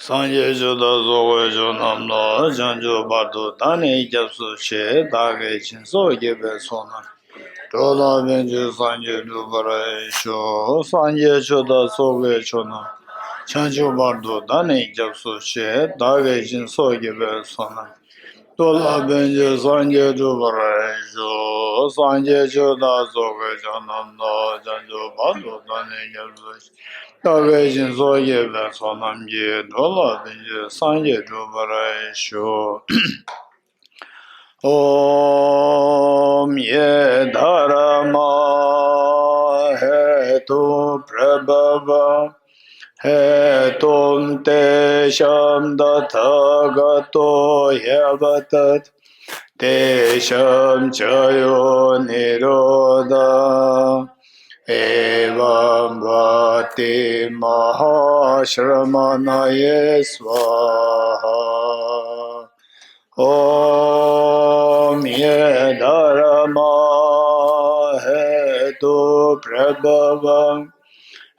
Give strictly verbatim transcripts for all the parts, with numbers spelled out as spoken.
སངས་རྒྱས་ཆོས་དང་ཚོགས་ཀྱི་མཆོག་རྣམས་ལ། བྱང་ཆུབ་བར་དུ་བདག་ནི་སྐྱབས་སུ་མཆི། བདག་གིས་སྦྱིན་སོགས་བགྱིས་པའི་ཚོགས་རྣམས་ཀྱིས། འགྲོ་ལ་ཕན་ཕྱིར་སངས་རྒྱས་འགྲུབ་པར་ཤོག་སངས་རྒྱས་ཆོས་དང་ཚོགས་ཀྱི་མཆོག་རྣམས། བྱང་ཆུབ་བར་དུ་བདག་ནི་སྐྱབས་སུ་མཆི། བདག་གིས་སྦྱིན་སོགས་བགྱིས་པའི་ཚོགས་རྣམས། འགྲོ་ལ་ཕན་ཕྱིར་སངས་རྒྱས་འགྲུབ་པར་ཤོག་སངས་རྒྱས་ཆོས་དང་ཚོགས་ཀྱི་མཆོག་རྣམས་ལ། བྱང་ཆུབ་བར་དུ་བདག་ནི་སྐྱབས་སུ་མཆི། བདག་གིས་སྦྱིན་སོགས་བགྱིས་པའི་ཚོགས་རྣམས་ཀྱིས། འགྲོ་ལ་ཕན་ཕྱིར་སངས་རྒྱས་འགྲུབ་པར་ཤོག ॐ ये धर्माः हेतुप्रभवा हेतुं तेषां तथागतो ह्यवदत्। तेषां च यो निरोधः एवं वत्ति महाश्रमणये स्वाहा। ॐ ये धर्मा हेतुप्रभवा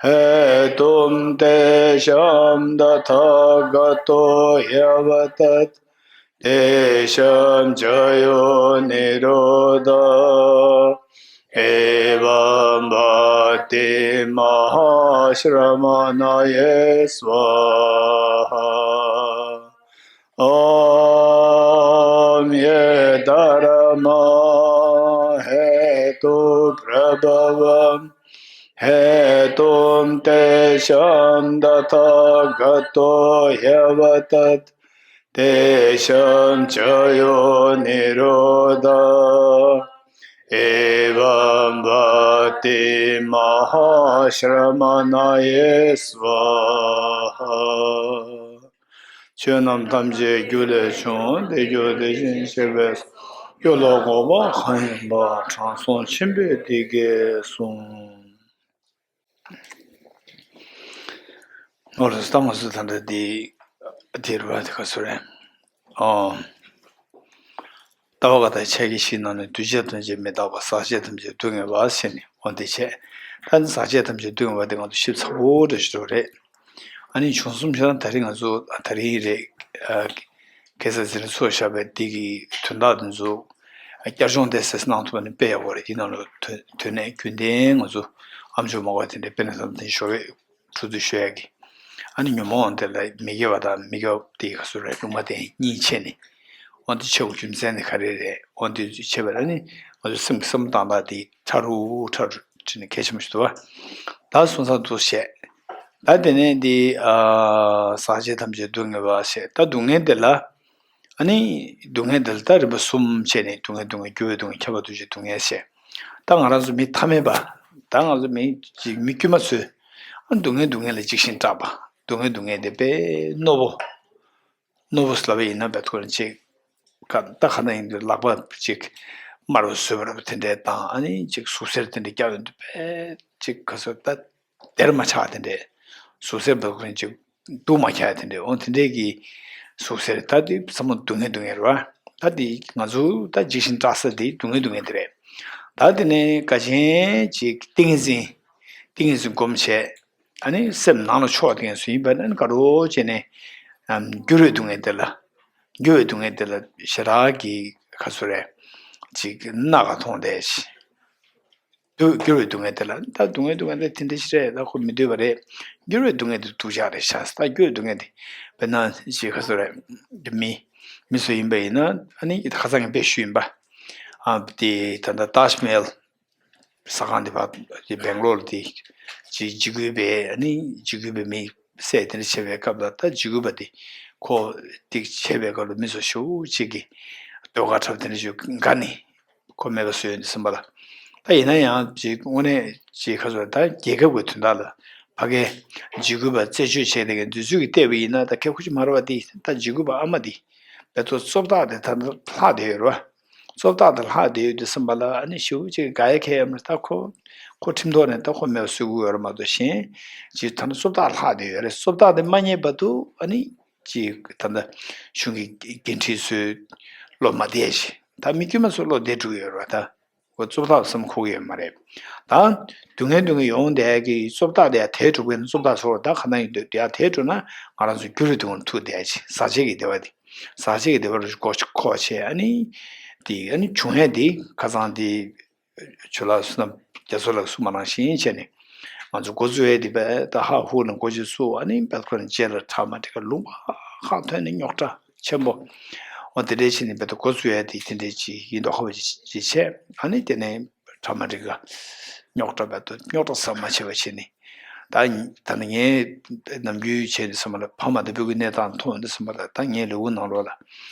हेतुं तेषां तथागतो ह्यवदत्। तेषां च यो निरोधः एवं वत्ति महाश्रमणये स्वाहा। ॐ ये धर्मा हेतुप्रभवा हेतुं तेषां तथागतो ह्यवदत्। तेषां च यो निरोधः एवं वत्ति महाश्रमणये स्वाहा। ཆོས་རྣམས་ཐམས་ཅད་རྒྱུ་ལས་བྱུང་། དེ་རྒྱུ་དེ་བཞིན་གཤེགས་པས། རྒྱུ་ལ་འགོག་པ་གང་ཡིན་པ། དྲང་སྲོང་ཆེན་པོས་འདི་སྐད་གསུངས། འོ་ལགས་སོ། ད་ང་ཚོ་ད་ལྟ་འདི་དེ་རེད་པ། དེ་ག་ཚོད་རེད། ཨོ། ལྟ་བ་དགག་དང་འཆད་ཁྱེར་བཞི་ནང་ནས་འདུས་བྱས་ཐམས་ཅད་མི་རྟག་པ། ཟག་བཅས་ཐམས་ཅད་སྡུག་བསྔལ་བ་ཟེར་ནས་འོ་འདི་བྱས། ད་ནི་ཟག་བཅས་ཐམས་ཅད་སྡུག་བསྔལ་བ་དེ་ང་ཚོ་ཞིབ་ཚགས་པོ་འདྲ་ཞིག་འགྲོ་རེད། ཨ་ནི་བྱུང་སོང་བྱས་ན་ད་རིང་ང་ཚོ་ད་རིང་རེད། ཨ། གེ་སར་ཚེ་རིང་མཚོས་བཞག་པའི་འདི་གི་དོན་དག་འདི་ཚོ་བསྐྱར་སྦྱོང་དེ་གསལ་གནང་ཐུབ་པ་ནི་དཔེ་ཡག་པོ་རེད། འདི་ནང་ལ་དོན་དོན་གནད་རྒྱུན་ལྡན་ང་ཚོ་ཨ་མཆོག་མ་གོ་དེ་འདྲའི་དཔེ་ན་ཚ་དེ་ཞོ་བས་འཁྲུལ་རྩོད་ཤོད་ཡག་གི། ཨ་ནི་ཉོན་མོངས་དེ་ལ་མི་དགེ་བ་དང་མི་དགེ་བ་དེ་ག་ཚོད་རེད། ལུང་མ་བསྟན་གཉིས་ཕྱེ་ནས་འོ་འདི་ཆེ་བོ་རྒྱུ་མཚན་དེ་ག་རེ་རེད། འོ་འདི་བྱས་པ་ལ་ནི་ང་ཚོ་སེམས་ཀྱི་བསམ་བློ་བཏང་སྟངས་དེ་ཕྲ་རུ་ཕྲ་རུ་ཕྱིན་ནས་གལ་ཆེན་པོ་ཞིག་འདུག་བ། ད་སོང་ཙང་འདུག་བཤད། ད་དེ་ནས་འདི་ཨ་ཟག་བཅས་ཐམས་ཅད་སྡུག་བསྔལ་བ་ཞེས། ད་སྡུག་བསྔལ་དེ་ལ། ཨ་ནི་སྡུག་བསྔལ་དེ་ལ་ད་རིམ་པ་གསུམ་བྱས་ནས་སྡུག་བསྔལ་སྡུག་བསྔལ་འགྱུར་བའི་སྡུག་བསྔལ་ཁྱབ་པ་འདུ་བྱེད་སྡུག་བསྔལ་ཞེས། ད་ང་རང་ཚོ་མི་ཐ་མལ་པ། ད་ང་ཚོ་མི་ཅིག་མི་དཀྱུས་མ་ཚོས་ཨ་སྡུག་བསྔལ་སྡུག་བསྔལ་ལ་འཇིགས་ཤིང་སྐྲག་པ། སྡུག་བསྔལ་སྡུག་བསྔལ་དེ་དཔེ་རྣོ་པོ། རྣོ་པོ་ཟེར་ལབ་པ་ཡིན་ན་བས་ཐོག་ནས་ཅིག་ཁ་ད་ཁ་ན་ཡིན་དུས་ལག་པ་ཅིག་དམར་པོ་བཟོས་པ་རེད་པ། དེ་འདྲའི་དང་ཨ་ནི་ཅིག་ཟུག་གཟེར་དེ་འདྲ་བརྒྱབ་ཡོང་དུས་དཔེ་ཅིག་ག་ཚོད་ད་སྡེར་མ་ཆགས་དེ་འདྲའི་ཟུག་གཟེར་བབས་ཀྱིན་ཅིག་སྡུག་མ་ཁྱག་དེ་འདྲའི་འོ་དེ་འདྲའི་གི་ཟུག་གཟེར་ད་དེ་ཚང་མ་སྡུག་བསྔལ་སྡུག་བསྔལ་རེད་པ། ད་དེ་ང་ཚོ་ད་འཇིགས་ཤིང་སྐྲག་ས་དེ་སྡུག་བསྔལ་སྡུག་བསྔལ་དེ་རེད། ད་དེ་ནས་དགའ་ཆེན་ཅིག་ཏིང་ངེ་འཛིན་ཏིང་ངེ་འཛིན་སྒོམ་བྱས། ཨ་ནི་སེམས་ནང་ལ་ཕྱོགས་དེ་ངེས་སུ་ཡིན་པ་ནི་དགའ་རོགས་བྱས་ནས་ཨམ་འགྱུར་བའི་སྡུག་བསྔལ་དེ་ལ། འགྱུར་བའི་སྡུག་བསྔལ་དེ་ལ་ཞེ་དྲག་གི་ག་ཚོད་རེད། ཅིག་རྣ་ཁ་མཐོང་བསྡད་ཤི། འགྱུར་འགྱུར་བའི་སྡུག་བསྔལ་དེ་ལ་ད་སྡུག་བསྔལ་སྡུག་བསྔལ་དེ་དེ་འདྲ་ཞིག་རེད། ད་ཁོ་མི་འདོད་པ་རེད། འགྱུར་བའི་སྡུག་བསྔལ་དེ་སྡུག་ཅག་རེད་ཤག་ད་འགྱུར་བའི་སྡུག་བསྔལ་དེ་དཔེར་ན་ཅིག་ག་ཚོད་རེད། མི་མི་སུ་ཡིན་པ་ཡིན་ན་ཨ་ནི་ཁ་སང་གི་དཔེ་ཞུས་ཡིན་པ། ཨ་དེ་ད་ལྟ་ཏཱཇ་མ་ཧལ། ཟ་ཁང་དེ་བར་དེ་སྦེང་ལོར་དེ་ཅིག་འཇིགས་སྐུལ་བས་ཨ་ནི་འཇིགས་སྐུལ་བས་མི་བསད་དེ་འདྲ་བྱས་པའི་སྐབས་ལ་ད་འཇིགས་སྐུལ་བ་དེ་ཁོ་དེ་བྱས་པའི་སྐབས་ལ་མི་ཚོ་ཞེ་པོ་ཅིག་གིས་ཟློས་གར་འཁྲབ་དེ་འདྲ་ཞིག་དགའ་ནས་ཁོ་མེད་པ་བཟོས་ཡོང་དུས་ཙམ་པ་ལ། ད་ཡིན་ན་ཡང་ཅིག་དངོས་གནས་ཅིག་ཁ་སོ་ད་རྒྱལ་ཁབ་ཀྱི་དོན་དག་ལ་ཕ་གིའི་འཇིགས་སྐུལ་བ་རྩད་གཅོད་བྱས་དེ་གའི་འདི་ཚོས་ཀྱིས་བལྟས་པ་ཡིན་ན་ད་ཁེ་ཁོ་ཅིག་མ་རེད་པ། དེ་ད་འཇིགས་སྐུལ་བ་ཨ་མ་དེ་བལ་ཚོ་བཙོ་བདག་དེ་ད་ལྷག་བསྡད་ཡོད་རེད་པ། བཙོ་བདག་དང་ལྷག་བསྡད་ཡོད་དུས་ཙམ་པ་ལ་ཨ་ནི་ཞེ་པོ་ཅིག་དགའ་ཡ་ཁྱད་ཡོད་མ་རེད། ད་ཁོ་ཁོ་ཁྲིམས་ཐོག་ནས་ད་ཁོ་མེད་པ་བཟོ་གི་ཡོད་རེད་མ་གཏོགས་གཞན་ཅིག་ད་ནི་བཙོ་བདག་ལྷག་བསྡད་ཡོད་རེད། བཙོ་བདག་དེ་མ་རྙེད་བར་དུ་ཨ་ནི་ཅིག་ད་ལྟ་གཞུང་གི་འགན་འཁྲི་ཚོས་བློ་མ་བདེ་ཞིག་ད་མི་དཀྱུས་མ་ཚོ་བློ་བདེ་འགྲོ་གི་ཡོད་རེད་པ། ད་ ཁོ་གཙུག་ལག་བསམ་ཁུག་ཡོད་མ་རེད། ད་སྡུག་བསྔལ་སྡུག་བསྔལ་ཡོང་བསྡད་ཀྱི་གཙུག་ལག་དེ་ཡང་དེད་འགྲོ་གི་ན་གཙུག་ལག་ཚོར་ད་ཁ་ན་ཡོད་དུས་དེ་ཡང་དེད་འགྲོ་ན་ང་རང་ཚོ་རྒྱུ་རུ་དུ་ཐུག་བསྡད་ཅིག་ཟག་བཅས་ཀྱི་བདེ་བ་དེ། ཟག་བཅས་ཀྱི་བདེ་བ་རུ་གོ་ཁོ་བྱས་ཨ་ནི། དེ་ཨ་ནི་བྱུང་ཡས་དེ་ཁ་སང་དེ། ཆོས་ལ་བསོད་ནམས་རྒྱ་མཚོ་ལགས་གསུངས་པ་ནང་བཞིན་བྱས་ནས། ང་ཚོ་འགོ་བཙུགས་ཡས་དེ་བས་ད་ཧ་ཧུ་ནས་འགོ་ཅིག་བཙུགས་ཨ་ནི་བལ་ཁོ་ནས་རྗེས་ལ་ཁྲ་མ་འདྲི་ག་ལུང་པ་ཁག་ཐོན་ནས་རྙོག་དྲ་ཆེན་པོ། འོ་དེ་འདྲའི་ཕྱིར་ནས་བལ་དུ་འགོ་བཙུགས་ཡས་དེ་དེ་འདྲའི་ཅིག་ཡིན་མདོག་ཁ་པོ་ཅིག་བྱས་ཨ་ནི་དེ་ནས་ཁྲ་མ་འདྲི་ག་རྙོག་དྲ་བལ་དུ་རྙོག་དྲ་ཟམ་མ་ཆད་པ་བྱས་ནས། ད་ད་ནི་ངས་ནམ་རྒྱུན་བྱས་ནས་སོང་བ་ལ་ཕ་མ་དང་སྤུ་གུའི་གནས་སྟངས་མཐོང་ཡོང་དུས་སོང་བ་ལ་ད་ངའི་ལུས་པོ་ནང་ལོགས་ལ་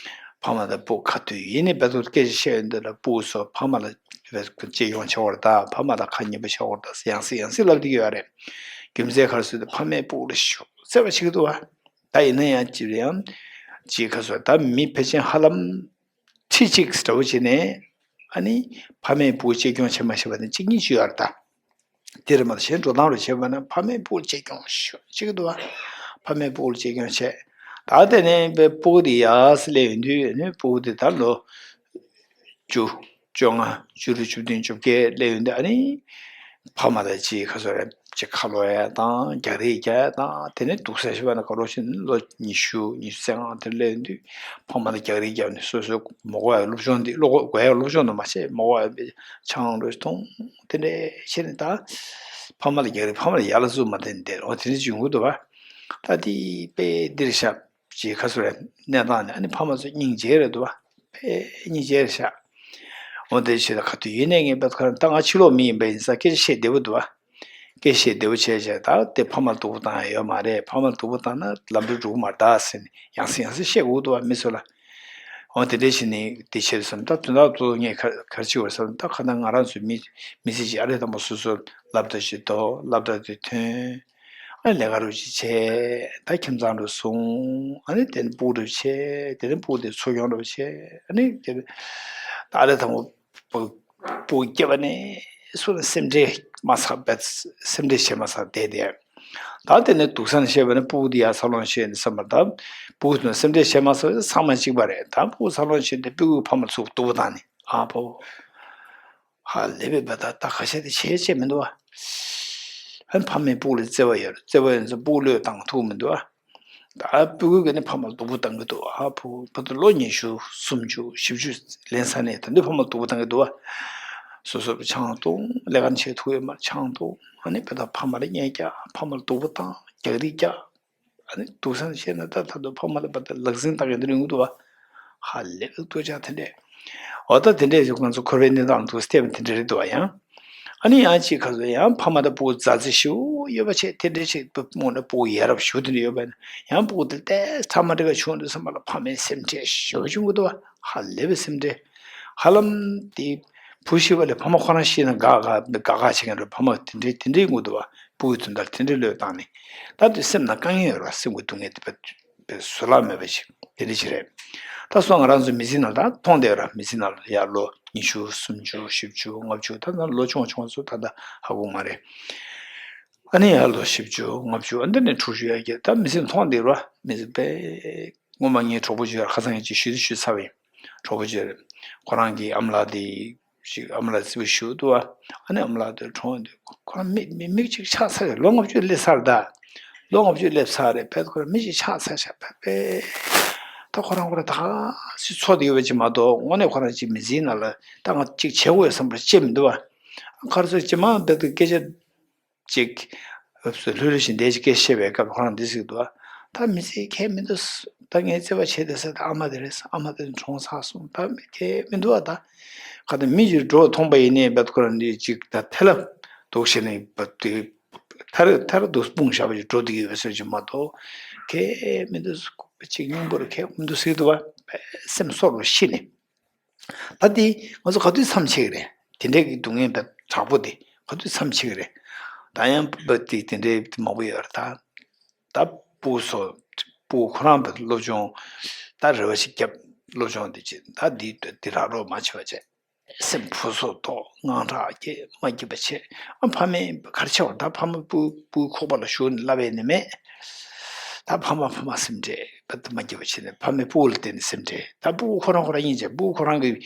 ཕ་མ་དང་སྤུ་གུ་ག་དུས་ཡིན་ནའི་བལ་དུ་སྐད་ཆ་བཤད་ཡོང་དུས་ལ་སྤུ་གུ་ཚོ་ཕ་མ་ལ་བལ་གཅེས་སྐྱོང་བྱེད་དགོས་རེད་ད། ཕ་མ་ལ་ཁ་ཉེ་པོ་བྱེད་དགོས་རེད་ད་ཡང་སེ་ཡང་སེ་ལབ་བསྡད་ཀྱི་ཡོད་རེད། རྒྱུ་མཚན་ག་རེ་ཟེར་དུས་ཕ་མས་སྤུ་གུ་ལ་ཤུགས་བརྩེ་བ་བྱེད་ཀྱི་འདུག་བ། ད་ཡིན་ན་ཡང་ཅི་རེད་ཡང་ཅི་ག་ཚོད་ད་མི་ཕལ་ཆེར་ཧ་ལམ་ཁྲི་གཅིག་འདྲ་བོ་བྱས་ནས་ཨ་ནི་ཕ་མས་སྤུ་གུ་གཅེས་སྐྱོང་བྱེད་མ་ཤེས་པ་ནི་གཅིག་གཉིས་ཅིག་ཡོད་རེད་ད། དེ་རེད་མ་གཏོགས་གཞན་འགྲོ་སྟངས་རུ་བྱེད་པ་ན་ཕ་མས་སྤུ་གུ་གཅེས་སྐྱོང་ཤོག་ཅིག་འདུག་བ། ཕ་མས་སྤུ་གུ་གཅེས་སྐྱོང་བྱས། ད་དེ་ནས་པའི་སྤུ་གུ་དེ་ཡར་སླེབས་ཡོང་དུས་ཨ་ནི་སྤུ་གུ་དེ་ད་ལོ་བཅུ། བཅོ་ལྔ། བཅུ་དྲུག་བཅུ་བདུན་བཅོ་བརྒྱད་སླེབས་ཡོང་དུས་ཨ་ནི། ཕ་མ་ལ་ཅིག་ཁ་སོ་རེ་ཅིག་ཁ་ལོ་ཡ་དང་རྒྱག་རེས་རྒྱག་ཡ་དང་དེ་ནས་སྡུག་ས་ཞིག་བ་ན་ག་རོ་ཞིག་ལོ་ཉི་ཤུ་ཉི་ཤུ་རྩ་ལྔ་དེ་སླེབས་ཡོང་དུས་ཕ་མ་ལ་རྒྱག་རེས་རྒྱབ་ནས་སོ་སོའི་མ་དགོས་ཡ་སློབ་སྦྱོང་འདི་སློབ་དགོས་ཡ་སློབ་སྦྱོང་དུ་མ་བྱས་མ་དགོས་ཡ་པའི་ཆང་རོ་ཐུང་དེ་འདྲས་བྱས་ནས་ད། ཕ་མ་ལ་རྒྱག་རེས་ཕ་མ་ལ་ཡར་ལ་བཟུང་མ་བསྟན་ཏེ་འོ་དེ་འདྲ་བྱུང་གི་འདུག་བ། ད་དེ་དཔེ་འདིར་ཤག་ཅེས་ཁ་སོ་རེ་གནས་སྟངས་ནས་ཨ་ནི་ཕ་མ་ཚོ་སྙིང་རྗེ་རེད་འདུག་བ། དཔེ་སྙིང་རྗེ་རེད་ཤག་འོ་དེ་བྱས་ད་ག་དུས་ཡིན་ནས་ངས་བལ་ཁ་ད་ང་ཕྱི་ལོགས་མི་ཡིན་པ་ཡིན་ས་སྐད་ཆ་བཤད་བདེ་པོ་འདུག་བ། སྐད་བཤད་བདེ་པོ་བྱས་བྱས་ད་དེ་ཕ་མ་ལ་སྡུག་པོ་བཏང་ཡ་ཡོད་མ་རེད། ཕ་མ་ལ་སྡུག་པོ་བཏང་ན་ལམ་འགྲོ་འགྲོ་གི་མ་རེད་ད་ཟེར་ནས་ཡང་སེ་ཡང་སེ་བཤད་དགོས་འདུག་བ་མི་ཚོ་ལ། འོ་དེ་འདྲས་བྱས་ནས་དེ་བྱས་སོང་ད་དོན་དག་ཏུ་ངས་ག་ག་རེ་བྱེད་དགོས་སམ་ད་ག་ད་ང་རང་ཚོའི་མི་མི་ཚེ་གཅིག་ཨ་རེ་དང་པོ་སོ་སོ་སློབ་གྲྭ་ཞིག་འདུག་སློབ་གྲྭ་དེ་ཐོན། ཨ་ལས་ཀ་རུ་ཅིག་བྱས་ད་ཁྱིམ་ཚང་རུ་སོང་ཨ་ནི་དེ་ནས་སྤུ་གུ་རུ་བྱས་དེ་ནས་སྤུ་གུ་དེ་འཚོ་སྐྱོང་རུ་བྱས་ཨ་ནི་དེ་ནས་ད་ཨ་རེ་དང་པོ་སྤུ་སྤུ་གུ་སྐྱེས་པ་ནས་སུ་ལ་སེམས་ཁྲལ་མ་ཚར་བས་སེམས་ཁྲལ་བྱས་མ་ཚར་བསྡད་དེ། ད་དེ་ནས་སྡུག་ས་ནས་བཤད་པ་ནི་སྤུ་གུ་དེ་ཡར་འཚར་ལོངས་བྱས་ནས་བསམ་པ་ད་སྤུ་གུ་དེ་ནས་སེམས་ཁྲལ་བྱས་མ་ཚར་བས་ཚང་མ་གཅིག་པ་རེད། ད་སྤུ་གུ་འཚར་ལོངས་བྱས་ཏེ་སྤུ་གུའི་ཕ་མ་ཚུར་སྡུག་པོ་བཏང་ནས་ཨ་ཕོ། ཧ་ལས་པའི་བ་ད་ད་ཁ་ཤས་དེ་བྱས་བྱས་མི་འདུག་བ། ཨ་ཕ་མས་སྤུ་གུ་ལ་བརྩེ་བ་ཡོད་རེད། བརྩེ་བ་ཡོད་ཚེ་སྤུ་གུ་བློས་བཏང་ཐུབ་མི་འདུག་བ། ད་སྤུ་གུ་ག་ནས་ཕ་མ་ལ་སྡུག་པོ་བཏང་གི་འདུག་ཨ་ཕོ་བ་ད་ལོ་ཉི་ཤུ་སུམ་ཅུ་བཞི་བཅུ་ལེན་ས་ནས་ད་འདོད་ཕ་མ་ལ་སྡུག་པོ་བཏང་གི་འདུག་བ། སོ་སོ་ཆང་འཐུང་ལས་ཀ་བྱེད་ཐུབ་ཡོད་མ་ཆང་འཐུང་ཨ་ནི་བ་ད་ཕ་མ་ལ་བརྙས་རྒྱག་ཕ་མ་ལ་སྡུག་པོ་བཏང་རྒྱག་རེས་རྒྱག་ཨ་ནི་སྡུག་ས་ནས་བཤད་ན་ད་ད་དུང་ཕ་མ་ལ་བ་ད་ལག་ཟིན་བཏང་གི་འདི་རིང་འདུག་བ། ཧ་ལས་པའི་སྡུག་ཅག་དེ་འདྲས། འོ་ད་དེ་འདྲས་ཞིག་ང་ཚོ་འཁོར་བའི་གནས་སྟངས་འདུག་སྟེ་དེ་འདྲས་རེད་འདུག་བ་ཡང་། ཨ་ནི་ཡང་ཅིག་ཁ་སོ་ཡང་ཕ་མ་དང་སྤུ་གུ་མཛའ་བརྩེ་ཞེ་པོ་ཡོད་པ་བྱས་དེ་འདྲས་ཞིག་སྔོན་ལ་སྤུ་གུ་ཡ་རབས་ཞེ་པོ་དེ་འདྲས་ཡོད་པ་ཡིན་ན་ཡང་སྤུ་གུ་དེ་ལྟས་ཐ་མ་འདྲ་ག་བྱུང་དུས་ཙམ་པ་ལ་ཕ་མའི་སེམས་ཁྲལ་ཞེ་པོ་བྱུང་གི་འདུག་བ། ཧ་ལས་པའི་སེམས་ཁྲལ། ཧ་ལམ་དེ་བུ་ཤི་བ་ལས་ཕ་མ་ཁོ་རང་ཤི་ན་དགའ་དགའ་དགའ་དགའ་བྱེད་མཁན་རེད། ཕ་མ་དེ་འདྲས་དེ་འདྲས་ཡོང་གི་འདུག་བ། སྤུ་གུའི་དོན་དག་དེ་འདྲའི་བློས་བཏང་ནས་ད་དུང་སེམས་ནང་དཀའ་ངལ་ཡོད་རེད་བ། སེམས་ཀྱི་སྡུག་བསྔལ་དེ་བས་བཟོད་གླགས་མེད་པ་ཞིག་དེ་འདྲ་ཞིག་རེད། ད་སོ་ང་རང་ཚོ་མི་ཚེ་ནང་ད་མཐོང་བསྡད་ཡོད་རེད། མི་ཚེ་ནང་ལ་ཡར་ལོ་ཉི་ཤུ་སུམ་ཅུ་བཞི་བཅུ་ལྔ་བཅུ་ད་ལྟ་ལོ་ཆུང་ཆུང་ཚོ་ད་ལྟ་ཧ་གོ་མ་རེད། ཨ་ནི་ཡར་ལོ་བཞི་བཅུ་ལྔ་བཅུ་ཨ་འདི་ནས་དྲུག་ཅུ་ཡར་རྒྱས་ད་མི་ཚེ་མཐོང་བསྡད་ཡོད་རེད་བ། མི་ཚེ་དཔེ་སྔོན་མ་ངའི་གྲོགས་པོ་ཅིག་ཡོད་རེད། ཁ་སང་ངས་ཅིག་ཞུས་དུས་ཞུས་ཚར་བ་ཡིན། གྲོགས་པོ་ཅིག་ཡོད་རེད། ཁོ་རང་གི་ཨ་མ་ལགས་དེ་ཞིག་ཨ་མ་ལགས་རྩིབ་ཞུ་འདུག་བ། ཨ་ནི་ཨ་མ་ལགས་དེ་གྲོངས་དུས་ཁོ་རང་མིག་མིག་མིག་ཅིག་ཆག་ཚར་རེད། ལོ་ལྔ་བཅུ་སླེབས་ཚར་ད། ལོ་ལྔ་བཅུ་སླེབས་ཚར་རེད། བས་ཁོ་རང་མིག་ཅིག་ཆག་ཚར་ཤག་བས་པས། ད་ཁོ་རང་ཁོ་རང་ད་ག་སེ་འཚོ་བསྡད་ཡོད་པ་ཅིག་མ་གཏོགས་དངོས་གནས་ཁོ་རང་ཅིག་མི་ཚེའི་ནང་ལ་ད་ང་ཅིག་བྱེད་དགོས་ཡོད་བསམ་པ་ཅིག་མི་འདུག་བ། ཁར་ཚོ་ཅི་མ་བས་ད་སྐད་ཆ། ཅིག་ལྷོད་ལྷོད་བཞིན་བསྡད་ཅིག་སྐད་བཤད་པའི་སྐབས་ཁོ་རང་འདི་ཟེར་གྱི་འདུག་ད་མི་ཚེ་ཁྱད་མི་འདུག་ད་ངའི་བརྩེ་བ་བྱས་བསྡད་ས་ད་ཨ་མ་དེ་རེད། ཨ་མ་དེ་གྲོངས་ཚར་སོང་། ད་ཁྱད་མི་འདུག་ད་ག་ད་མི་གཅིག་འགྲོ་མཐོང་པ་ཡིན་ནའི་བད་ཁོ་རང་འདི་ཅིག་ད་ཐལ་འདུག་བྱས་ནས་བད་དེ་ཐར་ཐར་འདུག་སྤུངས་བཞག་པ་ཅིག་འགྲོ་བསྡད་ཀྱི་ཡོད་ཟེར་གྱི་མ་གཏོགས་ཁྱད་མི་འདུག་ཅིག་སྙིང་པོར་ཁྱད་མི་འདུག་ཟེར་གྱི་འདུག་བ། སེམས་སོར་རུ་ཤི་ནས། ད་འདི་ང་ཚོ་ག་དུས་མཚམས་ཆད་ཀྱི་རེད། དེ་འདྲའི་གི་སྡུག་བསྔལ་དྲག་པོ་འདི་ག་དུས་མཚམས་ཆད་ཀྱི་རེད། ད་ཡང་བ་དེ་དེ་འདྲའི་མང་པོ་ཡོད་རེད་ད། ད་སྤུ་གུ་སྤུ་གུ་ཁོ་རང་བ་སློབ་སྦྱོང་ད་རེ་བ་ཞིག་བརྒྱབ། སློབ་སྦྱོང་འདི་བྱེད་ད་འདི་འདི་རག་རོགས་མ་བྱེད་པ་བྱས། སེམས་ཕུ་སོ་ཐོག་དངངས་སྐྲག་སྐྱེ་མ་སྐྱེ་བ་བྱེད། ཨ་ཕ་མས་ག་རེ་བྱས་པ་ད་ཕ་མ་སྤུ་སྤུ་གུ་ཁོག་པ་ལ་ཞུགས་ནས་བསླབ་ཡས་ནི་མེད། ད་ཕ་མ་ཕ་མ་སེམས་ཁྲལ་བ་ད་མ་སྐྱེ་བ་བྱས་ནས་ཕ་མས་སྤུ་གུ་ལ་བརྟེན་ནས་སེམས་ཁྲལ་ད་སྤུ་གུ་ཁོ་རང་ཁོ་རང་ཡིན་ཅེ་སྤུ་གུ་ཁོ་རང་གི་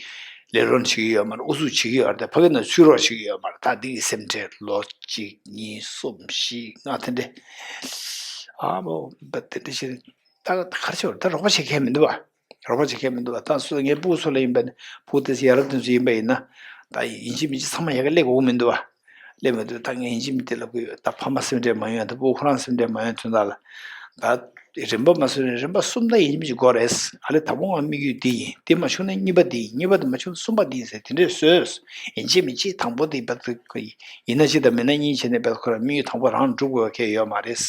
ལས་རོགས་བྱེད་ཀྱི་ཡོད་མ་རེད། ཨུ་ཚུགས་བྱེད་ཀྱི་ཡོད་རེད། ཕ་གི་ནང་ཚུད་རོགས་བྱེད་ཀྱི་ཡོད་མ་རེད། ད་འདི་གི་སེམས་ཁྲལ་ལོ་གཅིག་གཉིས་གསུམ་བཞི་ལྔ་དེ་འདྲས། ཨ་མོ་བ་དེ་འདྲས་བྱས་ད་ག་རེ་བྱེད་རོགས། ད་རོགས་པ་བྱེད་མཁན་མི་འདུག་བ། རོགས་པ་བྱེད་མཁན་མི་འདུག་བ། ད་སུ་ངའི་སྤུ་གུ་ཚོ་ལ་ཡིན་པ་ནི་སྤུ་གུ་དེ་ཚོ་ཡ་རབས་དེ་ཚོ་ཡིན་པ་ཡིན་ན་ད་ཡིན་གཅིག་མིན་གཅིག་ཚང་མ་ཡ་གི་སླེབས་དགོས་མི་འདུག་བ། སླེབས་མི་འདུག་ད་ངས་ཡིན་གཅིག་མིན་གཅིག་ལབ་ཀྱི་ཡོད། ད་ཕ་མ་སེམས་ཁྲལ་མ་ཡོང་ཡ། ད་སྤུ་གུ་ཁོ་རང་སེམས་ཁྲལ་མ་ཡོང་དོན་དག་ལ། ད་རིམ་པ་མ་བཟོས་ནས་རིམ་པ་གསུམ་ད་ཡིན་གཅིག་མིན་གཅིག་དགོས་རེད། ཨ་ལས་ད་བུ་ང་དམིགས་ཡུལ་འདི་ཡིན། འདི་མ་བྱུང་ན་གཉིས་པ་འདི་ཡིན། གཉིས་པ་འདི་མ་བྱུང་ན་གསུམ་པ་འདི་ཡིན་ཟེར་དེ་འདྲས་བཟོས། ཡིན་གཅིག་མིན་གཅིག་དང་པོ་འདི་བར་དུ་ཡིན་ན་གཅིག་དང་མིན་ན་གཉིས་བྱས་ནས་བར་དུ་ཁོ་རང་དམིགས་ཡུལ་དང་པོ་རང་འགྲུབ་དགོས་པ་གལ་ཡོད་མ་རེད།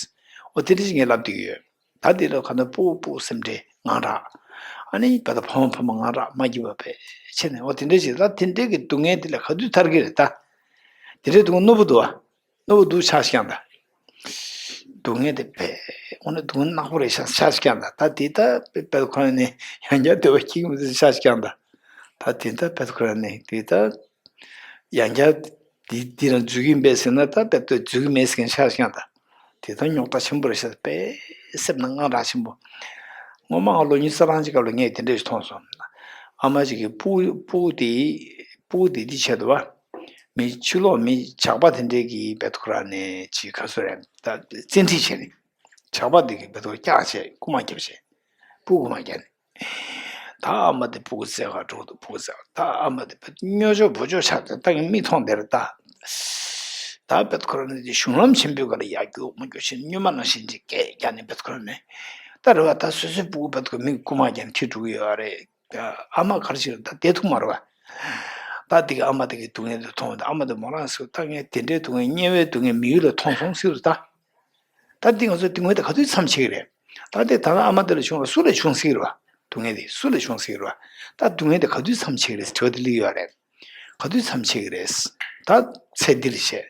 འོ་དེ་འདྲས་ཅིག་ངས་ལབ་བསྡད་ཀྱི་ཡོད། ད་འདི་ལ་ག་ན་སྤུ་སྤུ་སེམས་ཁྲལ་དངངས་སྐྲག་ཨ་ནི་བ་ད་ཕོ་མོ་ཕོ་མོ་དངངས་སྐྲག་མ་སྐྱིད་པ་བས་ཆེ་ནས། འོ་དེ་འདྲས་ཅིག་ད་དེ་འདྲས་ཀྱི་སྡུག་བསྔལ་འདི་ལ་ག་དུས་ཐར་གི་རེད་ད། དེ་འདྲས་སྡུག་བསྔལ་རྣོ་པོ་འདུག་བ། རྣོ་པོ་འདུག་ཆགས་ཤིག་ཀྱང་ད། སྡུག་བསྔལ་དེ་བས་འོ་ན་སྡུག་བསྔལ་ནག་པོ་རེད་ཤག་ཆགས་ཤིག་ཀྱང་ད། ད་དེ་ད་བ་ད་ཁོ་ན་ནི་ཡང་བསྐྱར་འདོད་པ་སྐྱེ་གི་མི་འདུག་ཆགས་ཤིག་ཀྱང་ད། ད་དེ་ད་བ་ད་ཁོ་ན་ནི་དེ་ད། ཡང་བསྐྱར་འདི་འདི་རང་འཛུལ་གྱི་མེད་ཟེར་ན་ད་དཔེ་ལྟོས་འཛུལ་གྱི་མེད་ཟེར་མཁན་ཆགས་ཤིང་ད། དེ་ད་རྙོག་དྲ་ཆེན་པོ་རེད་ཤག་དཔེ་སེམས་ནང་དངངས་སྐྲག་ཆེན་པོ། སྔོན་མ་ང་ལོ་ཉི་ཤུ་རྩ་གྲངས་ཅིག་སྐབས་ལ་ངས་དེ་འདྲ་ཞིག་མཐོང་སོང་། ཨ་མ་ཅིག་གིས་སྤུ་སྤུ་དེ་སྤུ་དེ་འདི་བྱས་འདུག་བ། མི་ཕྱི་ལོགས་མི་ཇག་པ་དེ་འདྲས་ཀྱིས་བེད་ཁོ་ར་ནས་ཅིག་ག་ཚོད་རེད་ད་བཙན་ཁྲིད་བྱས་ནས། ཇག་པ་དེ་གིས་བེད་ཁོ་རྐྱག་བྱས་རྐུ་མ་བརྒྱབ་བྱས། སྤུ་རྐུ་མ་བརྒྱབ་ནས། ད་ཨ་མ་དེ་སྤུ་གུ་བཙལ་ག་འགྲོ་འདུག་སྤུ་གུ་བཙལ་ད་ཨ་མ་དེ་བེད་སྨྱོ་ཅོག་བུ་ཅོག་ཆགས་ཏེ་ད་ངས་མིག་མཐོང་དེར་ད། ད་བེད་ཁོ་ར་ནས་དེ་གཞུང་ལམ་ཆེན་པོའི་སྒང་ལ་ཡར་རྒྱུག་མར་རྒྱུག་བྱས་ནས་སྨྱོན་མ་ནང་བཞིན་ཅིག་སྐད་རྒྱག་ནས་བེད་ཁོ་ར་ནས། ད་རེད་བ། ད་སོ་སོའི་སྤུ་གུ་བེད་ཁོ་མིག་རྐུ་མ་བརྒྱབ་ནས་ཁྲིད་འགྲོ་གི་ཡོད་རེད། ཨ་མ་ག་རེ་བྱེད་ད་བསྡད་ཐུབ་མ་རེད་བ། ད་དེ་གི་ཨ་མ་དེ་གི་སྡུག་བསྔལ་དེ་མཐོང་བ་དང་ཨ་མ་དེ་མོ་རང་ཟེར་ད་ངས་དེ་འདྲའི་སྡུག་བསྔལ་དམྱལ་བའི་སྡུག་བསྔལ་མི་ཡུལ་ལ་མཐོང་སོང་ཟེར་ད། ད་འདི་ང་ཚོ་སྡུག་བསྔལ་དེ་ག་དུས་མཚམས་ཆད་ཀྱི་རེད། ད་དེ་ད་ལྟ་ཨ་མ་དེ་ལ་བྱུང་བ་སུ་ལ་བྱུང་སྲིད་ཀྱི་རེད་བ། སྡུག་བསྔལ་དེ་སུ་ལ་བྱུང་སྲིད་ཀྱི་རེད་བ། ད་སྡུག་བསྔལ་དེ་ག་དུས་མཚམས་ཆད་ཀྱི་རེད་དྲི་བ་དེ་སླེབས་ཡོད་རེད། ག་དུས་མཚམས་ཆད་ཀྱི་རེད། ད་ཚེ་འདིར་བྱས།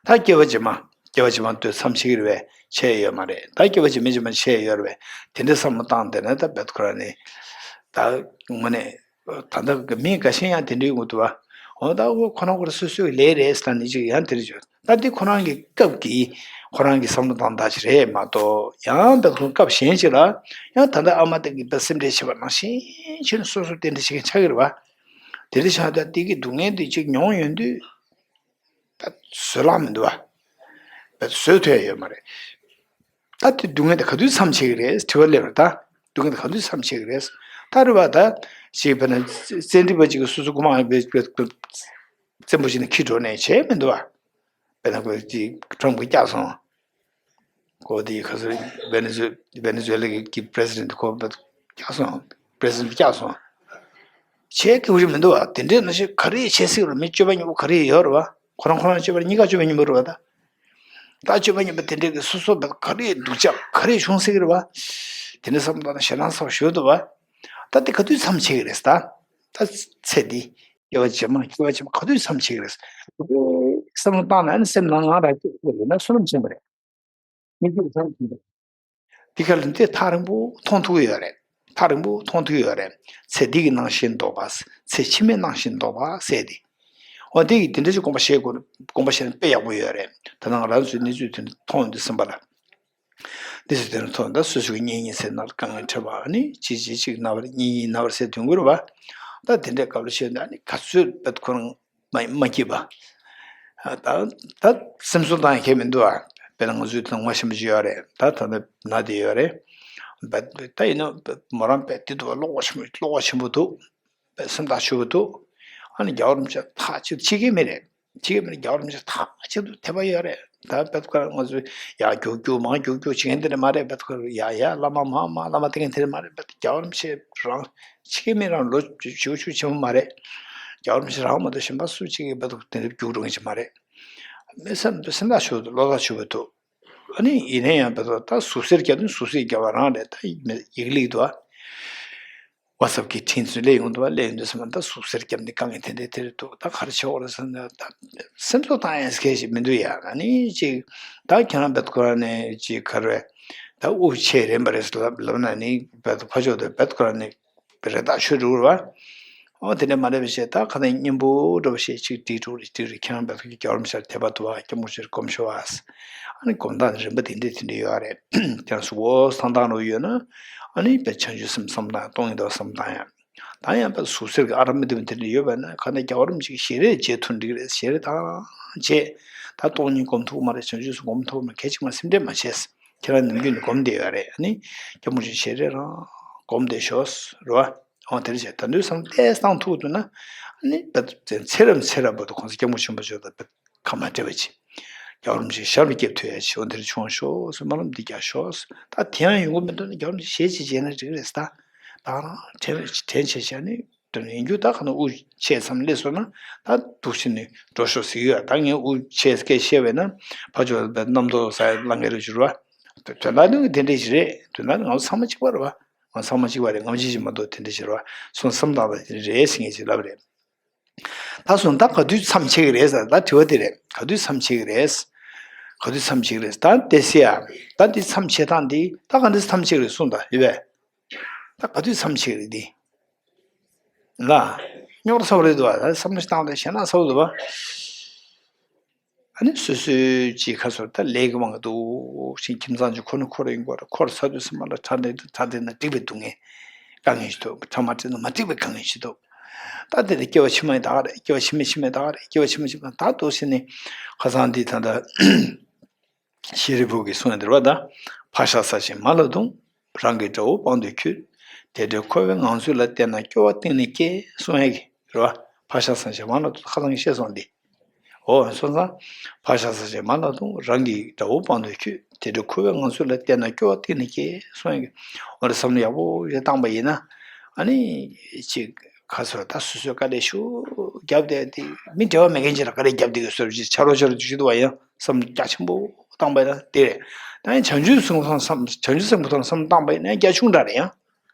ད་སྐྱེ་བ་རྗེས་མ། སྐྱེ་བ་རྗེས་མ་དུས་མཚམས་ཆད་ཀྱི་རེད་བས་ཆད་ཡོད་མ་རེད། ད་སྐྱེ་བ་རྗེས་མ་རྗེས་མ་ཆད་ཡོད་རེད་བས། དེ་འདྲའི་བསམ་བློ་བཏང་དེ་ནས་ད་བེད་ཁོ་ར་ནས། ད་དངོས་གནས། ད་ལྟ་གི་མི་འགའ་ཤས་ཡང་དེ་འདྲའི་ཡོང་གི་འདུག་བ། འོ་ད་འོ་ཁོ་རང་ཁོ་རང་སོ་སོའི་ལས་རེད་ཟེར་ནས་ཅིག་ཡང་དེ་འདྲ་བྱོས། ད་འདི་ཁོ་རང་གི་སྐབས་ཀྱི་ཁོ་རང་གི་བསམ་བློ་བཏང་སྟངས་ཅིག་རེད་མ་གཏོགས་ཡང་ད་ཁོ་སྐབས་གཞན་ཅིག་ལ་ཡང་ད་ལྟ་ཨ་མ་དེ་གི་སེམས་ཁྲལ་བྱེད་པ་ནང་བཞིན་བྱས་ནས་སོ་སོ་དེ་འདྲ་བྱེད་མཁན་ཆགས་ཀྱི་རེད་བ། དེ་འདྲ་ཆགས་ད་དེ་གི་སྡུག་བསྔལ་དེ་ཅིག་མྱོང་ཡོང་དུས། ད་བཟོད་གླགས་མི་འདུག་བ། བཟོད་ཐུབ་ཡ་ཡོད་མ་རེད། ད་དེ་སྡུག་བསྔལ་དེ་ག་དུས་མཚམས་ཆད་ཀྱི་རེད་དྲི་བ་སླེབས་རེད་ད། སྡུག་བསྔལ་དེ་ག་དུས་མཚམས་ཆད་ཀྱི་རེད། ད་རེད་བ་ད། ཅིག་དཔེར་ན་བཙན་ཁྲིད་པ་ཅིག་གིས་སོ་སོ་རྐུ་མ་བཙན་པོ་ཅིག་ནས་ཁྲིད་འགྲོ་ནས་བྱས་མི་འདུག་བ། དཔེར་ན་ཁོས་ཅིག་ཁྲོམ་གྱི་བཀྱགས་སོང་། ཁོ་དེ་ག་ཚོད་ཝེ་ནེ་ཛུ་ཝེ་ནེ་ཛུ་ཝེ་ལ་གི་པྲེ་སི་ཌེན་ཊི་ཁོ་བཀྱགས་སོང་། པྲེ་སི་ཌེན་ཊི་བཀྱགས་སོང་། བྱས་དགོས་རྒྱུ་མི་འདུག་བ། དེ་འདྲའི་ནང་བཞིན་ག་རེ་བྱེད་སྲིད་རུང་མི་སྤྱོད་པ་ངན་པ་ག་རེ་ཡོད་རེད་བ། ཁོ་རང་ཁོ་རང་སྤྱོད་པ་གཉིས་ཀ་སྤྱོད་པ་ངན་པ་རེད་བ་ད། ད་སྤྱོད་པ་ངན་པ་དེ་འདྲའི་གི་སོ་སོ་བ་ག་རེ་སྡུག་ཅག་ག་རེ་བྱུང་སྲིད་རེད་བ། དེ་འདྲའི་བསམ་བློ་བཏང་ན་ཞེ་སྡང་ཚ་བ་ཞེ་པོ་འདུག་བ། ད་དེ་ག་དུས་མཚམས་ཆད་ཀྱི་རེད་ད། ད་ཚེ་འདི་སྐྱེ་བ་རྗེས་མ་སྐྱེ་བ་རྗེས་མ་ག་དུས་མཚམས་ཆད་ཀྱི་རེད། བསམ་བློ་བཏང་ན་ཨ་ནི་སེམས་ནང་ང་རང་སྐྱེ་ཡོད་ན་བསོད་ནམས་ཆེན་པོ་རེད། མི་སྐྱིད་ཚང་གི་འདུག་འདི་ག་ལ་འདི་ཐག་རིང་པོ་མཐོང་ཐུབ་ཀྱི་ཡོད་རེད། ཐག་རིང་པོ་མཐོང་ཐུབ་ཀྱི་ཡོད་རེད། ཚེ་འདི་གི་སྣང་ཞེན་ལྡོག་པ། ཚེ་ཕྱི་མའི་སྣང་ཞེན་ལྡོག་པ་ཟེར་ཏེ། འོ་འདི་གི་འདི་འདྲ་ཞིག་དགོངས་པ་བཞེས་དགོས། དགོངས་པ་བཞེས་ན་དཔེ་ཡག་པོ་ཡོད་རེད། ད་ནང་ང་རང་ཚོའི་གནས་ཚུལ་དེ་འདྲ་མཐོང་ཡོང་དུས་ཙམ་པ་ལ། འདི་ཚོ་དེ་འདྲ་མཐོང་ད་སོ་སོ་གི་གཉེན་ཉེ་ཚན་ནང་ལ་དཀའ་ངལ་འཕྲད་པ་ཨ་ནི་ཅི་ཅི་ཅིག་ན་བར་གཉེན་ཉེ་ན་བར་ཟེར་དོན་དགོས་རེད་བ། ད་དེ་འདྲའི་སྐབས་ལ་བཤད་ན་ཨ་ནི་ག་ཚོད་པད་ཁོ་རང་། མ་མ་སྐྱིད་པ། ད་ད་སེམས་གསོ་བཏང་ཡ་མཁན་མི་འདུག་ཨ། དཔེར་ན་ང་ཚོའི་ཐོག་ངོ་ཤེས་པ་ཅིག་ཡོད་རེད། ད་ད་ལྟ་ན་དེ་ཡོད་རེད། ད་ཡིན་ན་མོ་རང་དཔེ་དེ་འདུག་བ། བློ་ཁོག་ཆེན་པོ་བློ་ཁོག་ཆེན་པོ་འདུག་དཔེ་སེམས་ཐག་ཆོད་པོ་འདུག་ཨ་ནི་རྒྱལ་བ་རིན་པོ་ཆེ་ཐག་ཆོད་ཕྱི་རྒྱལ་མི་རེད། ཕྱི་རྒྱལ་མི་རེད། རྒྱལ་བ་རིན་པོ་ཆེ་ཐག་ཆོད་དུ་དད་པ་ཡོད་རེད། ད་དཔེ་ཁོ་ང་ཚོས་ཡ་རྒྱུག་རྒྱུག་མ་རྒྱུག་རྒྱུག་བྱེད་མཁན་དེ་འདྲ་མ་རེད། དཔེ་ཁོ་ཡ་ཡ་བླ་མ་མ་མ་བླ་མ་དེ་མཁན་དེ་འདྲ་མ་རེད། དཔེ་རྒྱལ་བ་རིན་པོ་ཆེ་རང་ཕྱི་རྒྱལ་མི་རང་ལོ་བཅུ་བཅུ་ཆེན་པོ་མ་རེད། རྒྱལ་བ་རིན་པོ་ཆེ་རང་མ་གཏོགས་གཞན་པ་སུ་གཅིག་གིས་བར་དུ་དེ་འདྲ་རྒྱུག་འགྲོ་མཁན་ཞིག་མ་རེད། མི་སེམས་སེམས་ཐག་ཆོད་འདུག་བློ་ཐག་ཆོད་པོ་འདུག་ཨ་ནི་ཡིན་ན་ཡང་བར་དུ་ད་ཟུག་གཟེར་རྒྱབ་ནི་ཟུག་གཟེར་རྒྱབ་པ་རང་རེད། ད་ཡིག་ལིག་འདུག་ཨ། ཝ་ཚབ་ཀྱི་འཕྲིན་ཚུར་སླེབས་ཡོང་འདུག་བ། སླེབས་ཡོང་དུས་ཙམ་པ་ད་ཟུག་གཟེར་རྒྱབ་ནི་དཀའ་ངལ་དེ་འདྲ་དེ་རེད་འདུག་ད་ག་རེ་བྱེད་དགོས་རེད་ཟེར་ན་ད་སེམས་གསོ་བཏང་ཡས་སྐད་ཞིག་མི་འདུག་ཡ། ཨ་ནི་ཅིག་ད་ཁྱེད་རང་བར་དུ་ཁོ་རང་ནས་ཅིག་ག་རེ་ད་དབུགས་ཆད་རན་པ་རེད་ལབ་ལབ་ན་ནི་བར་དུ་ཕར་ཕྱོགས་དེ་བར་དུ་ཁོ་རང་ནས། རེ་ཐག་ཆོད་འགྲོ་རེད་བ། ཨོ་དེ་འདྲ་མ་རེད་པ་ཞེས་ད་ཁ་ནས་སྙན་པོ་འདྲ་བ་ཞིག་ཅིག་བྲིས་འགྲོ་རེད། བྲིས་རེད། ཁྱེད་རང་བར་དུ་གི་རྒྱལ་བ་རིན་པོ་ཆེར་དད་པ་འདུག་བ། སྐྱབས་མགོན་ཆེན་སྐུ་ཞབས་ཨ་ནི་དགོངས་དག་རིམ་པ་དེ་འདྲས་དེ་འདྲས་ཡོད་རེད། ཁྱེད་རང་གཟུ་བོ་བསམ་བཏང་རོགས་ཡོད་ན་ཨ་ནི་བྱང་ཆུབ་སེམས་བསམ་བཏང་ཡ། གཏོང་ཡིན་འདུག་བསམ་བཏང་ཡ། ད་ཡང་པ་ཟུག་གཟེར་གྱི་ཨ་ར་མི་འདི་མི་དེ་འདྲ་ཡོད་པ་ན་ག་ན་རྒྱལ་བ་རིན་པོ་ཆེ་གི་ཞལ་རས་མཇལ་ཐུབ་འགྲིག་རེད། ཞལ་རས་དང་མཇལ། ད་སྟོང་ཉིད་སྒོམ་ཐུབ་མ་རེད། བྱང་ཆུབ་སེམས་སྒོམ་ཐུབ་མ་རེད། གལ་ཆེ་མ་སེམས་ཁྲལ་མ་བྱས། ཁྱེད་རང་ནམ་རྒྱུན་ནས་སྒོམ་བསྡད་ཡོད་རེད། ཨ་ནི་སྐྱབས་མགོན་ཆེན་ཞལ་རས་རང་སྒོམ་བསྡད་ཤོག་རེད་བ། འོ་དེ་འདྲ་བྱས་ད་དུང་བསམ་བློ་ཏོག་ཙམ་བཏང་ཐུབ་འདུག་ན། ཨ་ནི་ད་ཚེ་རབས་ཚེ་རབས་བར་དུ་གོང་ས་སྐྱབས་མགོན་ཆེན་པོ་མཆོག་དང་ཁ་མ་བྲལ་བ་ཅིག་རྒྱལ་བ་རིན་པོ་ཆེའི་ཞབས་ལ་སྐྱབས་ཐུབ་ཡ་ཆེ་བོ་འདིར་བྱུང་ཤོག་ཟེར་སྨོན་ལམ་འདི་རྒྱག་ཤོག་ད་དེ་ཡང་ཡོང་གི་མི་འདུག་ན་རྒྱལ་བ་རིན་པོ་ཆེ་ཞལ་གཅིག་མཇལ་ན་འགྲིག་རེད་ད། ད་རང་དྲན་དྲན་བྱས་བྱས་ནས་དོན་ཡིན་རྒྱུ་ད་ག་ན་དབུགས་ཆད་མཚམས་སླེབས་སོང་ན་ད་འདུག་ཕྱིན་ནས་འགྲོ་ཤོག་ཟེར་གྱི་ཡོད། ད་ངས་དབུགས་ཆད་སྐད་བཤད་པས་ན་ཕ་ཆོས་རྣམ་རྟོག་ས་ལང་གི་རེད་ཞུ་རོགས། དོན་དག་ནི་དེ་འདྲས་ཞིག་རེད། དོན་དག་ནི་ང་ཚོ་ཚང་མ་གཅིག་པ་རེད་བ། ང་ཚོ་ཚང་མ་གཅིག་པ་རེད། ང་ཚོ་གཅིག་མ་གཏོགས་དེ་འདྲས་ཞིག་རེད་བ། སོང་བསམ་བཏང་ད་དེ་འདྲས་རེད་ཟེར་ངེས་ཅིག་ལབ་རེད། ད་སོང་ད་ག་དུས་མཚམས་ཆད་ཀྱི་རེད་ཟེར་ད་དྲི་བ་དེ་རེད། ག་དུས་མཚམས་ཆད་ཀྱི་རེད། ག་དུས་མཚམས་ཆད་ཀྱི་རེད་ད་དེ་སེ་ཡ། ད་འདི་མཚམས་ཆད་སྟངས་འདི་ད་ག་འདི་མཚམས་ཆད་ཀྱི་རེད་གསུངས་ད་ཡོད་པས། ད་ག་དུས་མཚམས་ཆད་ཀྱི་རེད་འདི། ལ། རྙོག་དྲ་ཚ་བོ་རེད་འདུག་བ། ད་བསམ་བློ་ཞིག་བཏང་སྟེ་ཞེད་སྣང་ཚ་བོ་འདུག་བ། ཨ་ནི་སོ་སོའི་ཅིག་ཁ་སོར་ད་ལས་ཀྱི་དབང་གིས་འདུག་ཕྱིན་ཁྱིམ་ཚང་ཅིག་ཁོ་ན་ཁོ་ར་ཡིན་དགོས་རེད། ཁོ་ར་ཚ་དུས་སེམས་པ་ལ་ཁྲ་འདྲེ་འདུག་ཁྲ་འདྲེ་ན་འགྲིག་པའི་སྡུག་བསྔལ་དཀའ་ངལ་ཞིག་འདུག་ཁྲ་མ་འདྲེ་ན་མ་འགྲིག་པའི་དཀའ་ངལ་ཞིག་འདུག་ད་དེ་ནི་སྐྱེ་བ་ཕྱི་མ་ཡི་ད་ག་རེད། སྐྱེ་བ་ཕྱི་མ་ཕྱི་མ་ཡི་ད་ག་རེད། སྐྱེ་བ་ཕྱི་མ་ཕྱི་མ་ད་འདུག་ཕྱིན་ནི་ཁ་སང་འདི་ད་ལྟ། ཤེས་རིག་པུ་གིས་གསུངས་ཡོད་འདིར་བ་དང་། ཕར་བཞག་ས་ཞིག་མ་ལ་ལྟུང་། རང་གི་དགྲ་བོ་དཔང་དུ་འཁྱུད། དེ་འདྲའི་འཁོར་བའི་ངང་ཚུལ་ལ་བལྟས་ན་སྐྱོ་བ་གཏིང་ནས་སྐྱེ་གསུང་ཡ་གི་རེད་བ། ཕར་བཞག་ས་ཞིག་མ་ལ་ལྟུང་ཁ་སང་གི་བཤད་སོང་འདི། འོ་སོང་ཙང་། ཕར་བཞག་ས་ཞིག་མ་ལ་ལྟུང་། རང་གི་དགྲ་བོ་དཔང་དུ་འཁྱུད། དེ་འདྲའི་འཁོར་བའི་ངང་ཚུལ་ལ་བལྟས་ན་སྐྱོ་བ་གཏིང་ནས་སྐྱེ་གསུང་ཡ་གི། འོ་རེ་བསམ་བློ་ཡག་པོ་ཞིག་བཏང་པ་ཡིན་ན། ཨ་ནི། ཅིག་ཁ་སོ་ད་སོ་སོས་དཀའ་ལས་ཤུགས་བརྒྱབ་བསྡད་དེ་མི་འབྲེལ་བ་མེད་མཁན་ཅིག་ལ་དཀའ་ལས་བརྒྱབ་བསྡད་ཀྱི་བཟོ་འདྲ་ཅིག་ཆ་རོགས་ཆ་རོགས་འཇུ་ཤེས་འདུག་བ། ཡང་བསམ་རྒྱ་ཆེན་པོ་བཏང་པ་ཡིན་ན་དེ་རེད། ད་ཡང་བྱང་ཆུབ་སེམས་ཐོག་བསམ་བྱང་ཆུབ་སེམས་ཐོག་བསམ་བཏང་པ་ཡིན་ན་ཡང་རྒྱ་ཆུང་དྲགས་རེད། ཡང་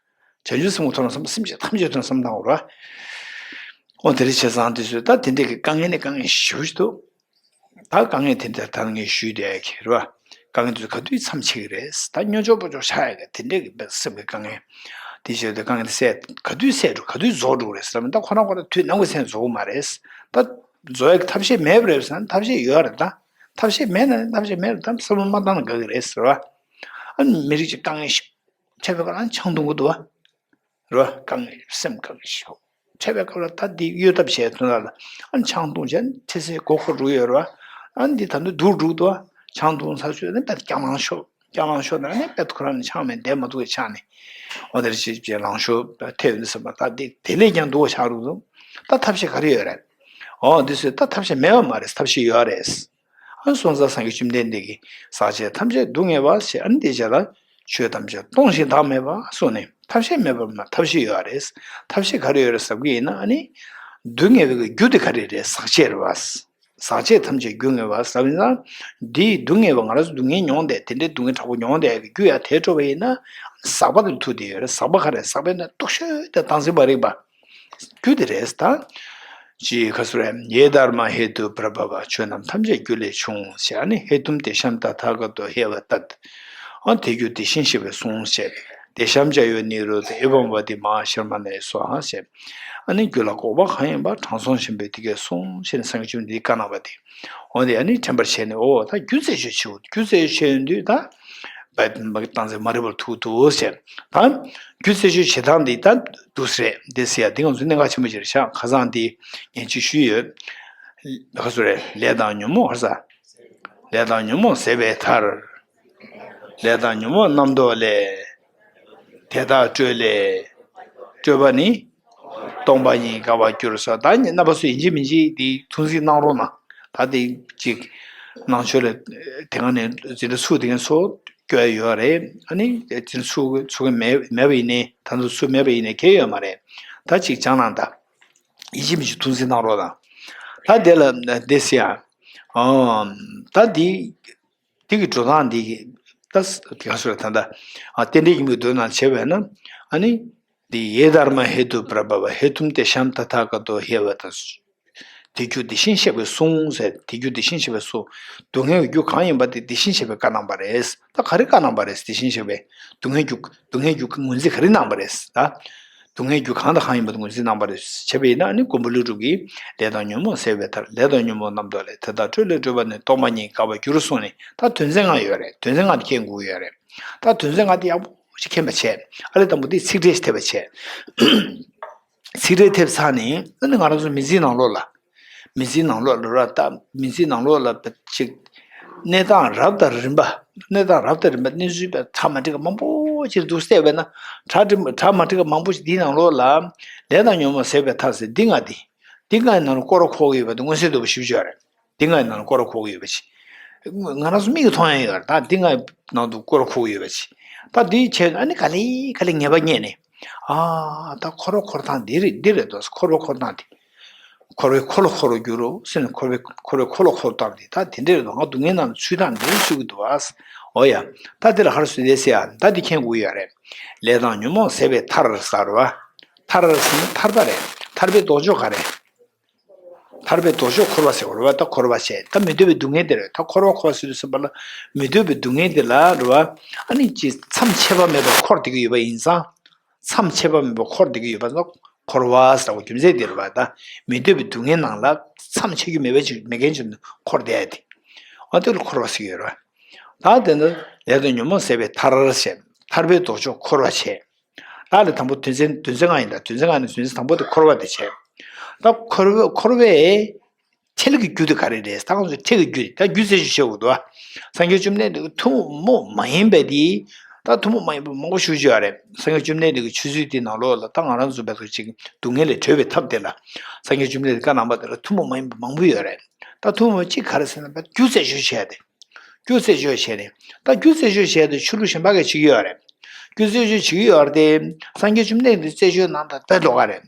བྱང་ཆུབ་སེམས་ཐོག་བསམ་སེམས་ཅན་ཐམས་ཅད་ཐོག་བསམ་བཏང་བ་རེད། འོ་དེ་རེད། བྱས་ཙང་དེ་ཚོས་ད་དེ་འདྲས་ཀྱི་དཀའ་ངལ་ནི་དཀའ་ངལ་ཞེ་པོ་ཞིག་འདུག་ད་དཀའ་ངལ་དེ་འདྲ་ད་ངས་ཞུས་བསྡད་ཀྱི་རེད་བ། དཀའ་ངལ་དེ་ཚོ་ག་དུས་མཚམས་ཆད་ཀྱི་རེད། ད་སྨྱོ་ཇོ་པོ་ཇོ་ཆགས་ཡ་གི་དེ་འདྲས་ཀྱི་དཔེ་སེམས་ཀྱི་དཀའ་ངལ། དེ་བྱས་ཏེ་དཀའ་ངལ་དེ་སེལ་ག་དུས་སེལ་འགྲོ་ག་དུས་རྫོགས་འགྲོ་གི་རེད་ཟེར་ན། ད་ཁོ་རང་ཁོ་རང་དུས་ནམ་གྱི་ཚེ་རྫོགས་ཀྱི་མ་རེད། ད་རྫོགས་ཡ་གི་ཐབས་ཤེས་མེད་པ་རེད་ཟེར་ན་ཐབས་ཤེས་ཡོད་རེད་ད། ཐབས་ཤེས་མེད་ན་ནི་ཐབས་ཤེས་མེད་རེད་ད། བསམ་བློ་མ་བཏང་ན་དགའ་གི་རེད་ཟེར་བ། ཨ་ནི་མི་རིགས་ཀྱི་དཀའ་ངལ་ཞིག་འཕྲད་པའི་སྐབས་ལ་ཆང་འཐུང་གི་འདུག་བ། རེད་བ། དཀའ་ངལ་སེམས་དཀའ་ངལ་ཞིག་འཕྲད་པའི་སྐབས་ལ་ད་འདི་གཡོལ་ཐབས་བྱས་དོན་དག་ལ་ཨ་ནི་ཆང་འཐུང་བྱས་ནས་ཚེ་ཚེ་མགོ་འཁོར་འགྲོ་ཡོད་རེད་བ། ཨ་ནི་འདི་ད་དུང་སྡུག་འགྲོ་འདུག་བ། ཆང་འཐུང་ཚར་ཚོད་ནི་དཔེ་རྐྱང་ལངས་ཤོག་རྐྱང་ལངས་ཤོག་ན་ནི་དཔེ་ཁོ་རང་ནི་ཆང་མེད་བསྡད་མ་ཐུབ་པའི་ཆ་ནས། འོ་དེར་ཅིག་ཅིག་ལངས་ཤོག་ཐེབས་ནི་བསམ་པ་ད་འདི་དེ་ལས་ཀྱང་སྡུག་པ་ཆགས་འགྲོ་འདུག་ད་ཐབས་ཤེས་ག་རེ་ཡོད་རེད། འོ་འདི་ཚོས་ད་ཐབས་ཤེས་མེད་པ་མ་རེད། ཐབས་ཤེས་ཡོད་རེད། ཨ་ནི་སོང་ཙང་སངས་རྒྱས་བཅོམ་ལྡན་འདས་ཀྱིས་ཟག་བཅས་ཐམས་ཅད་སྡུག་བསྔལ་བ་ཞེས། ཨ་ནི་དེའི་རྗེས་ལ་ཆོས་ཐམས་ཅད་སྟོང་ཞིང་བདག་མེད་པ་གསུངས་ནས་ཐབས་ཤེས་མེད་པར་མ་ཐབས་ཤེས་ཡོད་རེད། ཐབས་ཤེས་ག་རེ་ཡོད་རེད་ཟེར་གྱི་ཡིན་ན། ཨ་ནི་སྡུག་བསྔལ་བའི་རྒྱུ་དེ་ག་རེ་རེད། ཟག་བཅས་རེད་བ། ཟག་བཅས་ཐམས་ཅད་རྒྱུ་བསྔལ་བ་ཟེར་བ་ཡིན་ཙང་། འདིའི་སྡུག་བསྔལ་བ་ང་རང་ཚོ་སྡུག་བསྔལ་མྱོང་བསྡད་དེ་འདྲའི་སྡུག་བསྔལ་དྲག་པོ་མྱོང་བསྡད་ཀྱི་རྒྱུ་ཡང་དེ་སྤྲོ་བ་ཡིན་ན། ཟག་པ་དེ་ལ་ཐུག་བསྡད་ཡོད་རེད། ཟག་པ་ག་རེ། ཟག་པའི་ནང་སྡུག་ཤོས་དེ་བདག་འཛིན་པ་རིག་པ། རྒྱུ་དེ་རེད་ད། ཅེས་ཁ་སུ་རེ། ཡེ་དྷརྨཱ་ཧེ་ཏུ་པྲ་བྷ་བ། ཆོས་རྣམས་ཐམས་ཅད་རྒྱུ་ལས་བྱུང་ཞེས། ཨ་ནི་ཧེ་ཏུམ་ཏེ་ཤམ་ཏ་ཐཱ་ག་ཏོ་ཧེ་བ་ཏད། ཨ་དེ་རྒྱུ་དེ་བཞིན་གཤེགས་པས་གསུངས་ཞེས། ཏེ་ཤམ་ཙ་ཡོ་ནི་རོ་དྷ་ཨེ་བམ་བ་དི་མ་ཧཱ་ཤྲ་མ་ཎཱ་ཡེ་སྭཱ་ཧཱ་ཞེས། ཨ་ནི་རྒྱུ་ལ་འགོག་པ་གང་ཡིན་པ་དྲང་སྲོང་ཆེན་པོས་དེ་སྐད་གསུངས་ཞེས་ནས་སངས་རྒྱས་བཅོམ་ལྡན་འདས་བཀའ་གནང་བ་དེ། འོ་དེ་ཨ་ནི་དྲན་པར་བྱས་ནས། འོ་ད་རྒྱུ་རྩད་གཅོད་བྱེད་དགོས། རྒྱུ་རྩད་གཅོད་བྱེད་ཡོང་དུས་ད། བསྟན་པ་གི་སྟངས་འཛིན་མ་རིག་པར་ཐུག་འདུག་ཟེར། ད་རྒྱུ་རྩད་གཅོད་བྱེད་སྟངས་འདི་ད་འདུག་སེ་རེད། འདི་ཟེར་ཡ་འདི་ང་ཚོ་གནད་འགག་ཆེན་པོ་ཅིག་རེད་ཤག་ཁ་སང་འདི་ངས་ཅིག་ཞུས་ཡོད། ཁ་སུ་རེད། ལས་དང་ཉོན་མོངས་ཧར་ས། ལས་དང་ཉོན་མོངས་ཟད་པའི་མཐར། ལས་དང་ཉོན་མོངས་རྣམ་བཟློག་ལས། དེ་དག་སྤྲོས་ལས། སྤྲོས་པ་ནི། སྟོང་པ་ཉིད་དགའ་བར་འགྱུར་སོགས། ད་རྣམ་པ་ཚོ་ཡིན་གཅིག་མིན་གཅིག་འདི་ཐུགས་འཛིན་གནང་རོགས་གནང་། ད་འདི་གཅིག་ནང་ཆོས་ལ་དེ་སྒང་ནས་འཛིན་གྲྭ་ཚུགས་དེ་ངས་ཚོ་སྐྱོ་ཡ་ཡོད་རེད། ཨ་ནི་འཛིན་གྲྭ་ཚུགས་ཚུགས་མཁན་མེད་མེད་པ་ཡིན་ནའི། ད་ཚོ་ཚུགས་མེད་པ་ཡིན་ནའི་གལ་ཡོད་མ་རེད། ད་གཅིག་སྦྱང་གནང་ད། ཡིན་གཅིག་མིན་གཅིག་ཐུགས་འཛིན་གནང་རོགས་གནང་། ད་དེ་ལ་འདི་ཟེར་ཡ། ཨོ། ད་འདི། དེ་གི་འགྲོ་སྟངས་འདི་གི་ད་ག་སུ་ལ་ད་ལྟ་ཨ་རྟེན་འབྲེལ་ཡིན་པའི་མདོ་ནང་བྱས་པས་ན། ཨ་ནི་འདི་ཡེ་དྷརྨཱ་ཧེ་ཏུ་པྲ་བྷ་བ། ཧེ་ཏུམ་ཏེ་ཤམ་ཏ་ཐཱ་ག་ཏོ་ཧེ་བ་ཏ། དེ་རྒྱུ་དེ་བཞིན་གཤེགས་པས་གསུངས་ཟེར། དེ་རྒྱུ་དེ་བཞིན་གཤེགས་པས་གསུངས། སྡུག་བསྔལ་གྱི་རྒྱུ་གང་ཡིན་པ་དེ་དེ་བཞིན་གཤེགས་པས་བཀའ་གནང་བ་རེད། ད་ག་རེ་བཀའ་གནང་བ་རེད། དེ་བཞིན་གཤེགས་པས་སྡུག་བསྔལ་རྒྱུ་སྡུག་བསྔལ་རྒྱུ་ངོས་འཛིན་ག་རེ་གནང་བ་རེད་ད། སྡུག་བསྔལ་རྒྱུ་གང་དང་གང་ཡིན་པ་དེ་ངོས་འཛིན་གནང་བ་རེད། བྱས་པས་ན་ནི་མགོན་པོ་ཀླུ་སྒྲུབ་ཀྱིས་ལས་དང་ཉོན་མོངས་ཟད་པའི་མཐར། ལས་དང་ཉོན་མོངས་རྣམ་བཟློག་ལས། དེ་དག་སྤྲོས་ལས་སྤྲོས་པ་ནི། སྟོང་པ་ཉིད་དགའ་བར་འགྱུར་གསུངས་ནས། ད་དོན་ཚན་ལྔ་ཡོད་རེད། དོན་ཚན་ལྔ་དེ་མཁྱེན་དགོས་ཡོད་རེད། ད་དོན་ཚན་ལྔ་དེ་ཡག་པོ་ཞིག་མཁྱེན་པ་བྱས། ཨ་ལས་དང་པོ་དེ་ཚིག་ཕྲད་ཞིག་འཐེབ་པ་བྱས། ཚིག་འགྲེལ་ཐེབས་ཚར་ནས་ཨ་ནི་ང་རང་ཚོ་མི་ཚེའི་ནང་ལོགས་ལ། མི་ཚེའི་ནང་ལོགས་ལ་ར་ད་མི་ཚེའི་ནང་ལོགས་ལ་ཅིག་གནས་སྟངས་རབ་དང་རིམ་པ། གནས་སྟངས་རབ་དང་རིམ་པ་གནས་ཚུལ་པའི་གྲ་མ་འགྲིག་པ་མང་པོ་ཅིག་འདུག་བལྟས་པས་ན། གྲ་འགྲིག་གྲ་མ་འགྲིག་པ་མང་པོ་ཅིག་འདིའི་ནང་ལོགས་ལ་ལས་དང་ཉོན་མོངས་ཟད་པའི་མཐར་ཟེར་འདི་ལྔ་འདི། འདི་ལྔའི་ནང་ལ་སྐོར་བ་འཁོར་གྱི་ཡོད་པ་དེ་མངོན་གསལ་དོད་པོ་ཞེ་པོ་ཅིག་ཡོད་རེད། འདི་ལྔའི་ནང་ལ་སྐོར་བ་འཁོར་གྱི་ཡོད་པ་ཅིག་ང་རང་ཚོ་མིག་གིས་མཐོང་ཡ་ཡོད་རེད། ད་འདི་ལྔའི་ནང་དུ་སྐོར་བ་འཁོར་གྱི་ཡོད་པ་ཅིག་ད་འདི་བྱས་ཨ་ནི་ག་ལེ་ག་ལེ་ངེས་པ་རྙེད་ནས། ཨ་ད་འཁོར་བ་འཁོར་སྟངས་འདི་རེད་འདི་རེད་དོ། འཁོར་བ་འཁོར་སྟངས་འདི། འཁོར་བའི་འཁོར་ལོ་འཁོར་བར་འགྱུར་རོ་ཟེར་ནས་འཁོར་བའི་འཁོར་བའི་འཁོར་ལོ་འཁོར་སྟངས་འདི་ད་དེ་འདྲ་རེད་དོ། ང་སྡུག་བསྔལ་ནང་ལ་ཚུད་སྟངས་འདི་རེད་ཞུ་གི་འདུག་བ། འོ་ཡ། ད་འདི་ལ་ག་རེ་ཟེར་དེ་ཟེར་ཡ་ད་འདི་མཁྱེན་དགོས་ཡོད་རེད། ལས་དང་ཉོན་མོངས་ཟད་པའི་མཐར་ཟེར་བ། མཐར་ཟེར་ན་ཐར་པ་རེད། ཐར་པའི་ལྡོག་ཕྱོགས་ག་རེ། ཐར་པའི་ལྡོག་ཕྱོགས་འཁོར་བ་ཟེར་བ་རེད་བ། ད་འཁོར་བ་བྱས་ད་མི་འདོད་པའི་སྡུག་བསྔལ་དེ་རེད། ད་འཁོར་བ་འཁོར་བ་ཟེར་དུས་ཙམ་པ་ལ་མི་འདོད་པའི་སྡུག་བསྔལ་དེ་ལ་རེད་བ། ཨ་ནི་ཅི་མཚམས་ཆད་པ་མེད་པར་འཁོར་བསྡད་ཀྱི་ཡོད་པ་ཡིན་ཙང་། མཚམས་ཆད་པ་མེད་པར་འཁོར་བསྡད་ཀྱི་ཡོད་པ་ཙང་འཁོར་བ་ཟེར་བ་རྒྱུ་མཚན་དེ་རེད་བ། ད་མི་འདོད་པའི་སྡུག་བསྔལ་ནང་ལ་མཚམས་ཆད་རྒྱུ་མེད་པའི་ཅིག་མེད་མཁན་ཅིག་འཁོར་བསྡད་ཡ་དེ། ཨ་དེ་ལ་འཁོར་བ་ཟེར་གྱི་ཡོད་རེད་བ། ད་དེ་ནི་ལས་དང་ཉོན་མོངས་ཟད་པའི་མཐར་བྱས། ཐར་པའི་ལྡོག་ཕྱོགས་འཁོར་བ་བྱས། ད་ལས་དང་པོ་དོན་ཚན་དོན་ཚན་ལྔ་ཡིན་ད། དོན་ཚན་ལྔ་ནས་དོན་ཚན་དང་པོ་དེ་འཁོར་བ་དེ་བྱས། ད་འཁོར་བ་འཁོར་བའི་ཆེད་ལས་ཀྱི་རྒྱུ་དེ་ག་རེ་རེད། ད་ང་ཚོས་ཁྲིད་ཀྱི་རྒྱུ་དེ་ད་རྒྱུ་རྩད་གཅོད་བྱེད་དགོས་འདུག་བ། སངས་རྒྱས་བཅོམ་ལྡན་འདས་ཀྱི་ཐུན་མོང་མ་ཡིན་པའི་དེ། ད་ཐུན་མོང་མ་ཡིན་པ་མང་པོ་ཞུ་རྒྱུ་ཡོད་རེད། སངས་རྒྱས་བཅོམ་ལྡན་འདས་ཀྱི་ཆོས་ཚུལ་དེའི་ནང་ལོགས་ལ་ད་ང་རང་ཚོ་བལ་ཚོ་ཅིག་སྡུག་བསྔལ་ལས་གྲོལ་བའི་ཐབས་དེ་ལ། སངས་རྒྱས་བཅོམ་ལྡན་འདས་བཀའ་གནང་བ་དེ་ལ་ཐུན་མོང་མ་ཡིན་པ་མང་པོ་ཡོད་རེད། ད་ཐུན་མོང་གཅིག་ག་རེ་ཟེར་ན་རྒྱུ་རྩད་གཅོད་བྱས་ཏེ། རྒྱུ་རྩད་གཅོད་བྱས་ནས། ད་རྒྱུ་རྩད་གཅོད་བྱས་ཏེ་ཆོས་ལུགས་གཞན་པ་གས་བྱེད་ཀྱི་ཡོད་རེད། རྒྱུ་རྩད་གཅོད་བྱེད་ཀྱི་ཡོད་རེད་དེ། སངས་རྒྱས་བཅོམ་ལྡན་འདས་རྩད་གཅོད་གནང་སྟངས་དཔེ་ལོགས་ཀ་རེད།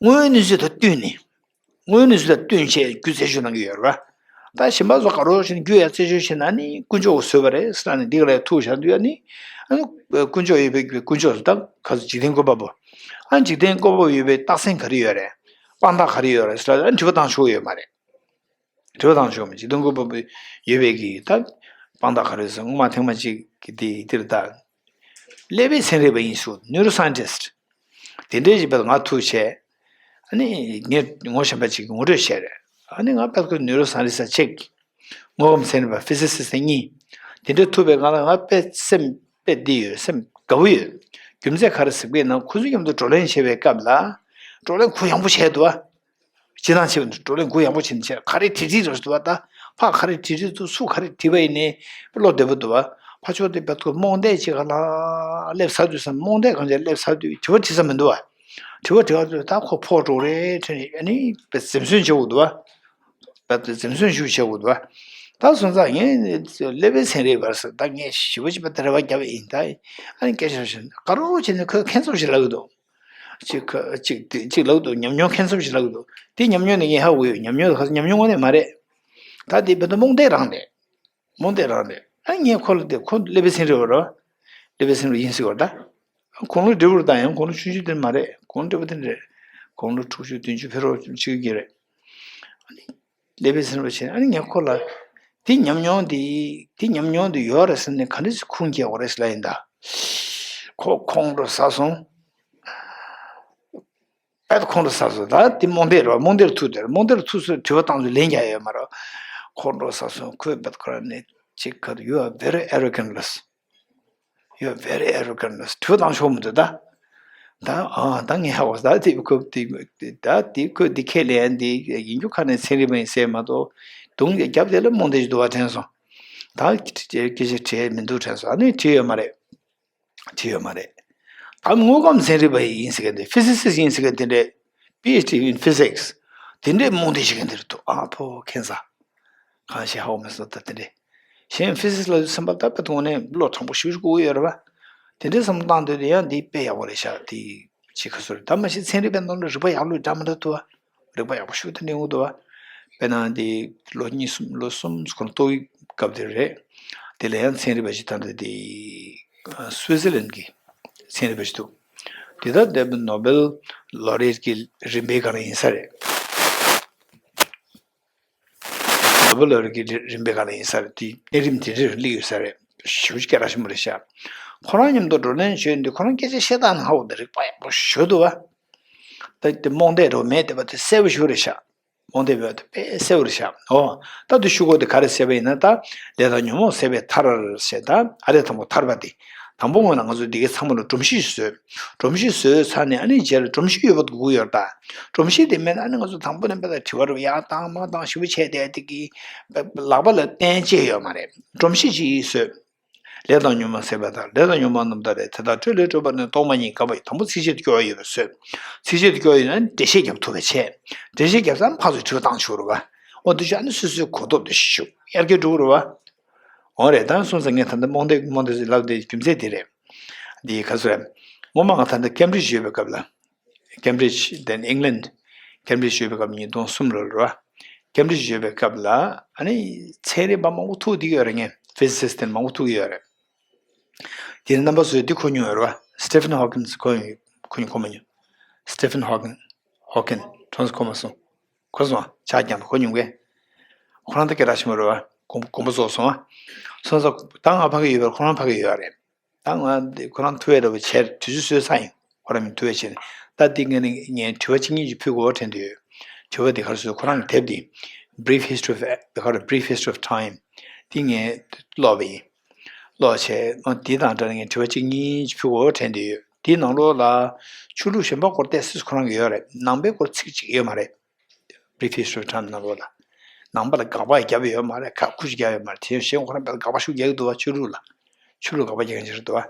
དངོས་ཡོད་གནས་ཚུལ་དང་བསྟུན་ནས། དངོས་ཡོད་གནས་ཚུལ་དང་བསྟུན་བྱས་རྒྱུ་རྩད་གཅོད་གནང་གི་ཡོད་རེད་བ། ད་གཞན་པ་ཚོ་ག་རོ་ཞིག་རྒྱུ་ཡ་རྩད་གཅོད་བྱས་ན་ནི་དཀོན་མཆོག་གིས་བཟོས་པ་རེད་ཟེར་ནས་འདི་ག་ལ་ཐུག་བཞག་འདུག་ཡ་ནི། ཨ་ནི་དཀོན་མཆོག་ཡོད་པའི་དཀོན་མཆོག་ཟེར་ད་ག་ཚོད་འཇིག་རྟེན་བཀོད་པ་པོ། ཨ་ནི་འཇིག་རྟེན་བཀོད་པ་པོ་ཡོད་པའི་རྟགས་མཚན་ག་རེ་ཡོད་རེད། དཔང་རྟགས་ག་རེ་ཡོད་རེད་ཟེར་ན་ཨ་ནི་དྲི་བ་བཏང་ཆོག་ཡོད་མ་རེད། དྲི་བ་བཏང་ཆོག་མི་འཇིག་རྟེན་བཀོད་པ་པོ་ཡོད་པའི་གི་ད་དཔང་རྟགས་ག་རེ་ཟེར་སྔོན་མ་ཐེངས་མ་གཅིག་གི་དེ་དེར་ད་ཀླད་པའི་ཚན་རིག་པ་ཡིན་ཟེར་ནུ་རོ་སའེན་ཊིསི་ཊི་དེ་འདྲའི་ཞིག་བས་ང་ཐུག་བྱས། ཨ་ནི་ངས་ངོ་ཤེས་པ་ཅིག་གིས་ངོ་སྤྲོད་བྱས་རེད། ཨ་ནི་ང་དཔེ་ཁོ་ནུ་རོ་སའེན་ཊིསི་ཊི་གཅིག་དངོས་ཁམས་ཚན་རིག་པ་ཕི་སི་སི་སི་གཉིས། དེ་འདྲ་ཐུག་པའི་ང་ལ་ང་དཔེ་སེམས་དཔེ་བདེ་ཡོད། སེམས་དགའ་བོ་ཡོད། རྒྱུ་མཚན་ག་རེ་ཟེར་གི་ན་ཁོ་ཚོ་མཉམ་དུ་བགྲོ་གླེང་བྱེད་པའི་སྐབས་ལ་བགྲོ་གླེང་གུ་ཡངས་པོ་བྱས་འདུག་བ། སྤྱིར་བཏང་བྱས་པ་འདུག་བགྲོ་གླེང་གུ་ཡངས་པོ་བྱས་ནས་བྱས་ག་རེ་བྲིས་བྲིས་རེད་འདུག་བ། ད་ཕ་ག་རེ་བྲིས་བྲིས་འདུག་སུ་ག་རེ་བྲིས་པ་ཡིན་ནའི་བློ་བདེ་པོ་འདུག་བ། ཕ་ཕྱོགས་དེ་བར་དུ་རྨོངས་དད་ཅིག་ག་ལ་སླེབས་ཚར་དུས་སམ་རྨོངས་དད་གང་ཅིག་སླེབས་ཚར་དུས་དྲི་བ་དྲི་ས་མི་འདུག་བ། དྲི་བ་དྲི་བ་དུས་ད་ཁོ་ཕོག་འགྲོ་རེད་དྲན་ནས་ཨ་ནི་དཔེ་འཛེམ་ཟོན་བྱེད་དགོས་འདུག་བ། དཔེ་འཛེམ་ཟོན་ཞིག་བྱེད་དགོས་འདུག་བ། ད་སོང་ཙང་ངས་ཀླད་པའི་ཚན་རིག་པ་ཟེར་ད་ངས་ཞིབ་པོ་ཅིག་དཔེ་ད་རེ་བ་བརྒྱབ་པ་ཡིན། ད་ཨ་ནི་སྐད་ཆ་བཤད་ན་ག་རེ་བྱས་ནས་ཁོས་ཁྱད་མཚར་ཞིག་ལབ་ཀྱི་འདུག་ཅིག་ཁ་ཅིག་དེ་ཅིག་ལབ་འདུག་ཉམས་མྱོང་ཁྱད་མཚར་ཞིག་ལབ་འདུག་དེ་ཉམས་མྱོང་ནི་ངས་ཧ་གོ་ཡོད། ཉམས་མྱོང་ཁ་ཉམས་མྱོང་དངོས་གནས་མ་རེད། ད་དེ་བོད་དུ་རྨོངས་དད་རང་རེད། རྨོངས་དད་རང་རེད། ཨ་ངས་ཁོ་ལ་དེ་ཁོ་ཀླད་པའི་ཚན་རིག་པ་རེད། ཀླད་པའི་ཚན་རིག་པ་ཡིན་ཟེར་བ་ད། ཁོང་ལོ་འབྲི་བར་ད་ཡང་ཁོང་ལོ་ཆུང་ཆུང་དེ་མ་རེད། ཁོང་ལོ་འབྲི་བ་དེ་རེད། ཁོང་ལོ་དྲུག་ཅུ་བདུན་ཅུ་ཕེབས་རོགས་བྱེད་ཀྱི་རེད། ཀླད་པའི་ཚན་རིག་པ་བྱས་ཨ་ནི་ངས་ཁོ་ལ། དེ་ཉམས་མྱོང་དེ་དེ་ཉམས་མྱོང་དེ་ཡོད་རེད་ཟེར་ནས་ག་འདྲ་ཞིག་ཁུངས་སྐྱེལ་དགོས་རེད་ཟེར་ལབ་ཡིན་ད། ཁོ་ཁོང་ཁྲོ་ཟ་སོང་། དཔེ་ཁོང་ཁྲོ་ཟ་སོང་། ད་དེ་རྨོངས་དད་རེད་བ། རྨོངས་དད་ཐུག་དེར་རྨོངས་དད་ཐུག་སོང་དྲི་བ་བཏང་ཚུལ་ལན་རྒྱག་ཡོད་མ་རེད། ཁོང་ཁྲོ་ཟ་སོང་། ཁོས་བེད་ཁོ་ར་ནས་ཅིག་ག་རེ། You are very arrogant person. You are very arrogant person. དྲི་བ་བཏང་ཆོག་མི་འདུག་ད། ད་ཨ་ད་ངས་ཧ་གོ། ད་དེ་ཁོ་དེ་ད་དེ་ཁོ་དེ་ཁས་ལེན་དེ་ཡིན་རྒྱུ་ཁ་ནས་ཚན་རིག་པ་ཡིན་ཟེར་མ་གཏོགས་དུང་རྒྱབ་དེ་ལ་རྨོངས་དད་ཅིག་འདུག་བ་དྲན་སོང་། ད་སྐད་ཆ་དྲིས་མི་འདུག་དྲན་སོང་། ཨ་ནི་དྲིས་ཡོད་མ་རེད། དྲིས་ཡོད་མ་རེད། ད་དངོས་ཁམས་ཚན་རིག་པ་ཡིན་ཟེར་མཁན་དེ་ཕི་སི་སི་སི་ཡིན་ཟེར་མཁན་དེ་འདྲས། པི་ཨེཆ་ཌི་in physics དེ་འདྲས་རྨོངས་དད་བྱེད་མཁན་དེ་རེད་འདུག་ཨ་ཕོ་ཁྱད་མཚར། གང་ཞིག་ཧ་གོ་མི་སོང་ད་དེ་འདྲས། གཞན་ཕི་སི་སི་ལ་སེམས་པ་ད་དཔེ་ཐོག་ནས་བློ་དྲང་པོ་ཞུ་དགོས་ཡོད་རེད་པ། དེ་འདྲས་བསམ་བློ་བཏང་དུས་དེ་ཡང་འདི་དཔེ་ཡག་པོ་རེད་ཤག་དེ་ཅི་ག་སོ་རེད། ད་མ་གཞི་ཚན་རིག་པའི་ནང་ལ་རིག་པ་ཡག་ལོས་འདྲ་མི་འདྲ་འདུག་ཨ། རིག་པ་ཡག་པོ་ཞིག་ཏུ་གནས་འོང་དུ་བ། དཔེར་ན་འདི་ལོ་གཉིས་གསུམ་ལོ་གསུམ་ཁོ་ན་ཏོག་དབྱིབས་སྐབས་དེར་རེད། དེ་ལ་ཡང་ཚན་རིག་པ་ཞིག་ད་ལྟ་དེ་སུའི་ཙི་ལན་གྱི་ཚན་རིག་པ་ཞིག་འདུག་དེ་ད་ལྟ་ནོ་བེལ་ལོ་རེཊ་ཀྱི་རིམ་པའི་སྒང་ལ་ཡིན་ས་རེད། ནོ་བེལ་ལོ་རེཊ་ཀྱི་རིམ་པའི་སྒང་ལ་ཡིན་ས་རེད། དེ་གནས་རིམ་དེ་འདྲར་སླེབས་ཡོད་ས་རེད། ཞེ་པོ་ཅིག་སྐད་གྲགས་ཆེན་པོ་རེད་ཤག་ཁོ་རང་མཉམ་དུ་བགྲོ་གླེང་བྱས་ཡོང་དུས་ཁོ་རང་སྐད་ཆ་བཤད་སྟངས་ནང་འོ་དེ་རིག་པ་ཡག་པོ་ཞེ་པོ་འདུག་བ། ད་དེ་རྨོངས་དད་འགྲོ་མེད་བསྡད་པ་དེ་གསལ་པོ་ཞེ་པོ་རེད་ཤག་རྨོངས་དད་མེད་པ་དེ་དཔེ་གསལ་པོ་རེད་ཤག་འོ། ད་དེ་ཞུ་དགོས་དེ་ག་རེ་ཟེར་བ་ཡིན་ན་ད་ལས་དང་ཉོན་མོངས་ཟད་པའི་མཐར་ཞེས་ད་ཨ་ལས་དང་པོ་ཐར་པ་དེ། དང་པོ་ངོས་ནས་ང་ཚོ་འདི་གའི་ཚང་མ་ལ་སྒྲོམ་གཞི་བཟོས། སྒྲོམ་གཞི་བཟོས་ཚར་ནས་ཨ་ནི་རྗེས་ལ་སྒྲོམ་གཞི་ཡོད་པ་དགོས་ཀྱི་ཡོད་རེད་ད། སྒྲོམ་གཞི་དེ་མེད་ན་ཨ་ནི་ང་ཚོ་དང་པོ་ནས་དཔེ་ལ་དྲི་བ་རུ་ཡར་བཏང་མར་བཏང་ཞེ་པོ་བྱས་བསྡད་དེ་གི། ལག་པ་ལ་བརྟེན་བྱས་ཡོད་མ་རེད། སྒྲོམ་གཞི་ཅིག་བཟོས། ལས་དང་ཉོན་མོངས་ཟད་པ་དང་། ལས་དང་ཉོན་མོངས་རྣམ་དག་ལས། དེ་དག་སྤྲོས་ལས་སྤྲོས་པ་ནི། སྟོང་པ་ཉིད་དགག་པ་ཡིས། དང་པོ་ཚིགས་བཅད་དུ་སྐྱོར་བ་ཡོད་པར་བཟོས། ཚིགས་བཅད་དུ་སྐྱོར་བ་ཡོད་ན་འགྲེལ་བཤད་རྒྱབ་ཐུབ་པ་བྱས། འགྲེལ་བཤད་རྒྱབ་ཚར་ཕར་ཚུར་དྲི་བ་བཏང་ཆོག་རེད་བ། འོ་དེ་ཆོག་ཨ་ནི་སོ་སོའི་གོ་རྟོགས་དེ་ཞུ་ཡར་རྒྱས་འགྲོ་གི་རེད་བ། འོ་རེད། ད་སོང་ཙང་ངས་ད་ལྟ་རྨོངས་དད་རྨོངས་དད་ཟེར་ལབ་དེ་རྒྱུ་མཚན་དེ་རེད། འདི་ག་ཚོད་རེད། ངོ་མ་ང་ད་ལྟ་ཀེམ་བྷྲིཇ་ཡོད་པའི་སྐབས་ལ། ཀེམ་བྷྲིཇ་then England། ཀེམ་བྷྲིཇ་ཡོད་པའི་སྐབས་ཉིས་སྟོང་གསུམ་ལོ་ལ་རེད་བ། ཀེམ་བྷྲིཇ་ཡོད་པའི་སྐབས་ལ་ཨ་ནི་ཚན་རིག་པ་མང་པོ་ཐུག་བསྡད་ཡོད་རེད། ངས་ཕི་ཟི་སིསི་དེ་མང་པོ་ཐུག་ཡོད་རེད། དེ་ནས་རྣམ་པ་ཚོས་འདི་གོ་མྱོང་ཡོད་རེད་བ། Stephen Hawking། གོ་མྱོང་། གོ་མྱོང་གོ་མ་མྱོང་། Stephen Hawking། Hawking། ཁོང་ཚོ་གོ་མ་སོང་། གོ་སོང་ཨ། ཆ་རྐྱང་གོ་མྱོང་གི། ཁོ་རང་ད་སྐད་གྲགས་ཆེན་པོ་རེད་བ། དགོངས་དགོངས་པ་རྫོགས་སོང་ཨ། སོང་ཙང་ད་ང་ཕ་གི་ཡོད་པར་ཁོ་རང་ཕ་གི་ཡོད་རེད། ད་ང་འདི་ཁོ་རང་ཐུག་ཡས་འདྲ་པོ་བྱས་དུས་ཚོད་བཟོས་ཚར་ཡིན། ཁོ་རང་མི་ཐུག་ཡས་བྱས་ནས། ད་འདི་ངས་ནི་ངས་དྲི་བ་གཅིག་གཉིས་ཤིག་ཕུལ་དགོས་དྲན་འདུག་དྲི་བ་འདི་ག་རེ་ཟེར། ཁོ་རང་གི་དེབ་འདི་Brief History of ག་རེ། Brief History of Time། འདི་ངས་ཀློག་པ་ཡིན། ཀློག་བྱས་འོ་འདི་དང་འབྲེལ་ནས་ངས་དྲི་བ་གཅིག་གཉིས་ཤིག་ཕུལ་དགོས་དྲན་འདུག་འདིའི་ནང་ལོགས་ལ་ཆོས་ལུགས་གཞན་པ་སྐོར་ཏོག་ཙམ་ཁོ་རང་གི་ཡོད་རེད། ནང་པའི་སྐོར་ཚིག་གཅིག་ཡོད་མ་རེད། British Return ནང་ལོགས་ལ། ནང་པ་ལ་དགག་པ་རྒྱབ་ཡོད་མ་རེད། ཁ་ཁུ་ཅིག་རྒྱབ་ཡོད་མ་རེད། དེ་གཞན་ཁོ་རང་དཔེ་དགག་པ་ཤུགས་རྒྱག་གི་འདུག་བ། ཆོས་ལུགས་ལ། ཆོས་ལུགས་དགག་པ་རྒྱག་མཁན་ཅིག་རེད་འདུག་བ།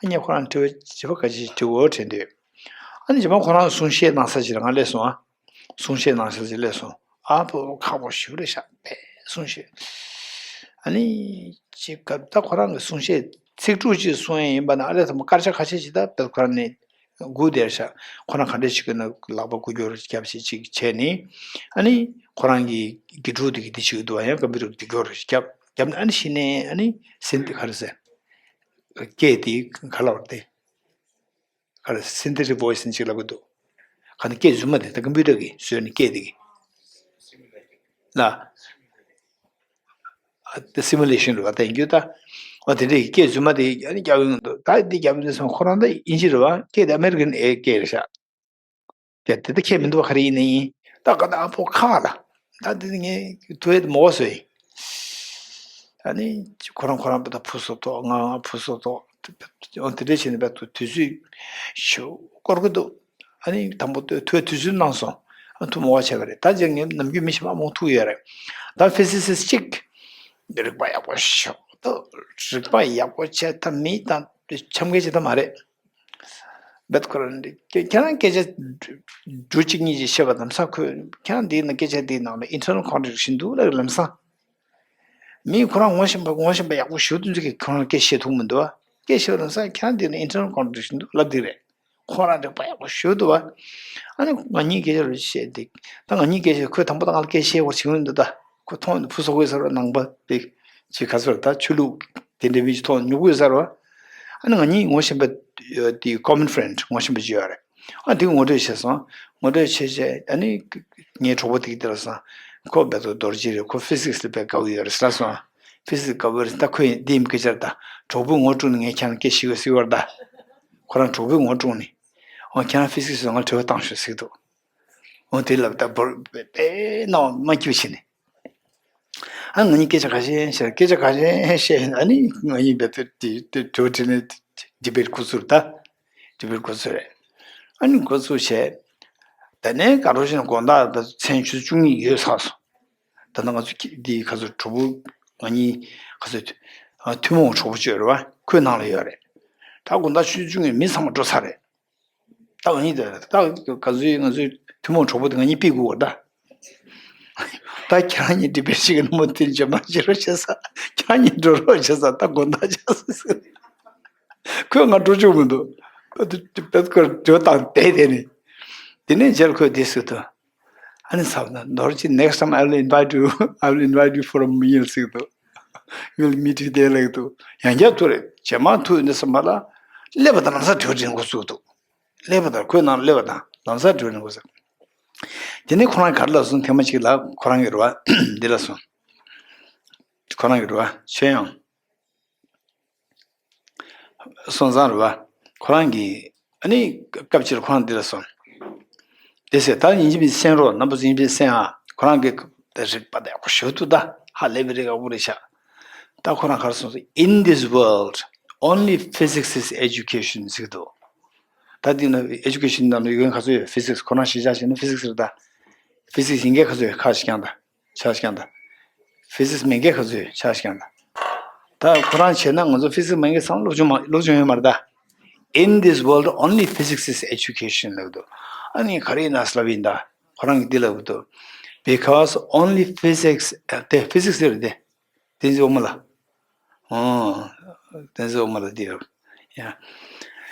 ཨ་ནི་ཁོ་རང་དྲི་བ་བྱིས་པ་ག་ཅིག་དྲི་འོ་དྲན་འདུག་ཨ་ནི་རྗེས་མ་ཁོ་རང་གསུང་བཤད་གནང་ས་ཅིག་ལ་ང་སླེབས་སོང་ཨ། གསུང་བཤད་གནང་ས་ཅིག་སླེབས་སོང་། ཨ་ཕོ་ཁག་པོ་ཞེ་པོ་རེད་ཤག་དཔེ་གསུང་བཤད། ཨ་ནི་ཅིག་ག་ད་ཁོ་རང་གི་གསུང་བཤད་ཚིག་དྲུག་ཅིག་གསུང་ཡས་ཡིན་པ་ན་ཨ་ལས་ཐོག་མ་སྐར་ཆ་ཁ་ཤས་ཅིག་ད་དཔེ་ཁོ་རང་ནས། སྒུག་བསྡད་ཤག་ཁོ་རང་ག་འདྲས་ཞིག་གི་ནང་ལག་པ་འགུལ་སྐྱོད་རྒྱབ་བྱས་ཅིག་བྱས་ནས། ཨ་ནི་ཁོ་རང་གི་དགེ་ཕྲུག་དེ་གི་དེ་ཞིག་འདུག་བ། ཡང་ཀམ་པུ་ཊར་འགུལ་སྐྱོད་རྒྱབ་རྒྱབ་ནས་ཨ་ནི་གཞི་ནས་ཨ་ནི་སེམས་དེ་ག་རེ་ཟེར། སྐད་དེ་ག་ལ་བར་ཏེ། ག་རེ་synthetic voice ནི་ཅིག་ལབ་གི་འདུག་ག་ནི་སྐད་རྫུན་མ་དེ་ད་ཀམ་པུ་ཊར་གི་བཟོས་ནས་སྐད་དེ་གི་ལ། ཨ་ཏི་སི་མུ་ལེ་ཤན་རེད་བ། ད་ཡིན་རྒྱུ་ད། འོ་དེ་འདྲའི་སྐད་རྫུན་མ་དེ་ཨ་ནི་རྒྱབ་ཡོང་འདུག་ད་འདི་རྒྱབ་ཡོང་དུས་ཙམ་ཁོ་རང་ད་དབྱིན་ཇི་རེད་བ། སྐད་དེ་ཨ་མེ་རི་ཀན་ཨེ་སྐད་རེད་ཤག་སྐད་དེ་ད་ཁྱད་མི་འདུག་བ། ག་རེ་ཡིན་ནའི་ཡིན། ད་ག་ད་ཨ་ཕོ་ཁ་ལ། ད་འདི་ངས་ཐུ་ཡེ་མོ་སོ་ཡིན། ཨ་ནི་ཁོ་རང་ཁོ་རང་པ་ད་ཕུ་སོ་ཏོ་ང་ང་ཕུ་སོ་ཏོ། འོ་དེ་འདྲ་བྱས་ནས་པ་དུས་ཚོད་ཞོ་སྐོར་གི་འདུག་ཨ་ནི་དང་པོ་ཐོས་དུས་ཚོད་གནང་སོང་། ཨ་ཐུ་མོ་བ་བྱས་པ་རེད། ད་ཅང་ངས་ནམ་རྒྱུན་མི་ཤེས་པ་མང་ཐུག་ཡོད་རེད། ད་ཕི་སི་སིས་གཅིག་རིག་པ་ཡག་པོ་ཤོག་ད་རིག་པ་ཡག་པོ་བྱས་ད་མི་དང་འཆམ་མཁན་ཅིག་ད་མ་རེད། བེད་ཁོ་རང་ཁྱེད་རང་སྐད་ཆ་འབྲུ་གཅིག་གཉིས་ཅིག་བཤད་པ་ལམ་སང་ཁོས་ཁྱེད་རང་འདིའི་ནང་སྐད་ཆ་འདིའི་ནང་ལ་internal contradiction འདུག་ལབ་ལམ་སང་། མི་ཁོ་རང་ངོ་ཤེས་པ་ངོ་ཤེས་པ་ཡག་པོ་ཞུ་དུ་འཛུགས་ཀྱི་ཁོ་རང་སྐད་བཤད་ཐུབ་མི་འདུག་ཨ། སྐད་བཤད་པ་ལམ་སང་ཁྱེད་རང་འདི་ནི་internal contradiction འདུག་ལབ་འདི་རེད། ཁོ་རང་རིག་པ་ཡག་པོ་ཞུ་འདུག་བ། ཨ་ནི་ང་གཉིས་སྐད་ཆ་རེ་བཤད་འདི། ད་ང་གཉིས་སྐད་ཆ་ཁོས་དང་པོ་ད་ང་ལ་སྐད་བཤད་བར་བྱེད་ཀྱི་འདུག་ད་ཁོ་མཐོང་ཡོང་དུས་ཕུ་སོ་གོས་ཟེར་བ་ནང་པ་དེ་ཅིག་ག་ཚོད་ད་ཆོས་ལུགས་དེ་འདྲ་མི་ཅིག་མཐོང་ཉོ་གོས་ཟེར་བ། ཨ་ནི་ང་གཉིས་ངོ་ཤེས་པ་དེ་common friend ངོ་ཤེས་པ་ཅིག་ཡོད་རེད། ཨ་དེ་ངོ་སྤྲོད་བྱས་སོང་། ངོ་སྤྲོད་བྱས་བྱས་ཨ་ནི་ངའི་གྲོགས་པོ་དེ་གི་དེ་ལ་སོང་། ཁོ་བེད་དོ་རྡོ་རྗེ་རེད། ཁོ་ཕི་སིག་སི་ལ་དཔེ་དགའ་བོ་ཡོད་རེད་ཟེར་སོང་། ཕི་སིག་དགའ་བོ་རེད། ད་ཁོས་འདི་ཡིན་སྐད་ཆ་རེད། ད་གྲོགས་པོས་ངོ་སྤྲོད་ནས་ངས་ཁྱེད་རང་སྐད་ཤེས་ཡོད་ཟེར་བ་རེད་ད། ཁོ་རང་གྲོགས་པོས་ངོ་སྤྲོད་ནས། འོ་ཁྱེད་རང་ཕི་སིག་སི་ང་དྲི་བ་བཏང་ཤོག་ཟེར་གི་འདུག་འོ་དེ་ལབ་ད་བོར་པའི་ནང་མ་སྐྱིད་བྱས་ནས། ཨ་ང་གཉིས་སྐད་ཆ་ཁ་ཤས་བཤད། སྐད་ཆ་ཁ་ཤས་བཤད། ཨ་ནི་ང་གཉིས་བེད་དེ་དེ་དྲི་བ་དྲིས་ནས་ཌི་བེ་ཊི་འགོ་ཚུགས་ད། ཌི་བེ་ཊི་འགོ་ཚུགས་རེད། ཨ་ནི་འགོ་ཚུགས་བྱས། ད་ནས་ག་རོ་ཞིག་ན་དགོང་དག་ད་མཚན་ཆུ་ཚོད་བཅུ་གཉིས་ཡོལ་ཚར་སོང་། ད་ནང་ང་ཚོ་འདི་ག་ཚོད་གྲོགས་པོ་ང་གཉིས་ག་ཚོད་ཐུན་མོང་གྲོགས་པོ་བཅོས་རེད་བ། ཁོའི་ནང་ལ་ཡོད་རེད། ད་དགོང་དག་ཆུ་ཚོད་བཅུ་གཉིས་མི་ཚང་མ་འགྲོ་ཚར་རེད། ད་ང་གཉིས་དེ་ད་ག་ཚོད་ང་ཚོའི་ཐུན་མོང་གྲོགས་པོ་དེ་ང་གཉིས་ཕུད་དགོས་ད། ད་ཁྱེད་རང་གཉིས་ཌི་བེ་ཊི་ཞིག་གི་ནུ་མོ་དེ་འཇོན་མ་བྱེད་རོགས་བྱེད་ས། ཁྱེད་རང་གཉིས་འགྲོ་རོགས་བྱེད་ས། ད་དགོང་དག་བྱ་ས་ཟེར། ཁོས་ང་འགྲོ་བཅུག་མི་འདུག་ཨ་དེ་དེ་བེད་ཁོར་འགྲོ་དང་བསྡད་དེ་ནི། དེ་ནས་རྗེས་ཁོས་དེ་ཟེར་དུས། ཨ་ནི་ཚབ་ན་རྡོ་རྗེ། Next time I will invite you, I will invite you for a meal ཟེར་དུས། We'll meet you there ལབ་དུས། ཡང་བསྐྱར་ཐུག་རེད། རྗེས་མ་ཐུག་ནས་སོང་མ་ལ། སླེབས་པ་དང་ལམ་སང་དྲི་བ་དྲི་འགོ་ཚུགས་འདུག་སླེབས་པ་དང་ཁོའི་ནང་སླེབས་པ་དང་ལམ་སང་དྲི་བ་དྲི་འགོ་ཚུགས། དེ་ནས་ཁོ་རང་ག་རེ་ལབ་སོང་། ཐེངས་མ་གཅིག་ལ་ཁོ་རང་གི་རེད་བ། འདི་ལབ་སོང་། ཁོ་རང་གི་རེད་བ། ཆོས་དབྱངས་སོང་ཙང་རེད་བ། ཁོ་རང་གི་ཨ་ནི་སྐབས་ཅིག་ལ་ཁོ་རང་འདི་ལབ་སོང་། དེ་ཟེར་ད་ཡིན་གཅིག་མིན་གཅིག་གསན་རོགས། རྣམ་པ་ཚོ་ཡིན་གཅིག་མིན་གཅིག་གསན་ཨ། ཁོ་རང་གི་རིག་པ་དེ་ཡག་པོ་ཞེ་པོ་འདུག་ད་ཧ་ལས་པའི་རིག་ཡག་པོ་རེད་ཤག་ད་ཁོ་རང་ག་རེ་གསུངས་སོང་། In this world, only physics is education ཟེར་གྱི་འདུག་ད་འདི་ན་education ནང་ལ་ཡོན་ག་ཚོད་ཡོད། physics ཁོ་རང་གཞིས་ཆགས་བྱས་ན་physics རེད་ད། physics ཡིན་མཁན་ག་ཚོད་ཡོད། ཁ་ཞིག་ཀྱང་ད། ཆ་ཞིག་ཀྱང་ད། physics མེད་མཁན་ག་ཚོད་ཡོད། ཆ་ཞིག་ཀྱང་ད། ད་ཁོ་རང་བྱས་ན་ང་ཚོ་physics མེད་མཁན་ཚང་སློབ་སྦྱོང་མ་སློབ་སྦྱོང་ཡོད་མ་རེད་ད། In this world, only physics is education ལབ་འདུག་ཨ་ནི་ག་རེ་ཡིན་ན་ལབ་ཡིན་ད། ཁོ་རང་གིས་འདི་ལབ་འདུག Because only physics དེ་physics དེ་རེད་དེ། བསྟན་འཛིན་དབུ་མ་ལ། ཨོ། བསྟན་འཛིན་དབུ་མ་ལ་འདི་ཡོད། Yeah.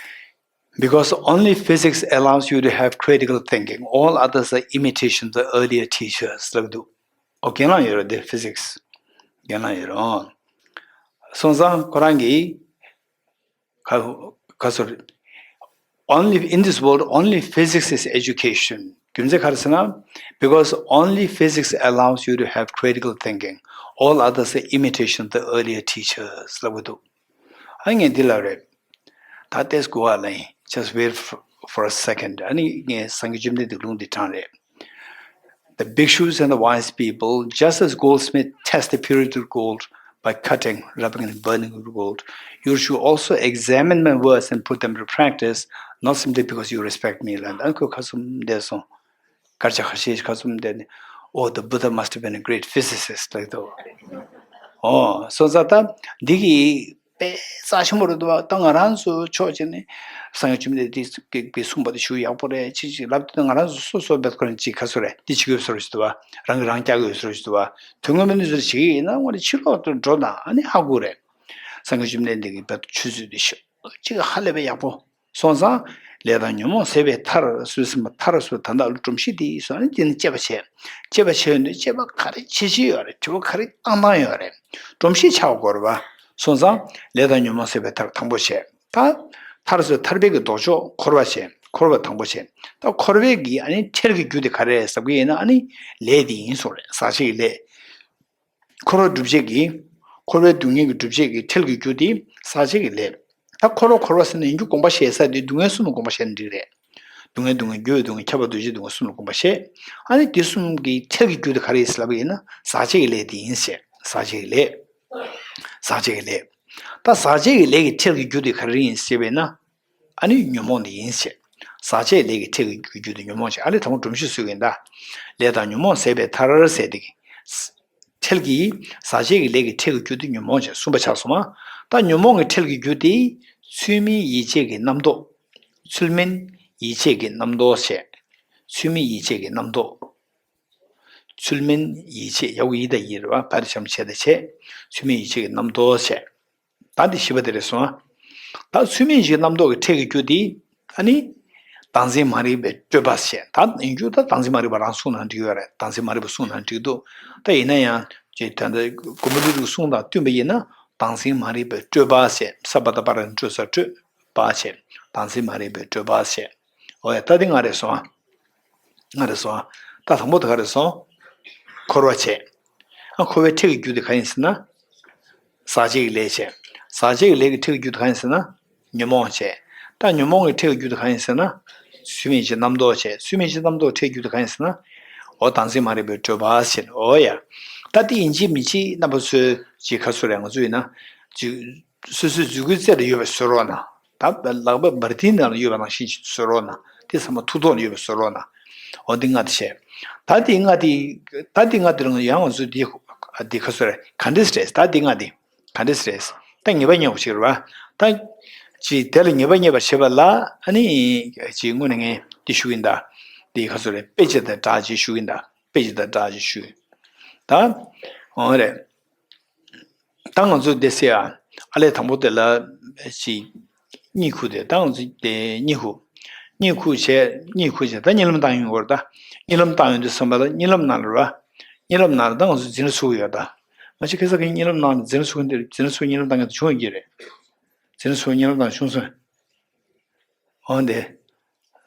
Because only physics allows you to have critical thinking. All others are imitations of earlier teachers ལབ་འདུག་ཨོ་རྒན་ལགས་ཡོད་རེད་དེ་physics རྒན་ལགས་ཡོད་རེད། ཨོ། སོང་ཙང་ཁོ་རང་གིས་ག་ག་སོ་རེད། Only in this world, only physics is education. རྒྱུ་མཚན་ག་རེ་ཟེར་ན། Because only physics allows you to have critical thinking. All others are imitation of the earlier teachers ལབ་གི་འདུག་ཨ་ངས་འདི་ལབ་རེད། ད་ཏེས་གོ་བ་ལེན། Just wait for, for a second. ཨ་ནི་ངས་སངས་རྒྱས་བཅོམ་ལྡན་འདས་ལུང་འདི་དྲངས་རེད། The bhikshus and the wise people, just as goldsmith test the purity of gold by cutting, rubbing, and burning the gold, you should also examine my words and put them to practice, not simply because you respect me. ལབ་ཨ་ཁོས་ཁ་གསུམ་བསྡད་སོང་། དཀར་ཆག་ཁ་ཤས་ཁ་གསུམ་བསྡད་ནས། Oh, the Buddha must have been a great physicist ལབ་འདུག་ཨོ་སོང་ཙང་ད་འདི་གི་དཔེ་རྩ་ཆེན་པོ་རེད་འདུག་བ། ད་ང་རང་ཚོ་ཕྱོགས་གཅིག་ནས་སངས་རྒྱས་བཅོམ་ལྡན་འདས་ཀྱིས་གསུངས་པ་དེ་ཞུ་ཡག་པོ་རེད། ཅིག་ཅིག་ལབ་དུས་ང་རང་ཚོ་སོ་སོ་བེད་ཁོ་རང་ཅིག་ག་ཚོད་རེད། འདི་བྱེད་ཀྱི་ཡོད་ཟེར་བ་ཞིག་འདུག་བ། རང་གིས་རང་བསྐྱལ་གྱི་ཡོད་ཟེར་བ་ཞིག་འདུག་བ། དོན་ངོ་མ་ནི་ཚོ་བྱེད་ཀྱི་ཡིན་ན་ང་རང་ཕྱི་ལོག་ཏུ་འགྲོ་ན་ཨ་ནི་ཧ་གོ་རེད། སངས་རྒྱས་བཅོམ་ལྡན་འདས་ཀྱི་བེད་ཆུ་ཚོད་དེ་ཞུ་ཅིག་ཧ་ལས་པའི་ཡག་པོ། སོང་ཙང་། ལས་དང་ཉོན་མོངས་ཟད་པའི་མཐར་ཟོས་ཟིན་པ་མཐར་ཟོས་ད་ལྟ་ལ་སྒྲོམ་གཞི་དེ་ཡིས་སོ་ཨ་ནི་དེ་ནི་དཔྱད་པ་བྱས། དཔྱད་པ་བྱས་ཡོང་དུས་དཔྱད་པ་ག་རེ་བྱེད་བྱེད་ཡོད་རེད། དྲི་བ་ག་རེ་བཏང་བཏང་ཡོད་རེད། སྒྲོམ་གཞི་ཆགས་དགོས་རེད་བ། སོང་ཙང་ལས་དང་ཉོན་མོངས་ཟད་པའི་མཐར་དང་པོ་བྱས། ད། མཐར་ཟོས་ཐར་པའི་གི་ལྡོག་ཕྱོགས་འཁོར་བ་བྱས། འཁོར་བ་དང་པོ་བྱས། ད་འཁོར་བའི་གི་ཨ་ནི་ཁྲེལ་གྱི་རྒྱུ་དེ་ག་རེ་རེད་ཟེར་གི་ཡིན་ན་ཨ་ནི་ལས་དེ་ཡིན་སོང་རེད། ཟག་བཅས་ཀྱི་ལས། འཁོར་བ་སྒྲུབ་བྱེད་ཀྱི། འཁོར་བའི་སྡུག་བསྔལ་གྱི་སྒྲུབ་བྱེད་ཀྱི་ཁྲེལ་གྱི་རྒྱུ་དེ་ཟག་བཅས་ཀྱི་ལས། ད་འཁོར་བ་འཁོར་བ་ཟེར་ན་ཡིན་རྒྱུ་དགོངས་པ་བཞེས་ས་དེ་སྡུག་བསྔལ་གསུམ་ལ་དགོངས་པ་བཞེས་ན་འགྲིག་རེད། སྡུག་བསྔལ་སྡུག་བསྔལ་རྒྱུ་བའི་སྡུག་བསྔལ་ཁྱབ་པ་འདུ་བྱེད་སྡུག་བསྔལ་གསུམ་ལ་དགོངས་པ་བཞེས། ཨ་ནི་དེ་གསུམ་གྱི་ཁྲེལ་གྱི་རྒྱུ་དེ་ག་རེ་ཡིན་ཟེར་ལབ་པ་ཡིན་ན་ཟག་བཅས་ཀྱི་ལས་དེ་ཡིན་ཟེར། ཟག་བཅས་ཀྱི་ལས། ཟག་བཅས་ཀྱི་ལས། ད་ཟག་བཅས་ཀྱི་ལས་ཀྱི་ཁྲེལ་གྱི་རྒྱུ་དེ་ག་རེ་ཡིན་ཟེར་བས་ན། ཨ་ནི་ཉོན་མོངས་དེ་ཡིན་ཟེར། ཟག་བཅས་ལས་ཀྱི་ཁྲེལ་གྱི་རྒྱུ་དེ་ཉོན་མོངས་ཟེར། ཨ་ནི་དང་པོ་སྒྲོམ་གཞི་བཟོ་གི་ཡིན་ད། ལས་དང་ཉོན་མོངས་ཟད་པའི་མཐར་ཟེར་དེ་གི། ཁྲེལ་གྱི། ཟག་བཅས་ཀྱི་ལས་ཀྱི་ཁྲེལ་གྱི་རྒྱུ་དེ་ཉོན་མོངས་ཟེར་གསུམ་པ་ཆགས་སོང་ང་། ད་ཉོན་མོངས་ཀྱི་ཁྲེལ་གྱི་རྒྱུ་དེ། ཚུལ་མིན་ཡིད་བྱེད་ཀྱི་རྣམ་རྟོག་ཚུལ་མིན་ཡིད་བྱེད་ཀྱི་རྣམ་རྟོག་ཟེར། ཚུལ་མིན་ཡིད་བྱེད་ཀྱི་རྣམ་རྟོག་ཚུལ་མིན་ཡིད་བྱེད་ཡག་པོ་ཡིད་དང་ཡིད་རེད་བ། བར་བྱམས་བྱས་དང་བྱས། ཚུལ་མིན་ཡིད་བྱེད་ཀྱི་རྣམ་རྟོག་ཟེར། ད་འདི་བཞི་པ་དེ་རེད་སོང་ང་། ད་ཚུལ་མིན་གྱི་རྣམ་རྟོག་གི་ཁྲེལ་གྱི་རྒྱུ་དེ། ཨ་ནི། བདག་འཛིན་མ་རིག་པའི་སྤྲོས་པ་ཞེས། ད་ཡིན་རྒྱུ་ད་བདག་འཛིན་མ་རིག་པ་རང་གསུངས་ན་འགྲིག་ཡོད་རེད། བདག་འཛིན་མ་རིག་པ་གསུངས་ན་འགྲིག་འདུག་ད་ཡིན་ན་ཡང་། ཅེས་ད་ལྟ་མགོན་པོ་ཀླུ་སྒྲུབ་གསུང་དང་བསྟུན་པ་ཡིན་ན། བདག་འཛིན་མ་རིག་པའི་སྤྲོས་པ་ཞེས། ས་པ་ད་པ་ར་སྤྲོས་ས་སྤྲོས། པ་ཞེས། བདག་འཛིན་མ་རིག་པའི་སྤྲོས་པ་ཞེས། འོ་ཡ་ད་འདི་ང་རེད་སོང་ང་། ང་རེད་སོང་ང་། ད་དང་པོ་དེ་ག་རེད་སོང་། འཁོར་བ་བྱས། ཨ་འཁོར་བའི་ཁྲེལ་གྱི་རྒྱུ་དེ་ག་ཡིན་ཟེར་ན། ཟག་བཅས་ཀྱི་ལས་བྱས། ཟག་བཅས་ཀྱི་ལས་ཀྱི་ཁྲེལ་གྱི་རྒྱུ་དེ་ག་ཡིན་ཟེར་ན། ཉོན་མོངས་བྱས། ད་ཉོན་མོངས་ཀྱི་ཁྲེལ་གྱི་རྒྱུ་དེ་ག་ཡིན་ཟེར་ན། ཚུལ་མིན་གྱི་རྣམ་རྟོག་བྱས། ཚུལ་མིན་གྱི་རྣམ་རྟོག་ཁྲེལ་རྒྱུ་དེ་ག་ཡིན་ཟེར་ན། འོ་བདག་འཛིན་མ་རིག་པའི་སྤྲོས་པ་ཟེར། འོ་ཡ། ད་དེ་ཡིན་གཅིག་མིན་གཅིག་རྣམ་པ་ཚོས་ཅིག་ག་ཚོད་རེད་ང་ཚོ་ཡིན་ན། ཅིག་སོ་སོའི་མཛུབ་གུའི་རྩེ་ལ་ཡོད་པ་བཟོ་རོགས་གནང་། ད་ལག་པ་འབར་མདེལ་ནང་ལ་ཡོད་པ་ནང་བཞིན་ཞིག་བཟོ་རོགས་གནང་། དེ་ཚང་མ་ཐུགས་ཐོག་ལ་ཡོད་པ་བཟོ་རོགས་གནང་། འོ་འདི་ལྔ་དེ་བྱས། ད་འདི་ལྔ་དེ། ད་འདི་ལྔ་དེ་རང་ཡང་ང་ཚོས་འདི་འདི་ག་ཚོད་རེད། ག་འདྲས་རེད། ད་འདི་ལྔ་དེ་ག་འདྲས་རེད། ད་ངེས་པ་རྙེད་པ་ཞིག་རེད་བ། ད་ཅི་དེ་ལ་ངེས་པ་རྙེད་པར་བྱེད་པ་ལ་ཨ་ནི་ཅི་དངོས་གནས་ངས་འདི་ཞུ་གིན་ད། འདི་ག་ཚོད་རེད། དཔེ་ཆ་དང་སྦྲགས་ཅིག་ཞུ་གིན་ད། དཔེ་ཆ་དང་སྦྲགས་ཅིག་ཞུ། ད། འོ་རེད། ད་ང་ཚོ་དེ་སེ་ཨ། ཨ་ལས་དང་པོ་དེ་ལ་ཅིག་གཉིད་ཁུག་དེ་ད་ང་ཚོ་དེ་གཉིད་ཁུག་གཉིད་ཁུག་བྱས། གཉིད་ཁུག་བྱས་ད་གཉིད་ལམ་བཏང་ཡོང་གི་རེད་ད། གཉིད་ལམ་བཏང་ཡོང་དུས་བསམ་པ་ད་གཉིད་ལམ་ནང་ལ་རེད་བ། གཉིད་ལམ་ནང་ལ་ད་ང་ཚོ་འཛིན་གྲྭ་ཚུགས་ཀྱི་ཡོད་ད། ང་ཅག་ཁ་སང་གི་གཉིད་ལམ་ནང་ལ་འཛིན་གྲྭ་ཚུགས་མཁན་དེ་འཛིན་གྲྭ་ཚུགས་གཉིད་ལམ་བཏང་མཁན་དེ་བྱུང་ཡོད་ཀྱི་རེད། འཛིན་གྲྭ་ཚུགས་གཉིད་ལམ་བཏང་བྱུང་སོང་། འོན་ཏེ།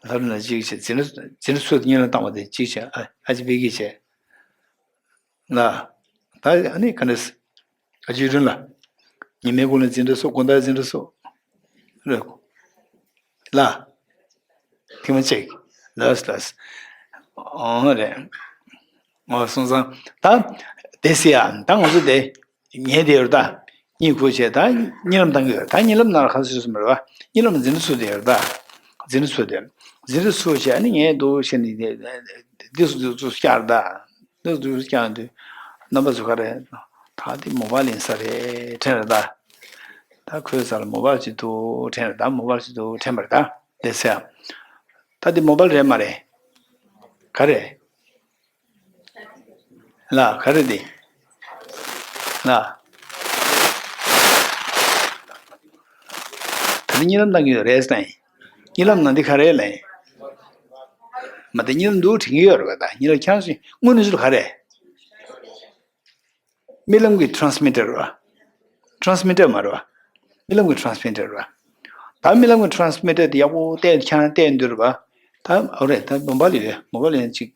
ལྷ་རུ་ན་གཅིག་བྱས་འཛིན་གྲྭ་འཛིན་གྲྭ་ཚུགས་གཉིད་ལམ་བཏང་བ་དེ་གཅིག་བྱས་ཨ་ཨ་ཅི་བེ་གི་བྱས། ལ། ད་ཨ་ནི་ག་འདྲས། ཨ་ཅི་རུན་ལ། ཉི་མའི་གུང་ལ་འཛིན་གྲྭ་སོགས་དགོང་དག་འཛིན་གྲྭ་སོགས། རེད། ལ། ཐེངས་མ་གཅིག་ལགས་ལགས། ཨོ་རེད། ཨོ་སོང་ཙང་ད། དེ་སི་ཡ་ད་ང་ཚོ་དེ། ཉལ་དེ་ཡོད་ད། གཉིད་ཁུག་བྱས་ད་གཉིད་ལམ་བཏང་གི་ཡོད། ད་གཉིད་ལམ་ནང་ལ་ག་ཚོད་སོང་མ་རེད་བ། གཉིད་ལམ་འཛིན་གྲྭ་ཚུགས་བསྡད་ཡོད་རེད་ད། འཛིན་གྲྭ་ཚུགས་བསྡད། འཛིན་གྲྭ་ཚུགས་བྱས་ཨ་ནི་ངས་འདུག་བྱས་ནས་འདི་སུ་འདི་སུ་བསྐྱར་ད། འདི་སུ་འདི་སུ་བསྐྱར་འདུག་རྣམ་པ་ཚོ་ག་རེ། ད་འདི་མོ་བལ་ཡིན་ས་རེད་དྲན་རེད་ད། ད་ཁོའི་ས་ལ་མོ་བལ་ཅིག་འདུག་དྲན་རེད་ད། མོ་བལ་ཅིག་འདུག་དྲན་པ་རེད་ད། དེ་ཚེ་ད་འདི་མོ་བལ་རེད་མ་རེད། ག་རེ། ལ། ག་རེ་འདི། ལ། ད་ནི་གཉིད་ལམ་བཏང་གི་ཡོད་རེད་ཟེར་ན། གཉིད་ལམ་ནང་འདི་ག་རེ་ལ། མ་ད་གཉིད་ལམ་འདུག་དྲན་གྱི་ཡོད་རེད་པ། ད་གཉིད་ལམ་ཁྱང་སོང་དངོས་གནས་ཚུལ་ག་རེ། རྨི་ལམ་གྱི་transmitter་རེད་པ། transmitter་མ་རེད་པ། རྨི་ལམ་གྱི་transmitter་རེད་པ། ད་རྨི་ལམ་གྱི་transmitter་དེ་ཡག་པོ་བལྟས་ཁྱང་བལྟས་འདུག་རེད་པ། ད་ཨོ་རེད། ད་མོ་བལ་ཡོད། མོ་བལ་ཡོད་ཅིག་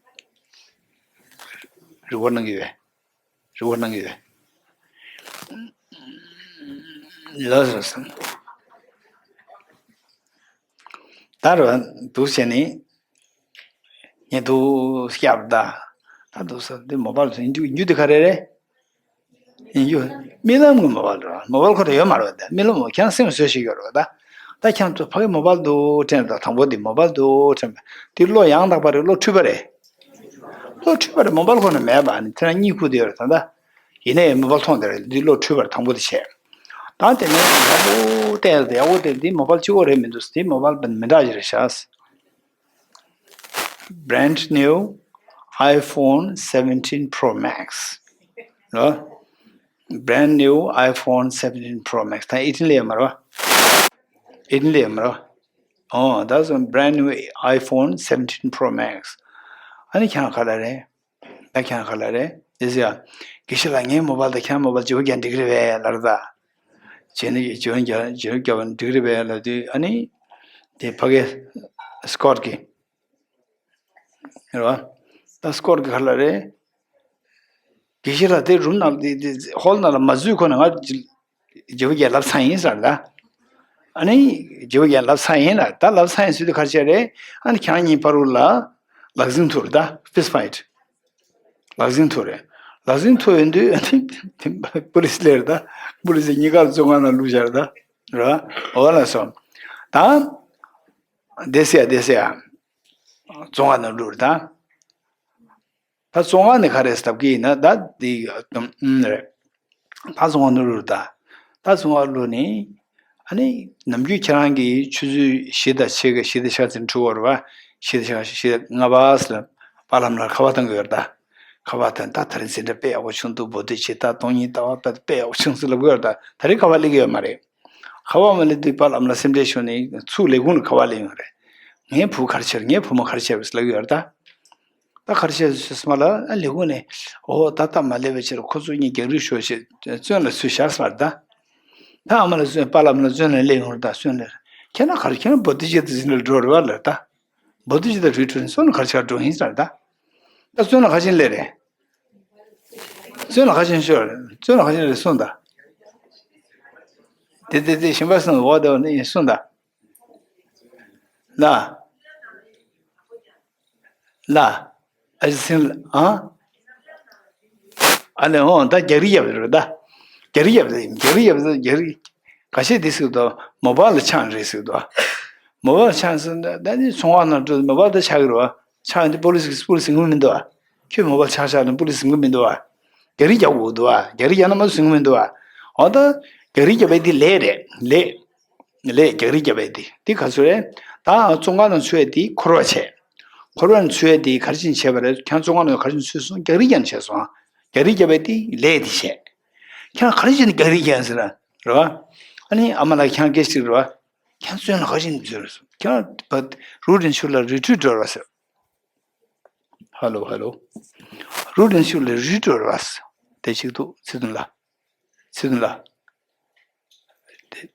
རི་ཝར་གནང་གི་ཡོད། རི་ཝར་གནང་གི་ཡོད། ལགས་སོ། ད་རུ་འདུག་བྱས་ནས་ངས་འདུག་སྐྱབས་ད། ད་འདུག་ས་འདི་མོ་བལ་ཡིན་རྒྱུ་ཡིན་རྒྱུ་དེ་ག་རེ་རེད། ཡིན་རྒྱུ། རྨི་ལམ་གྱི་མོ་བལ་རེད། མོ་བལ་ཁོ་རང་ཡོད་མ་རེད་ད། རྨི་ལམ་མོ་ཁྱང་སེམས་བཟོས་ཤིག་ཡོད་རེད་ད། ད་ཁྱང་ཚོ་ཕ་གི་མོ་བལ་འདུག་དྲན་ད། དང་པོ་འདི་མོ་བལ་འདུག་དྲན་པ་འདི་བློ་ཡང་དག་པ་རེད། བློ་འཁྲུལ་པ་རེད། བློ་འཁྲུལ་པ་རེད། མོ་བལ་ཁོ་ན་མེད་པ་ནི་དེ་རང་གཉིད་ཁུག་དེ་ཡོད་རེད་ད། ཡིན་ནའི་མོ་བལ་མཐོང་དེ་རེད། འདི་བློ་འཁྲུལ་པ་རེད། དང་པོ་དེ་བྱས། ད་དེ་ནས་ཡག་པོ་བལྟས་ཡག་པོ་བལྟས་འདི་མོ་བལ་གཅིག་པོ་རེད་མི་འདུག་འདི་མོ་བལ་མི་འདྲ་ཞིག་རེད་ཤག Brand new iPhone seventeen Pro Max. རོ། Brand new iPhone seventeen Pro Max. ད་eighteen ལས་མ་རོ། eighteen ལས་མ་རོ། Oh, that's a brand new iPhone seventeen Pro Max. ཨ་ནི་ཁྱང་ག་ལ་རེད། ད་ཁྱང་ག་ལ་རེད། དེ་ཟེར་ཡ། དགེ་བཤེས་ལགས་ངའི་མོ་བལ་དང་ཁྱང་མོ་བལ་བརྗེ་པོ་རྒྱག་འགྲིག་གི་རེད་པས་ལབ་རེད་ད། བྱས་ནས་ཀྱི་བྱོན་རྒྱ་བྱོན་རྒྱ་བ་འགྲིག་རེད་པས་ལབ་དུས་ཨ་ནི། དེ་ཕ་གི་སྐོར་གི་རེད་བ། ད་སྐོར་གི་ག་ལ་རེད། དགེ་བཤེས་ལགས་དེ་རུམ་ནང་དེ་དེ་ཧོལ་ནང་ལ་མ་འཛུལ་ཁོ་ན་ང་བརྗེ་པོ་རྒྱག་ལབ་ཚར་ཡིན་ཟེར་ད། ཨ་ནི་བརྗེ་པོ་རྒྱག་ལབ་ཚར་ཡིན་ལ་ད་ལབ་ཚར་ཡིན་ཟེར་དུས་ག་རེ་བྱས་རེད། ཨ་ནི་ཁྱེད་རང་གཉིས་བར་དུ་ལ་ལག་འཛིང་ཐུག་རེད་ད། fist fight། ལག་འཛིང་ཐུག་རེད། ལག་འཛིང་ཐུག་ཡོང་དུས་ཨ་ནི་པུ་ལིས་སླེབས་རེད་ད། པུ་ལིས་གཉིས་ཀ་བཙོན་ཁང་ནང་བླུགས་བཞག་རེད་ད། རེད་བ། འོ་ལགས་སོ། ད། བསྡད་ས་ཡ་བསྡད་ས་ཡ། བཙོན་ཁང་ནང་བླུགས་རེད་ད། ད་བཙོན་ཁང་ནས་ག་རེ་ཟེར་ལབ་ཀྱི་ཡིན་ན་ད་འདི་ཨུམ་རེད། ད་བཙོན་ཁང་ནང་བླུགས་རེད་ད། ད་བཙོན་ཁང་བླུགས་ནས་ཨ་ནི་ནམ་རྒྱུན་ཁྱེད་རང་གིས་ཆུ་ཚོད་བཞི་དང་ཕྱེད་ཀ་བཞི་དང་ཕྱེད་ཀ་ཙམ་འཁྲུལ་བ་རེད་བ། བཞི་དང་ཕྱེད་ཀ་བཞི་དང་ལྔ་པ་ཟེར་ལ་པཱ་ལགས་ལ་ཁ་པར་བཏང་གི་ཡོད་རེད་ད། ཁ་པར་བཏང་ད་ད་རིང་འཛིན་གྲྭ་དཔེ་ཡག་པོ་བྱུང་འདུག་བོད་དུ་ཇི་ལྟར་སྟོང་ཉིད་ལྟ་བ་དཔེ་དཔེ་ཡག་པོ་བྱུང་ཟེར་ལབ་གི་ཡོད་རེད་ད། ད་རིང་ཁ་པར་སླེབས་ཀྱི་ཡོད་མ་རེད། ཁ་པར་མ་སླེབས་དུས་པཱ་ལགས་ལ་སེམས་ཁྲལ་བྱུང་ནས་ཚུར་ལས་ཁུངས་ལ་ཁ་པར་སླེབས་ཡོང་རེད། ངའི་བུ་ག་རེ་བྱས་རེད། ངའི་བུ་མོ་ག་རེ་བྱས་རེད་ལབ་ཡོད་རེད་ད། ད་ག་རེ་བྱས་རེད་ཟེར་མ་ལ་ཨ་ལས་ཁུངས་ནས་འོ་ད་ལྟ་མ་སླེབས་པའི་ཕྱིར་ཁོ་ཚོ་གཉིས་རྒྱག་རེས་ཤོག་ཅེས་བཙོན་ལ་ཚུད་བཞག་ཟེར་ད། ད་ཨ་མ་ལ་བཙོན་པཱ་ལགས་མ་ལ་བཙོན་ལ་སླེབས་ཡོང་རེད་ད་བཙོན་ལ། ཁྱེད་རང་ག་རེ་ཁྱེད་རང་བོད་དུ་ཅི་ལྟར་ཟིན་ལ་འགྲོ་རེད་བ་ལ་ད། བོད་དུ་ཅི་ལྟར་རུལ་ཁྲོན་བཙོན་ལ་ག་རེ་བྱ་འགྲོ་ཡིན་ཟེར་ད། ད་བཙོན་ལ་ག་ཅིན་སླེབས་རེད། བཙོན་ལ་ག་ཅིན་ཤོར་བཙོན་ལ་ག་ཅིན་རེད་གསུངས་ད། དེ་དེ་དེ་ཞིང་པ་སོང་འོག་དེ་བ་ནི་ཡིན་གསུངས་ད། ལ། ལ། ཨ་ཅི་སིན་ཨ། ཨ་ནི་འོང་ད་རྒྱག་རེས་རྒྱབ་རེད་ད། རྒྱག་རེས་རྒྱབ་རེད་རྒྱག་རེས་རྒྱབ་རེད་རྒྱག་རེས། ག་ཤེད་དེ་ཟེར་དོ། མོ་བལ་ལ་ཆང་རེད་ཟེར་དོ། མོ་བལ་ཆང་ཟེར་ད་ནི་ཚོང་བ་ནང་འགྲོ་མོ་བལ་ད་ཆག་གི་རེད་བ། ཆང་དེ་པོ་ལི་སི་པོ་ལི་སི་ངུ་མི་འདུག་བ། ཁྱོད་མོ་བལ་ཆག་ཆག་ནི་པོ་ལི་སི་ངུ་མི་འདུག་བ། རྒྱག་རེས་རྒྱག་དགོས་འདུག་བ། རྒྱག་རེས་རྒྱག་ན་མ་སུ་ངུ་མི་འདུག་བ། འོ་ད། རྒྱག་རེས་རྒྱབ་པའི་དེ་ལས་རེད་ལས། ལས་རྒྱག་རེས་རྒྱབ་པའི་དེ་དེ་ག་ཚོད་རེད། ད་བཙོན་ཁང་ནང་ཚུད་པའི་དེ་འཁོར་བ་བྱས། འཁོར་བ་ནང་ཚུད་པའི་དེ་ག་རེ་བྱས་ནས་བྱས་པ་རེད། ཁྱེད་རང་བཙོན་ཁང་ནང་ག་རེ་བྱས་ནས་ཚུད་སོང་། རྒྱག་རེས་རྒྱབ་ནས་བྱས་སོང་། རྒྱག་རེས་རྒྱབ་པའི་དེ་ལས་དེ་བྱས། ཁྱེད་རང་ག་རེ་བྱས་ནས་རྒྱག་རེས་རྒྱག་ཟེར་ར། རེད་བ། ཨ་ནི་ཨ་མ་ལགས་ཁྱེད་རང་སྐད་ཅིག་རེད་བ། ཁྱེད་རང་བཙོན་ལ་ག་རེ་བྱས་ནས་འཛུལ་རེད་ཟེར། ཁྱེད་རང་བ་རུ་དྲན་ཆུ་ལ་རི་ཁྲོད་འགྲོ་ར་ཟེར། ཧ་ལོ་ཧ་ལོ། རུ་དྲན་ཆུ་ལ་རི་ཁྲོད་ར་ཟེར། དེ་ཅིག་འདུག་ཚེ་བརྟན་ལགས། ཚེ་བརྟན་ལགས། དེ།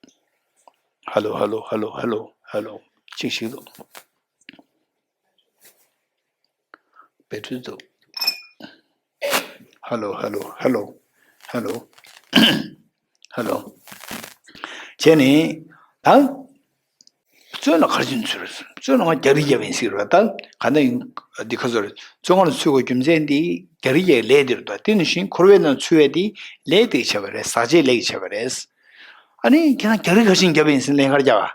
ཧ་ལོ་ཧ་ལོ་ཧ་ལོ་ཧ་ལོ་ཧ་ལོ། ཅིག་ཞིག་འདུག་བེ་ཊི་རི་འདུག་ཧ་ལོ་ཧ་ལོ་ཧ་ལོ་ཧ་ལོ་ཧ་ལོ། བྱས་ནས་ད། བཙོན་ལ་ག་རེ་བྱས་ནས་ཚུད་རེད། བཙོན་ལ་ང་རྒྱག་རེས་བརྒྱབ་པ་ཡིན་ཟེར་བ་ད། ག་ད་ཡིན། འདི་ཁ་ཚོར་བཙོན་ཁང་ལ་ཚུད་དགོས་རྒྱུ་མཚན་འདི་རྒྱག་རེས་བརྒྱབ་ལས་དེ་རེད་ད། དེ་ནང་བཞིན་འཁོར་བའི་ནང་ཚུད་པ་འདི་ལས་དེ་བྱས་པ་རེད། ཟག་བཅས་ལས་ཀྱིས་བྱས་པ་རེད། ཨ་ནི་ཁྱེད་རང་རྒྱག་རེས་ག་རེ་བྱས་ནས་བརྒྱབ་པ་ཡིན་ཟེར་ལན་ག་རེ་བརྒྱབ་པ།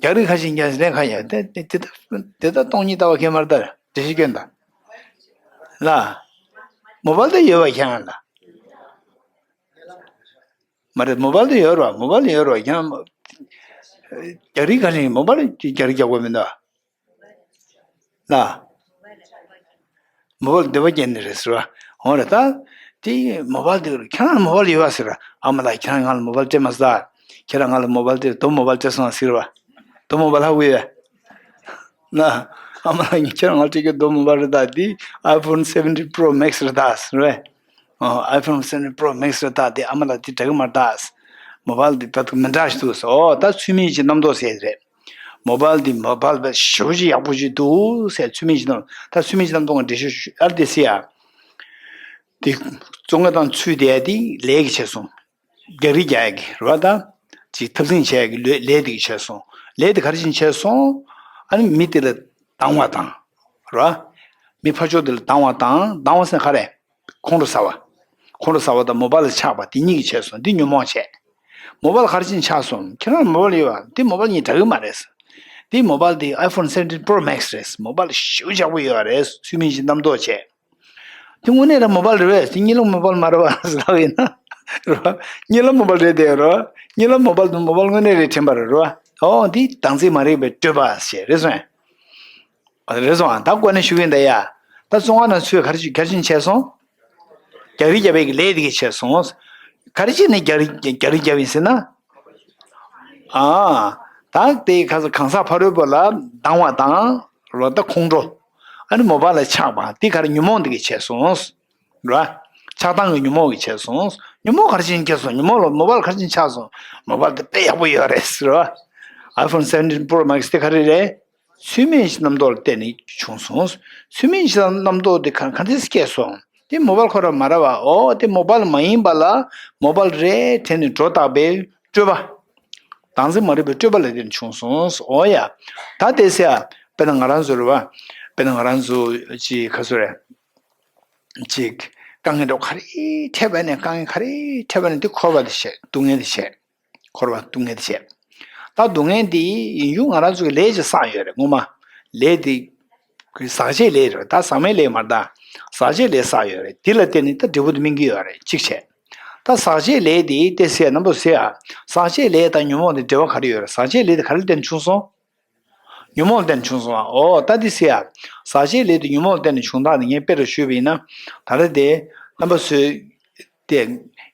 རྒྱག་རེས་ག་རེ་བྱས་ནས་བརྒྱབ་ཟེར་ལན་ག་རེ་བརྒྱབ། དེ་དེ་དེ་ད་དེ་ད་སྟོང་ཉིད་ལྟ་བ་གས་མ་རེད་ད། འགྲེལ་བཤད་སྐྱོན་དང་། ལ། མོ་བལ་དེ་ཡོད་པ་ཁྱེད་རང་ལ། མ་རེད། མོ་བལ་དེ་ཡོད་རེད་བ། མོ་བལ་ཡོད་རེད་བ། ཁྱེད་རང་རྒྱག་རེས་ག་རེ་མོ་བལ་རྒྱག་རེས་རྒྱག་དགོས་མི་འདུག་ལ། མོ་བལ་འདོད་པ་སྐྱེས་ནི་རེད་ཟེར་བ། འོ་རེད་ད། དེ་མོ་བལ་དེ་ཁྱེད་རང་ལ་མོ་བལ་ཡོད་བ་ཟེར་བ། ཨ་མ་ལགས་ཁྱེད་རང་ང་ལ་མོ་བལ་སྤྲད་མ་ཟ། ཁྱེད་རང་ང་ལ་མོ་བལ་དེ་རྡོ་མོ་བལ་སྤྲད་སོང་ཟེར་བ། རྡོ་མོ་བལ་ཧ་གོ་ཡོད། ལ། ཨ་མ་ལགས་ཁྱེད་རང་ང་ལ་སྤྲད་རྒྱུ་རྡོ་མོ་བལ་རེད་ད། དེ་iPhone seventeen Pro Max རེད་ད་ཟེར་བས། ཨོ། iPhone seventeen Pro Max རེད་ད། དེ་ཨ་མ་ལགས་དེ་འདྲ་གི་མ་རེད་ད། མོ་བལ་དེ་ད་དུང་མི་འདྲ་ཞིག་འདུག་ཟེར། ཨོ་ད་ཚུལ་མིན་གྱི་རྣམ་རྟོག་ཟེར་རེད། མོ་བལ་འདི་མོ་བལ་བ་ཞེ་པོ་ཅིག་ཡག་པོ་ཅིག་འདུག་ཟེར། ཚུལ་མིན་གྱི་རྣམ། ད་ཚུལ་མིན་གྱི་རྣམ་རྟོག་ང་འགྲེལ་བཤད་ཞུ་ཨར་དེ་སི་ཡ། དེ་བཙོན་ཁང་ནང་ཚུད་བསྡད་དེ་ལས་ཀྱིས་བྱས་སོང་། རྒྱག་རེས་རྒྱག་ཡག་གི་རེད་བ་ད། ཅིག་འཐབ་འཛིང་བྱས་ཀྱི་ལས་ལས་དེ་གིས་བྱས་སོང་། ལས་དེ་ག་རེ་བྱས་ནས་བྱས་སོང་། ཨ་ནི་མི་དེ་ལ་སྡང་བ་དང་། རེད་བ། མི་ཕར་ཕྱོགས་དེ་ལ་སྡང་བ་དང་། སྡང་བ་ཟེར་ན་ག་རེ། ཁོང་ཁྲོ་ཟ་བ། ཁོང་ཁྲོ་ཟ་བ་དང་མོ་བལ་ལ་ཆགས་པ་དེ་གཉིས་ཀྱིས་བྱས་སོང་། འདི་ཉོན་མོངས་བྱས། མོ་བལ་ག་རེ་བྱས་ནས་ཆགས་སོང་། ཁྱེད་རང་ལ་མོ་བལ་ཡོད་བ། འདི་མོ་བལ་གཉིས་འདྲ་གི་མ་རེད། འདི་མོ་བལ་འདི་iPhone seventeen Pro Max རེད། མོ་བལ་ཞེ་པོ་ཡག་པོ་ཡོད་རེད། ཚུལ་མིན་གྱི་རྣམ་རྟོག་བྱས། དེ་དངོས་གནས་ལ་མོ་བལ་རེད་བས། དེ་གཉིད་ལམ་མོ་བལ་མ་རེད་བ་ཟེར་ལབ་ཡིན་ན། རེད་བ། གཉིད་ལམ་མོ་བལ་རེད་དེ་རེད་བ། གཉིད་ལམ་མོ་བལ་དུ་མོ་བལ་དངོས་གནས་རེད་དྲན་པ་རེད་རེད་བ། ཨོ་འདི་བདག་འཛིན་མ་རིག་པའི་སྤྲོས་པ་ཞེས་རེད་སོང་། རེད་སོང་ཨ། ད་ཀོ་ནས་ཞུ་གི་ཡིན་ད་ཡ། ད་བཙོན་ཁང་ནང་ཚུད་ག་རེ་བྱས་ག་རེ་བྱས་ནས་བྱས་སོང་། རྒྱག་རེས་རྒྱབ་པའི་གི་ལས་དེ་གིས་བྱས་སོང་། ག་རེ་བྱས་ནས་རྒྱག་རེས་རྒྱག་རེས་རྒྱབ་ཡིན་ཟེར་ན། ཨ། ད་དེ་ག་ས་གང་ཟག་ཕ་རོལ་པོ་ལ་སྡང་བ་དང་། རོ་ད་ཁོང་ཁྲོ། ཨ་ནི་མོ་བལ་ལ་ཆགས་པ་དེ་ག་རེ་ཉོན་མོངས་དེ་གིས་བྱས་སོང་། རོ། ཆགས་སྡང་གི་ཉོན་མོངས་ཀྱིས་བྱས་སོང་། ཉོན་མོངས་ག་རེ་བྱས་ནས་སྐྱེས་སོང་། ཉོན་མོངས་ལ་མོ་བལ་ག་རེ་བྱས་ནས་ཆགས་སོང་། མོ་བལ་དེ་དཔེ་ཡག་པོ་ཡོད་རེད་ཟེར་བ། iPhone seventeen Pro Max དེ་ག་རེ་རེད། ཚུལ་མིན་གྱི་རྣམ་རྟོག་ལ་བརྟེན་ནས་བྱུང་སོང་། ཚུལ་མིན་གྱི་རྣམ་རྟོག་དེ་ག་ག་འདྲས་སྐྱེས་སོང་། དེ་མོ་བལ་ཁོ་རང་མ་རེད་བ། ཨོ་དེ་མོ་བལ་མ་ཡིན་པ་ལ་མོ་བལ་རེད་དྲན་ནས་སྒྲོ་བཏགས་པའི་སྤྲོས་པ། བདག་འཛིན་མ་རིག་པའི་སྤྲོས་པ་ལ་བརྟེན་ནས་བྱུང་སོང་། ཨོ་ཡ། ད་དེ་ཟེར་ཡ། དཔེར་ན་ང་རང་ཚོ་རེད་བ། དཔེར་ན་ང་རང་ཚོ་ཅིག་ག་ཚོད་རེད། ཅིག་དཀའ་ངལ་འདྲ་བོ་ག་རེ་འཕྲད་པ་ནས་དཀའ་ངལ་ག་རེ་འཕྲད་པ་ནས་དེ་འཁོར་བ་དེ་བྱས། སྡུག་བསྔལ་དེ་བྱས། འཁོར་བ་སྡུག་བསྔལ་དེ་བྱས། ད་སྡུག་བསྔལ་འདི་ཡིན་རྒྱུ་ང་རང་ཚོ་གི་ལས་ཀྱིས་བསགས་ཡོད་རེད་ངོ་མ། ལས་འདི། ཟག་བཅས་ལས་རེད། ད་ཟག་མེད་ལས་མ་རེད་ད། ཟག་བཅས་ལས་བསགས་ཡོད་རེད། འདི་ལ་བརྟེན་ནས་ད་འབྲས་བུ་འདི་སྨིན་གྱི་ཡོད་རེད་གཅིག་བྱས། ད་ཟག་བཅས་ལས་འདི་དེ་ཟེར་རྣམ་པ་ཟེར་ཡ། ཟག་བཅས་ལས་དང་ཉོན་མོངས་འདི་འབྲེལ་བ་ག་རེ་ཡོད་རེད། ཟག་བཅས་ལས་འདི་ག་རེ་ལ་བརྟེན་ནས་བྱུང་སོང་། ཉོན་མོངས་ལ་བརྟེན་ནས་བྱུང་སོང་བ། ཨོ་ད་འདི་ཟེར་ཡ། ཟག་བཅས་ལས་དེ་ཉོན་མོངས་ལ་བརྟེན་ནས་བྱུང་སྟངས་དེ་ངས་དཔེ་རུ་ཞུས་པ་ཡིན་ན། ད་ལྟ་དེ་རྣམ་པ་ཚོས་དེ་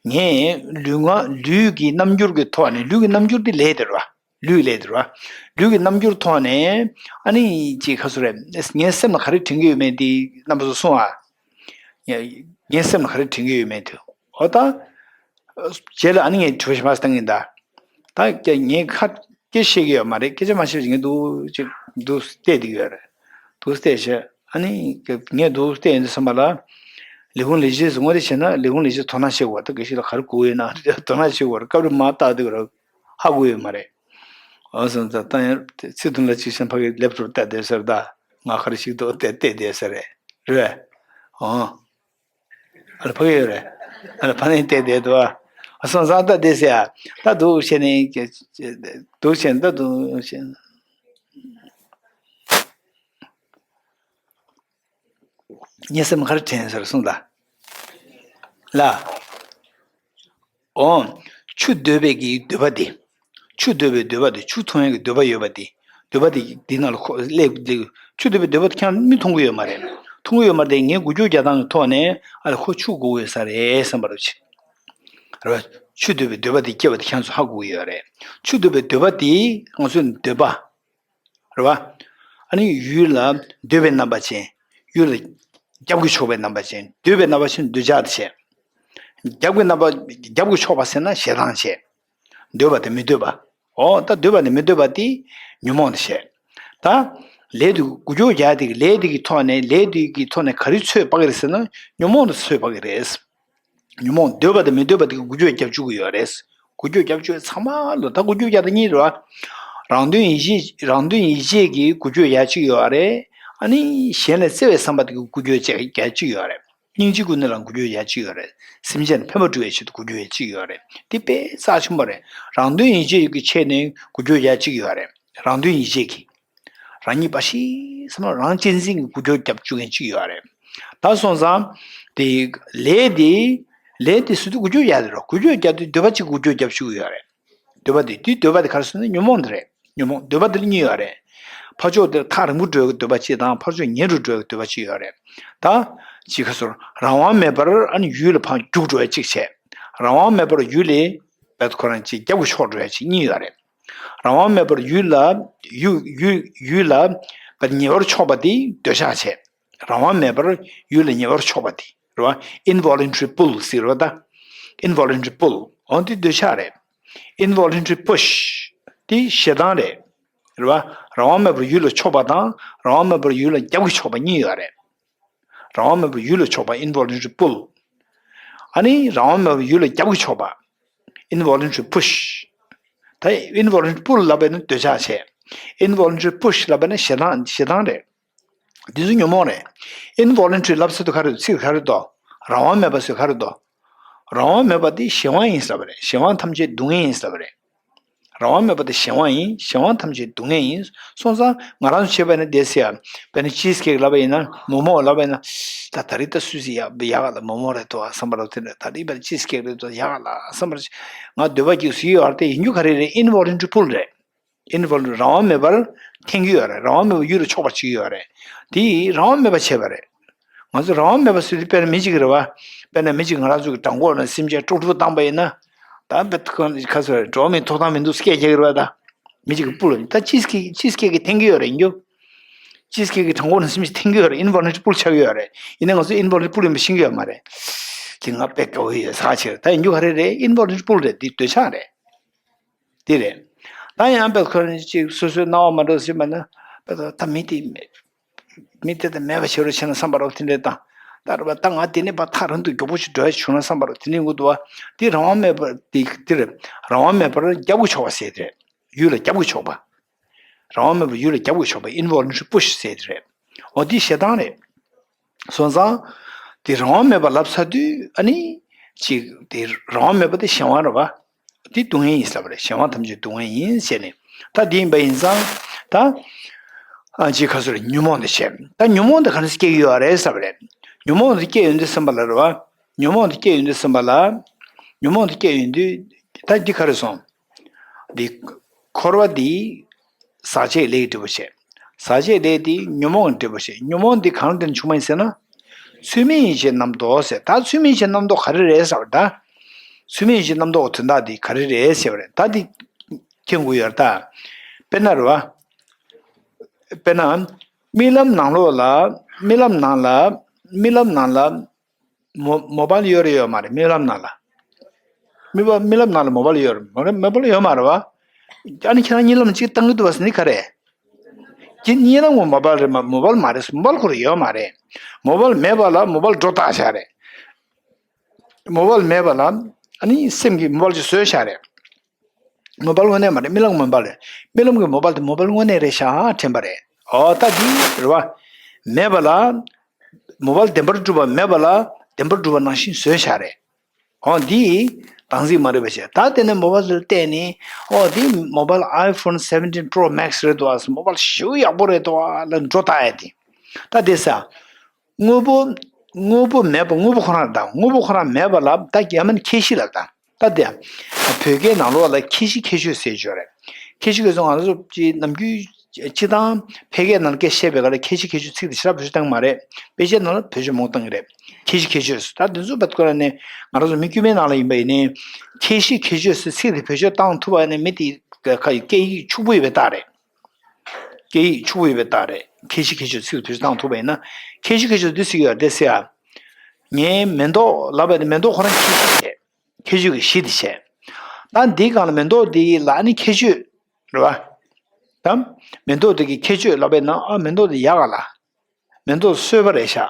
ངས་ལུས་ངག་ལུས་ཀྱི་རྣམ་འགྱུར་གྱི་ཐོག་ནས། ལུས་ཀྱི་རྣམ་འགྱུར་དེ་ལས་དེ་རེད་བ། ལུས་ཀྱི་ལས་དེ་རེད་བ། ལུས་ཀྱི་རྣམ་འགྱུར་ཐོག་ནས་ཨ་ནི་ཅིག་ག་ཚོད་རེད། ངའི་སེམས་ལ་ག་རེ་དྲན་གྱི་ཡོད་མེད་དེ་རྣམ་པ་ཚོ་གསུང་ཨ། ངའི་སེམས་ལ་ག་རེ་དྲན་གྱི་ཡོད་མེད་དེ། ཨོ་ད། རྗེས་ལ་ཨ་ནི་ངས་དྲི་བ་ཞིག་མར་བཏང་གིན་ད། ད་ཀྱ་ངས་ཁ་སྐད་བཤད་ཀྱི་ཡོད་མ་རེད། སྐད་ཆ་མ་བཤད་ཅིག་ངས་འདུག་ཅིག་འདུག་བལྟས་བསྡད་ཀྱི་ཡོད་རེད། འདུག་བལྟས་བྱས་ཨ་ནི་ངས་འདུག་བལྟས་ཡོང་དུས་ཙམ་པ་ལ། ལས་ཁུངས་ལས་བྱེད་ཟེར་དངོས་གནས་བྱས་ན་ལས་ཁུངས་ལས་བྱེད་དོ་སྣང་བྱེད་དགོས་པ་ད། དགེ་བཤེས་ལགས་ག་རེ་དགོས་ཡོད་ན་དོ་སྣང་བྱེད་དགོས་རེད། སྐབས་རེ་མར་བལྟ་དུས་ར་ཧ་གོ་ཡོད་མ་རེད། འོ་སོང་ཙང་ད་ཡང་ཚིག་དོན་ལ་གཅིག་བྱས་ཕ་གི་ལེབ་ཊོབ་བལྟས་བསྡད་ཟེར་ད། ང་ག་རེ་ཞིག་འདུག་བལྟས་བལྟས་བསྡད་ཟེར་རེད། རེད། ཨོ། ཨ་ལ་ཕ་གི་ཡོད་རེད། ཨ་ལ་ཕ་ནས་བལྟས་བསྡད་འདུག་ཨ། སོང་ཙང་ད་བསྡད་ཟེར་ཡ། ད་འདུག་བྱས་ནས། འདུག་བྱས་ནས་ད་འདུག་བྱས་ནས། ངའི་སེམས་ག་རེ་དྲན་ཟེར་གསུངས་ད། ལ། ཨོ། ཆུ་འདོད་པའི་གི་འདོད་པ་དེ། ཆུ་འདོད་པའི་འདོད་པ་དེ། ཆུ་འཐུང་ཡག་གི་འདོད་པ་ཡོད་པ་དེ། འདོད་པ་དེ་འདི་ནང་ལ་ཁོ་སླེབས་འདི། ཆུ་འདོད་པའི་འདོད་པ་དེ་ཁྱེད་རང་མི་མཐོང་གི་ཡོད་མ་རེད། མཐོང་གི་ཡོད་མ་རེད་དེ། ངས་འགུལ་སྐྱོད་རྒྱག་སྟངས་ཀྱི་ཐོག་ནས་ཨ་ལ་ཁོ་ཆུ་དགོས་ཀྱི་ཡོད་ས་རེད་བསམ་པ་རེད་ཅིག་རེད་བ། ཆུ་འདོད་པའི་འདོད་པ་དེ་སྐྱེ་བ་དེ་ཁྱེད་ཚོ་ཧ་གོ་གི་ཡོད་རེད། ཆུ་འདོད་པའི་འདོད་པ་དེ་ང་ཚོའི་འདོད་པ། རེད་བ། ཨ་ནི་ཡུལ་ལ་འདོད་པའི་རྣམ་པ་ཅན། ཡུལ་ལ་རྒྱབ་ཀྱིས་ཕྱོགས་པའི་རྣམ་པ་ཅན། འདོད་པའི་རྣམ་པ་ཅན་འདོད་ཆགས་དེ་བྱས། རྒྱབ་ཀྱི་རྣམ་པ། རྒྱབ་ཀྱིས་ཕྱོགས་པ་ཟེར་ན་ཞེ་སྡང་བྱས། འདོད་པ་དང་མི་འདོད་པ། འོ་ད་འདོད་པ་དང་མི་འདོད་པ་དེ་ཉོན་མོངས་དེ་བྱས། ད་ལས་དེ་འགུལ་སྐྱོད་རྒྱག་དེ་གི་ལས་དེ་གི་ཐོག་ནས། ལས་དེ་གི་ཐོག་ནས་ག་རེ་ཚོད་དཔག་གི་རེད་ཟེར་ན་ཉོན་མོངས་དེ་ཚོད་དཔག་གི་རེད། ཉོན་མོངས་འདོད་པ་དང་མི་འདོད་པ་དེ་གི་འགུལ་སྐྱོད་རྒྱབ་བཅུག་གི་ཡོད་རེད། འགུལ་སྐྱོད་རྒྱབ་བཅུག་ཚང་མ་ལོ་ད་འགུལ་སྐྱོད་རྒྱག་དེ་གཉིས་རེད་བ། རང་དོན་ཡིད་བྱེད་རང་དོན་ཡིད་བྱེད་ཀྱི་འགུལ་སྐྱོད་ཡ་གཅིག་ཡོད་རེད། ཨ་ནི་གཞན་ལ་བརྩེ་བའི་བསམ་པ་དེ་གི་འགུལ་སྐྱོད་ཡ་གཅིག་ཡོད་རེད། སྙིང་རྗེ་ཀུན་ནས་ལ་འགུལ་སྐྱོད་ཡ་གཅིག་ཡོད་རེད། སེམས་ཅན་ཕན་པ་སྒྲུབ་པའི་ཆེད་དུ་འགུལ་སྐྱོད་ཡ་གཅིག་ཡོད་རེད། དེ་དཔེ་རྩ་ཆེན་པོ་རེད། རང་དོན་ཡིད་བྱེད་ཀྱི་ཆེད་ནས་འགུལ་སྐྱོད་ཡ་གཅིག་ཡོད་རེད། རང་དོན་ཡིད་བྱེད་ཀྱི། རང་ཉིད་འབའ་ཞིག་བསམ་བློ་རང་གཅེས་འཛིན་གྱི་འགུལ་སྐྱོད་རྒྱབ་བཅུག་མཁན་གཅིག་ཡོད་རེད། ད་སོང་ཙང་། དེ་ལས་དེ། ལས་དེ་སུ་དུ་འགུལ་སྐྱོད་རྒྱག་དེ་རོ། འགུལ་སྐྱོད་རྒྱག་དུས་འདོད་པ་གཅིག་འགུལ་སྐྱོད་རྒྱབ་བཅུག་ཡོད་རེད། འདོད་པ་དེ་དེའི་འདོད་པ་དེ་ག་རེ་ཟེར་ན་ཉོན་མོངས་དེ་རེད། ཉོན་མོངས་འདོད་པ་དེ་ལ་གཉིས་ཡོད་རེད། ཕར་ཕྱོགས་དེར་ཐག་རིང་པོ་འགྲོ་ཡག་གི་འདོད་པ་གཅིག་དང་ཕར་ཕྱོགས་ཉེ་རུ་འགྲོ་ཡག་གི་འདོད་པ་གཅིག་ཡོད་རེད། ད། གཅིག་ག་ཟེར་རང་དབང་མེད་པར་ཨ་ནི་ཡུལ་ལ་ཕར་རྒྱུག་འགྲོ་ཡག་གཅིག་བྱས། རང་དབང་མེད་པར་ཡུལ་ལས། བད་ཁོ་རང་གཅིག་རྒྱབ་ཀྱི་ཕྱོགས་འགྲོ་ཡག་གཅིག་གཉིས་ཡོད་རེད། རང་དབང་མེད་པར་ཡུལ་ལ། ཡུལ་ཡུལ་ཡུལ་ལ། བད་ཉེ་བར་ཕྱོགས་པ་དེ་འདོད་ཆགས་བྱས། རང་དབང་མེད་པར་ཡུལ་ལ་ཉེ་བར་ཕྱོགས་པ་དེ་རེད་བ། Involuntary pull ཟེར་བ་ད། Involuntary pull འོ་དེ་འདོད་ཆགས་རེད། Involuntary push དེ་ཞེ་སྡང་རེད། རེད་བ། རང་དབང་མེད་པར་ཡུལ་ལ་ཕྱོགས་པ་དང་རང་དབང་མེད་པར་ཡུལ་ལ་རྒྱབ་ཀྱི་ཕྱོགས་པ་གཉིས་ཡོད་རེད། རང་དབང་མེད་པར་ཡུལ་ལ་ཕྱོགས་པ་involuntary pull ཨ་ནི་རང་དབང་མེད་པར་ཡུལ་ལ་རྒྱབ་ཀྱི་ཕྱོགས་པ། Involuntary push ད་involuntary pull ལབ་པ་ཡིན་ན་འདོད་ཆགས་བྱས། Involuntary push ལབ་པ་ཡིན་ན་ཞེ་སྡང་ཞེ་སྡང་རེད། འདི་ཚོ་ཉོན་མོངས་རེད། Involuntary ལབ་ཚེ་དུ་ག་རེ་ཚིག་ག་རེ་དོ། རང་དབང་མེད་པ་ཚོས་ག་རེ་དོ། རང་དབང་མེད་པ་དེ་གཞན་དབང་ཡིན་ཟེར་བ་རེད། གཞན་དབང་ཐམས་ཅད་སྡུག་བསྔལ་ཡིན་ཟེར་བ་རེད། རང་དབང་མེད་པ་དེ་གཞན་དབང་ཡིན། གཞན་དབང་ཐམས་ཅད་སྡུག་བསྔལ་ཡིན། སོང་ཙང་ང་རང་ཚོ་བྱས་པ་ཡིན་ན་བསྡད་ཟེར་ཡ། དཔེར་ན་cheese cake ལབ་པ་ཡིན་ན་མོག་མོག་ལབ་པ་ཡིན་ན། ད་ད་རེས་ད་སུས་སུ་ཡག་ཡག་ལ་མོག་མོག་རེད་དོ་བསམ་པ་རོ། དེ་འདྲ་ད་རེས་པ་cheese cake རེད་དོ་ཡག་ལ་བསམ་པ་རེད། ང་འདོད་པ་སྐྱེས་སུ་ཡོད་ར་དེ་ཡིན་རྒྱུ་ག་རེ་རེད། Involuntary pull རེད། Involuntary རང་དབང་མེད་པར་འཐེན་གྱི་ཡོད་རེད། རང་དབང་མེད་པར་ཡུལ་ལ་ཕྱོགས་པ་བྱེད་ཀྱི་ཡོད་རེད། དེ་རང་དབང་མེད་པ་བྱས་པ་རེད། ང་ཚོ་རང་དབང་མེད་པ་ཟེར་དུས་དཔེར་ན་མི་གཅིག་རེད་བ། དཔེར་ན་མི་གཅིག་ང་རང་ཚོ་གི་བྲང་ཁོག་ནང་སེམས་ཅན་དཀྲུག་དཀྲུག་བཏང་པ་ཡིན་ན། ད་དཔེ་ཁ་ཁ་ཚོ་འགྲོ་བ་མིའི་ཐོབ་ཐང་མི་འདུག་སྐད་རྒྱག་གི་རེད་བ་ད། མི་གཅིག་གི་སྤུ་ལ་ད་cheese cake cheese cake གི་འཐེན་གྱི་ཡོད་རེད་ཡིན་རྒྱུ། cheese cake གི་བྲང་ཁོག་ནང་སེམས་ཅན་འཐེན་གྱི་ཡོད་རེད། involuntary pull ཆགས་ཀྱི་ཡོད་རེད། ཡིན་ན་ང་ཚོ་involuntary pull ཡིན་པ་ཤེས་ཀྱི་ཡོད་མ་རེད། དེ་ང་དཔེ་དགའ་བོ་ཡོད་ཟ་ཆེ་རེད། ད་ཡིན་རྒྱུ་ག་རེ་རེད། involuntary pull རེད། འདི་འདོད་ཆགས་རེད། དེ་རེད། ད་ཡང་དཔེ་ཁོ་རང་ཅིག་སོ་སོའི་སྣང་བ་མ་འགྲོ་ཟིན་པ་ན། དཔེ་ད་ད་མི་དེ་མི་དེ་ད་མེད་པ་བྱེད་རོགས་བྱས་ན་བསམ་པ་རོ་དེ་འདྲས་དང་། ད་རེད་པ་ད་ང་དེ་ནས་ཕར་ཐག་རིང་དུ་མགྱོགས་པོ་ཞིག་འགྲོ་ཡ་བྱུང་ན་བསམ་པ་རོ་དེ་འདྲས་ཡོང་གི་འདུག་བ། དེ་རང་དབང་མེད་པར་དེ་དེ་རེད། རང་དབང་མེད་པར་རྒྱབ་ཀྱི་ཕྱོགས་པ་ཟེར་དེ་རེད། ཡུལ་ལ་རྒྱབ་ཀྱི་ཕྱོགས་པ། རང་དབང་མེད་པར་ཡུལ་ལ་རྒྱབ་ཀྱི་ཕྱོགས་པ་involuntary push ཟེར་དེ་རེད། འོ་དེ་ཞེ་སྡང་རེད། སོང་ཙང་། དེ་རང་དབང་མེད་པ་ལབ་ཚར་དུས་ཨ་ནི། ཅིག་དེ་རང་དབང་མེད་པ་དེ་གཞན་དབང་རེད་བ། དེ་སྡུག་བསྔལ་ཡིན་ཟེར་བ་རེད། གཞན་དབང་ཐམས་ཅད་སྡུག་བསྔལ་ཡིན་ཟེར་ནས། ད་དེ་ཡིན་པ་ཡིན་ཙང་། ད། ཨ་ཅིག་ཁ་སོ་རེ་ཉོན་མོངས་དེ་བྱས། ད་ཉོན་མོངས་དེ་ག་རེ་སྐྱེ་གི་ཡོད་རེད་ཟེར་བ་རེད། ཉོན་མོངས་དེ་སྐྱེ་ཡོང་དུས་ཙམ་པ་ལ་རེད་བ། ཉོན་མོངས་དེ་སྐྱེ་ཡོང་དུས་ཙམ་པ་ལ། ཉོན་མོངས་དེ་སྐྱེ་ཡོང་དུས། ད་འདི་ག་རེ་སོང་། འདི། འཁོར་བ་འདི། ཟག་བཅས་ལས་ཀྱི་འབྲས་བུ་བྱས། ཟག་བཅས་ལས་འདི་ཉོན་མོངས་ཀྱི་འབྲས་བུ་བྱས། ཉོན་མོངས་འདི་གང་ལ་བརྟེན་ནས་བྱུང་བ་ཡིན་ཟེར་ན། ཚུལ་མིན་ཡིད་བྱེད་རྣམ་རྟོག་ཟེར། ད་ཚུལ་མིན་ཡིད་བྱེད་རྣམ་རྟོག་ག་རེ་རེད་ཟེར་བ་ད། ཚུལ་མིན་ཡིད་བྱེད་རྣམ་རྟོག་གི་དོན་དག་འདི་ག་རེ་རེད་ཟེར་བ་རེད། ད་འདི་མཁྱེན་དགོས་ཡོད་རེད་ད། དཔེར་ན་རེད་བ། དཔེར་ན། རྨི་ལམ་ནང་ལོགས་ལ། རྨི་ལམ་ནང་ལ། རྨི་ལམ་ནང་ལ། མོ་མོ་བལ་ཡོད་རེད་ཡོད་མ་རེད། རྨི་ལམ་ནང་ལ། རྨི་བ་རྨི་ལམ་ནང་ལ་མོ་བལ་ཡོད་རེད་མོ་རེད་མོ་བལ་ཡོད་མ་རེད་བ། ཨ་ནི་ཁྱེད་རང་གཉིད་ལམ་གཅིག་བཏང་གི་འདུག་བ་ཟེར་ནི་ག་རེད། ཁྱེད་གཉིད་ལམ་གྱི་མོ་བལ་རེད་མ་མོ་བལ་མ་རེད། མོ་བལ་ཁོ་རང་ཡོད་མ་རེད། མོ་བལ་མེད་པ་ལ་མོ་བལ་སྒྲོ་བཏགས་བཞག་རེད། མོ་བལ་མེད་པ་ལ་ཨ་ནི་སེམས་ཀྱིས་མོ་བལ་ཅིག་བཟོས་བཞག་རེད། མོ་བལ་དངོས་གནས་མ་རེད། རྨི་ལམ་གྱི་མོ་བལ་རེད། རྨི་ལམ་གྱི་མོ་བལ་དེ་མོ་བལ་དངོས་གནས་རེད་ཤག་དྲན་པ་རེད། འོ་ད་འདི་རེད་བ། མེད་པ་ལ། མོ་བལ་བདེན་པར་གྲུབ་པ་མེད་པ་ལ་བདེན་པར་གྲུབ་པ་ནང་བཞིན་བཟོས་བཞག་རེད། འོ་འདི། སྟངས་འཛིན་མ་རེད་པ་བྱས། ད་དེ་ནས་མོ་བལ་དེར་བལྟས་ནས། འོ་འདི་མོ་བལ་iPhone seventeen Pro Max རེད་འདུག་ཨ། མོ་བལ་ཞེ་པོ་ཡག་པོ་རེད་འདུག་ཨ་ལ་འགྲོ་ལྟ་ཡ་དེ། ད་དེ་ས། དངོས་པོ། དངོས་པོ་མེད་པ་དངོས་པོ་ཁོ་རང་དང་དངོས་པོ་ཁོ་རང་མེད་པ་ལ་ད་ཡ་མན་ཁྱད་གཞི་ལ་ད། ད་དེ། བོད་སྐད་ནང་ལོགས་ལ་ཁྱད་གཞི་ཁྱད་ཆོས་ཟེར་གྱི་ཡོད་རེད། ཁྱད་གཞི་ཁྱད་ཆོས་ང་ཚོ་ཅི་ནམ་རྒྱུན་སྤྱི་བཏང་ཕལ་སྐད་ནང་སྐད་བཤད་པའི་སྐབས་ལ་ཁྱད་གཞི་ཁྱད་ཆོས་ཚིག་དེ་ཞེ་དྲག་བེད་སྤྱོད་བཏང་གི་མ་རེད། དཔེ་ཆའི་ནང་ལ་བེད་སྤྱོད་མང་པོ་བཏང་གི་རེད། ཁྱད་གཞི་ཁྱད་ཆོས་ད་དེ་ཚོ་བེད་ཁོ་རང་ནས་ང་རང་ཚོ་མི་དཀྱུས་མའི་ནང་ལ་ཡིན་པ་ཡིན་ནའི། ཁྱད་གཞི་ཁྱད་ཆོས་ཟེར་ཚིག་དེ་བེད་སྤྱོད་བཏང་ཐུབ་པ་ཡིན་ན་མི་དེ་ཁ་ཡི་སྐད་ཡིག་ཕྱུག་པོ་ཡོད་པའི་རྟགས་རེད། སྐད་ཡིག་ཕྱུག་པོ་ཡོད་པའི་རྟགས་རེད། ཁྱད་གཞི་ཁྱད་ཆོས་ཚིག་ལ་བེད་སྤྱོད་བཏང་ཐུབ་པ་ཡིན་ན། ཁྱད་གཞི་ཁྱད་ཆོས་འདི་ཟེར་གྱི་ཡོད་རེད་ཟེར་ཡ། ངའི་མེ་ཏོག་ལབ་པ་ནི་མེ་ཏོག་ཁོ་རང་ཁྱད་གཞི་བྱས། ཁྱད་ཆོས་ཀྱི་གཞི་དེ་བྱས། ད་འདིའི་སྒང་ལ་མེ་ཏོག་འདི་ལ་ནི་ཁྱད་ཆོས། རེད་བ། ད། མེ་ཏོག་འདི་གི་ཁྱད་ཆོས་ལབ་པ་ཡིན་ན་ཨ་མེ་ཏོག་འདི་ཡག་ག་ལ། མེ་ཏོག་སོས་པ་རེད་ཤག་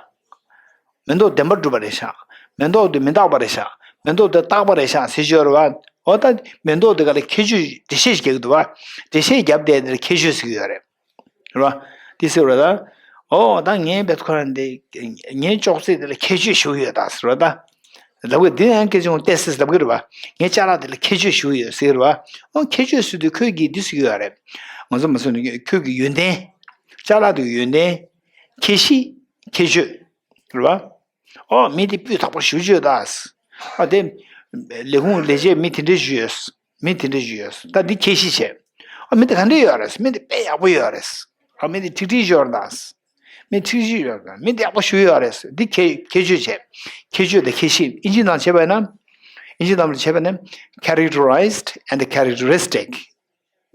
མེ་ཏོག་བདེན་པར་གྲུབ་པ་རེད་ཤག་མེ་ཏོག་འདི་མི་རྟག་པ་རེད་ཤག་མེ་ཏོག་འདི་རྟག་པ་རེད་ཤག་ཟེར་གྱི་ཡོད་རེད་བ། ཨོ་ད་མེ་ཏོག་དེ་ག་ལ་ཁྱད་ཆོས་འགྲེལ་བཤད་ཞིག་རྒྱག་གི་འདུག་བ། འགྲེལ་བཤད་རྒྱབ་བསྡད་དེ་ལ་ཁྱད་ཆོས་ཟེར་གྱི་ཡོད་རེད། རེད་བ། དེ་ཟེར་བ་ལ། ཨོ་ད་ངའི་བེད་ཁོ་རང་དེ། ངའི་ཅོག་ཙེ་དེ་ལ་ཁྱད་ཆོས་ཞུ་གི་ཡོད་ད་ཟེར་བ་ད། ལབ་གི་འདི་ཡང་སྐད་ཆ་ངོ་བལྟས་སྲིད་ལབ་གི་རེད་བ། ངའི་ཅ་ལག་དེ་ལ་ཁྱད་ཆོས་ཞུ་གི་ཡོད་ཟེར་གི་རེད་བ། ཨོ་ཁྱད་ཆོས་ཟེར་དུས་ཁོས་ཀྱིས་འདི་ཟེར་གི་ཡོད་རེད། ང་ཚོ་མ་ཟེར་ནས་ཁྱོད་ཀྱི་ཡོན་ཏན། ཅ་ལག་དེ་གི་ཡོན་ཏན། ཁྱད་གཤིས། ཁྱད་ཆོས། རེད་བ། ཨོ་མི་དེ་སྤུས་དག་པོ་ཞེ་པོ་ཅིག་ཡོད་ད། ཨ་དེ། ལས་ཁུངས་ལས་བྱེད་མི་དེ་འདྲ་ཞིག་ཡོད། མི་དེ་འདྲ་ཞིག་ཡོད། ད་འདི་ཁྱད་གཤིས་བྱས། ཨ་མི་དེ་ག་འདྲ་ཡོད་རེད། མི་དེ་དཔེ་ཡག་པོ་ཡོད་རེད། ཨ་མི་དེ་ཁྲིག་ཁྲིག་ཅིག་ཡོད་རེད་ད། མི་ཁྲིག་ཁྲིག་ཅིག་ཡོད་རེད། མི་དེ་ཡག་པོ་ཞེ་པོ་ཡོད་རེད། འདི་ཁྱད་ཁྱད་ཆོས་བྱས། ཁྱད་ཆོས་དང་ཁྱད་གཤིས་ཨིན་ཇི་ནང་བྱས་པ་ཡིན་ན། ཨིན་ཇི་ནང་ལ་བྱས་པ་ཡིན་ན། characterized and characteristic།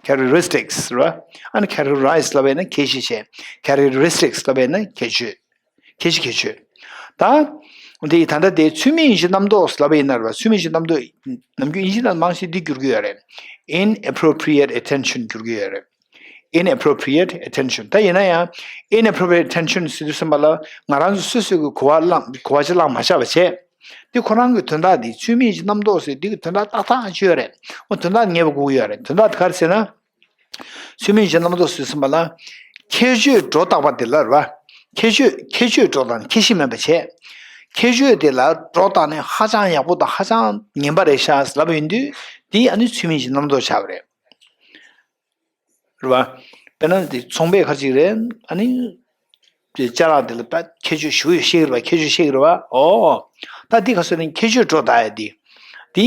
Characteristics རེད་བ། ཨ་ནི་characterize ལབ་པ་ཡིན་ན་ཁྱད་གཤིས་བྱས། Characteristics ལབ་པ་ཡིན་ན་ཁྱད་ཆོས། ཁྱད་གཤིས་ཁྱད་ཆོས། ད། འདི་ད་ལྟ་དེ་ཚུལ་མིན་ཡིད་བྱེད་རྣམ་རྟོག་ལབ་པ་ཡིན་ན་རེད་བ། ཚུལ་མིན་ཡིད་བྱེད་རྣམ་རྟོག་ནམ་རྒྱུན་ཨིན་ཇི་ནང་མང་ཆེ་འདི་བསྒྱུར་གྱི་ཡོད་རེད། Inappropriate attention བསྒྱུར་གྱི་ཡོད་རེད། Inappropriate attention ད་ཡིན་ན་ཡང་inappropriate attention ཟེར་དུས་ཙམ་པ་ལ་ང་རང་ཚོ་སོ་སོ་གི་གོ་བ་བླངས་གོ་བ་ཅིག་བླངས་མ་བཞག་པ་བྱས། འདི་ཁོ་རང་གི་དོན་དག་འདི་ཚུལ་མིན་གྱི་རྣམ་རྟོག་ཟེར་འདི་གི་དོན་དག་ཏག་ཏག་ཅིག་ཡོད་རེད། འོ་དོན་དག་ངེས་པ་དགོས་ཀྱི་ཡོད་རེད། དོན་དག་དེ་ག་རེ་ཟེར་ན། ཚུལ་མིན་གྱི་རྣམ་རྟོག་ཟེར་ཙམ་པ་ལ། ཁྱད་ཆོས་སྒྲོ་བཏགས་པ་དེ་ལ་རེད་བ། ཁྱད་ཆོས་ཁྱད་ཆོས་སྒྲོ་བཏགས་ནས་ཁྱད་གཤིས་མེད་པ་བྱས། ཁྱད་ཆོས་དེ་ལ་སྒྲོ་བཏགས་ནས་ཧ་ཅང་ཡག་པོ་དང་ཧ་ཅང་ངན་པ་རེད་ཤག་ལབ་པ་ཡིན་དུས། འདི་ཨ་ནི་ཚུལ་མིན་གྱི་རྣམ་རྟོག་ཆགས་པ་རེད། རེད་བ། དཔེར་ན་དེ་ཚོང་པས་ཁ་ཅིག་རེད་ཨ་ནི། དེ་ཅ་ལག་དེ་ལ་ད་ཁྱད་ཆོས་ཞེ་པོ་ཡོད་ཤེས་ཀྱི་རེད་བ། ཁྱད་ཆོས་ཤེས་ཀྱི་རེད་བ། ཨོ། ད་འདི་ག་ཟེར་ན་ཁྱད་ཆོས་སྒྲོ་བཏགས་ཡ་དེ། དེ།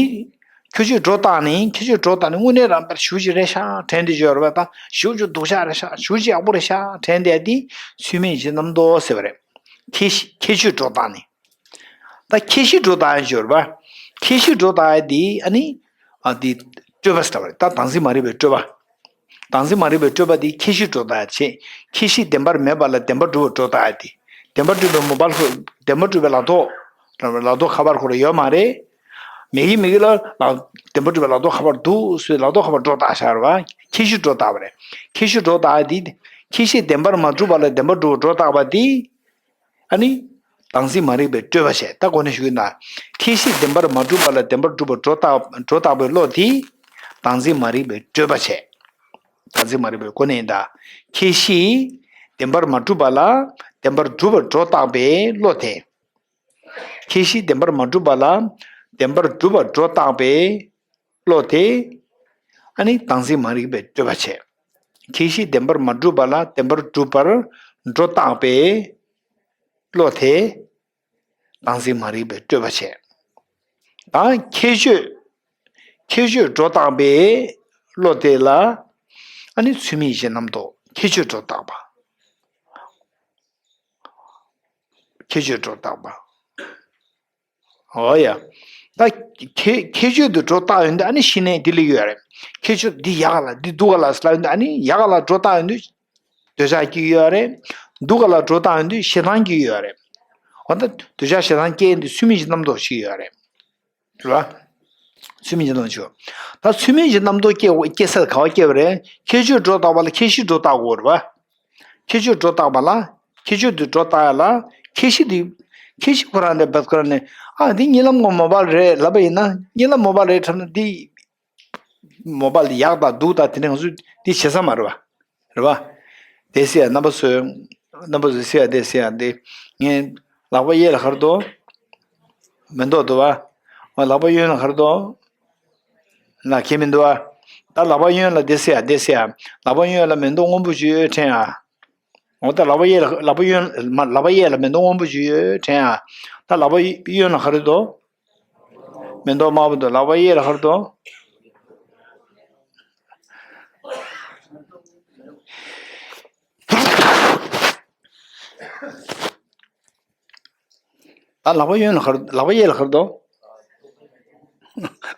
ཁྱད་ཆོས་སྒྲོ་བཏགས་ནས་ཁྱད་ཆོས་སྒྲོ་བཏགས་ནས་དངོས་གནས་རང་ལྟར་ཞེ་པོ་ཅིག་རེད་ཤག་དྲན་དེ་ཡོད་རེད་བ། ད་ཞེ་པོ་ཅིག་སྡུག་ཅག་རེད་ཤག་ཞེ་པོ་ཅིག་ཡག་པོ་རེད་ཤག་དྲན་དེ་ཡ་དེ་ཚུལ་མིན་གྱི་རྣམ་རྟོག་ཟེར་བ་རེད། ཁྱད་གཤིས་ཁྱད་ཆོས་སྒྲོ་བཏགས་ནས། ད་ཁྱད་གཤིས་སྒྲོ་བཏགས་ཡ་ཅིག་ཡོད་རེད་བ། ཁྱད་གཤིས་སྒྲོ་བཏགས་ཡ་དེ་ཨ་ནི། ཨ་དེ་སྤྲོས་པ་ཟེར་བ་རེད། ད་བདག་འཛིན་མ་རིག་པའི་སྤྲོས་པ། བདག་འཛིན་མ་རིག་པའི་སྤྲོས་པ་དེ་ཁྱད་གཤིས་སྒྲོ་བཏགས་ཡ་བྱེད། ཁྱད་གཤིས་བདེན་པར་མེད་པ་ལ་བདེན་པར་གྲུབ་པར་སྒྲོ་བཏགས་ཡ་དེ། བདེན་པར་གྲུབ་པའི་མོ་བ་ལ་བདེན་པར་གྲུབ་པའི་ལག་ཐོགས། ལག་ཐོགས་ཁ་པར་ཁོ་རང་ཡོད་མ་རེད། མེད་ཀྱི་མེད་ཀྱི་ལ་ལག་བདེན་པར་གྲུབ་པའི་ལག་ཐོགས་ཁ་པར་འདུག་ཟེར་ལག་ཐོགས་ཁ་པར་སྒྲོ་བཏགས་བཞག་རེད་བ། ཁྱད་གཤིས་སྒྲོ་བཏགས་པ་རེད། ཁྱད་གཤིས་སྒྲོ་བཏགས་ཡ་དེ། ཁྱད་གཤིས་བདེན་པར་མ་གྲུབ་པ་ལ་བདེན་པར་གྲུབ་པར་སྒྲོ་བཏགས་པ་དེ། ཨ་ནི། བདག་འཛིན་མ་རིག་པའི་སྤྲོས་པ་བྱས། ད་གོ་ནས་ཞུ་གི་ན། ཁྱད་གཤིས་བདེན་པར་མ་གྲུབ་པ་ལ་བདེན་པར་གྲུབ་པར་སྒྲོ་བཏགས་སྒྲོ་བཏགས་པའི་བློ་དེ། བདག་འཛིན་མ་རིག་པའི་སྤྲོས་པ་བྱས། བདག་འཛིན་མ་རིག་པའི་གོ་ནས་ཡིན་ད། ཁྱད་གཤིས་བདེན་པར་མ་གྲུབ་པ་ལ་བདེན་པར་གྲུབ་པར་སྒྲོ་བཏགས་པའི་བློ་དེ། ཁྱད་གཤིས་བདེན་པར་མ་གྲུབ་པ་ལ་བདེན་པར་གྲུབ་པར་སྒྲོ་བཏགས་པའི་བློ་དེ། ཨ་ནི་བདག་འཛིན་མ་རིག་པའི་སྤྲོས་པ་བྱས། ཁྱད་གཤིས་བདེན་པར་མ་གྲུབ་པ་ལ་བདེན་པར་གྲུབ་པར་སྒྲོ་བཏགས་པའི་བློ་དེ། བདག་འཛིན་མ་རིག་པའི་སྤྲོས་པ་བྱས། ད་ཁྱད་ཆོས། ཁྱད་ཆོས་སྒྲོ་བཏགས་པའི་བློ་དེ་ལ། ཨ་ནི་ཚུལ་མིན་ཡིད་བྱེད་རྣམ་རྟོག་ཁྱད་ཆོས་སྒྲོ་བཏགས་པ། ཁྱད་ཆོས་སྒྲོ་བཏགས་པ། འོ་ཡ། ད་ཁྱད་ཁྱད་ཆོས་དེ་སྒྲོ་བཏགས་ཡོང་དུས་ཨ་ནི་གཞི་ནས་འདི་ལ་ཡོད་རེད། ཁྱད་ཆོས་འདི་ཡག་ག་ལ་འདི་སྡུག་ག་ལ་ཟེར་ལབ་ཡོང་དུས་ཨ་ནི་ཡག་ག་ལ་སྒྲོ་བཏགས་ཡོང་དུས་འདོད་ཆགས་སྐྱེ་གི་ཡོད་རེད། སྡུག་ག་ལ་སྒྲོ་བཏགས་ཡོང་དུས་ཞེ་སྡང་སྐྱེ་གི་ཡོད་རེད། འོ་ད་འདོད་ཆགས་ཞེ་སྡང་སྐྱེ་ཡོང་དུས་ཚུལ་མིན་གྱི་རྣམ་རྟོག་ཞིག་ཡོད་རེད། རེད་བ། ཚུལ་མིན་གྱི་རྣམ་རྟོག་ཞིག་ད་ཚུལ་མིན་གྱི་རྣམ་རྟོག་སྐྱེ་སྐྱེ་ས་ག་བ་སྐྱེ་བ་རེད། ཁྱད་ཆོས་སྒྲོ་བཏགས་པ་ལ་ཁྱད་གཤིས་སྒྲོ་བཏགས་དགོས་རེད་བ། ཁྱད་ཆོས་སྒྲོ་བཏགས་པ་ལ་ཁྱད་ཆོས་དེ་སྒྲོ་བཏགས་ཡ་ལ་ཁྱད་གཤིས་དེ། ཁྱད་གཤིས་ཁོ་རང་ནས་བབས་ཁོ་རང་ནས་ཨ་འདི་གཉིད་ལམ་ངོ་མ་བར་རེད་ལབ་པ་ཡིན་ན་གཉིད་ལམ་མ་བར་རེད་ཁྲབ་ན་འདི། མོ་བ་ལ་ཡག་དང་སྡུག་དང་དེ་འདྲ་ང་ཚོས་འདི་བྱེད་ས་མ་རེད་བ། རེད་བ། དེ་སེ་ཡ་རྣམ་པ་ཚོས། རྣམ་པ་ཚོས་སེ་ཡ་དེ་སེ་ཡ་དེ། ངས་ལག་པ་གཡས་ལ་ག་རེ་འདུག་མེ་ཏོག་འདུག་བ། ང་ལག་པ་གཡོན་ལ་ག་རེ་འདུག་ལག་ཁྱེར་མི་འདུག་བ། ད་ལག་པ་གཡོན་ལ་དེ་སེ་ཡ་དེ་སེ་ཡ། ལག་པ་གཡོན་ལ་མེ་ཏོག་སྔོན་པོ་ཅིག་ཡོད་དྲན་ཨ། འོ་ད་ལག་པ་གཡས་ལ་ལག་པ་གཡོན་མ་ལག་པ་གཡས་ལ་མེ་ཏོག་སྔོན་པོ་ཅིག་ཡོད་དྲན་ཨ། ད་ལག་པ་གཡོན་ལ་ག་རེ་འདུག་མེ་ཏོག་དམར་པོ་འདུག་ལག་པ་གཡས་ལ་ག་རེ་འདུག་ད་ལག་པ་གཡོན་ལ་ག་རེ་ལག་པ་གཡས་ལ་ག་རེ་འདུག་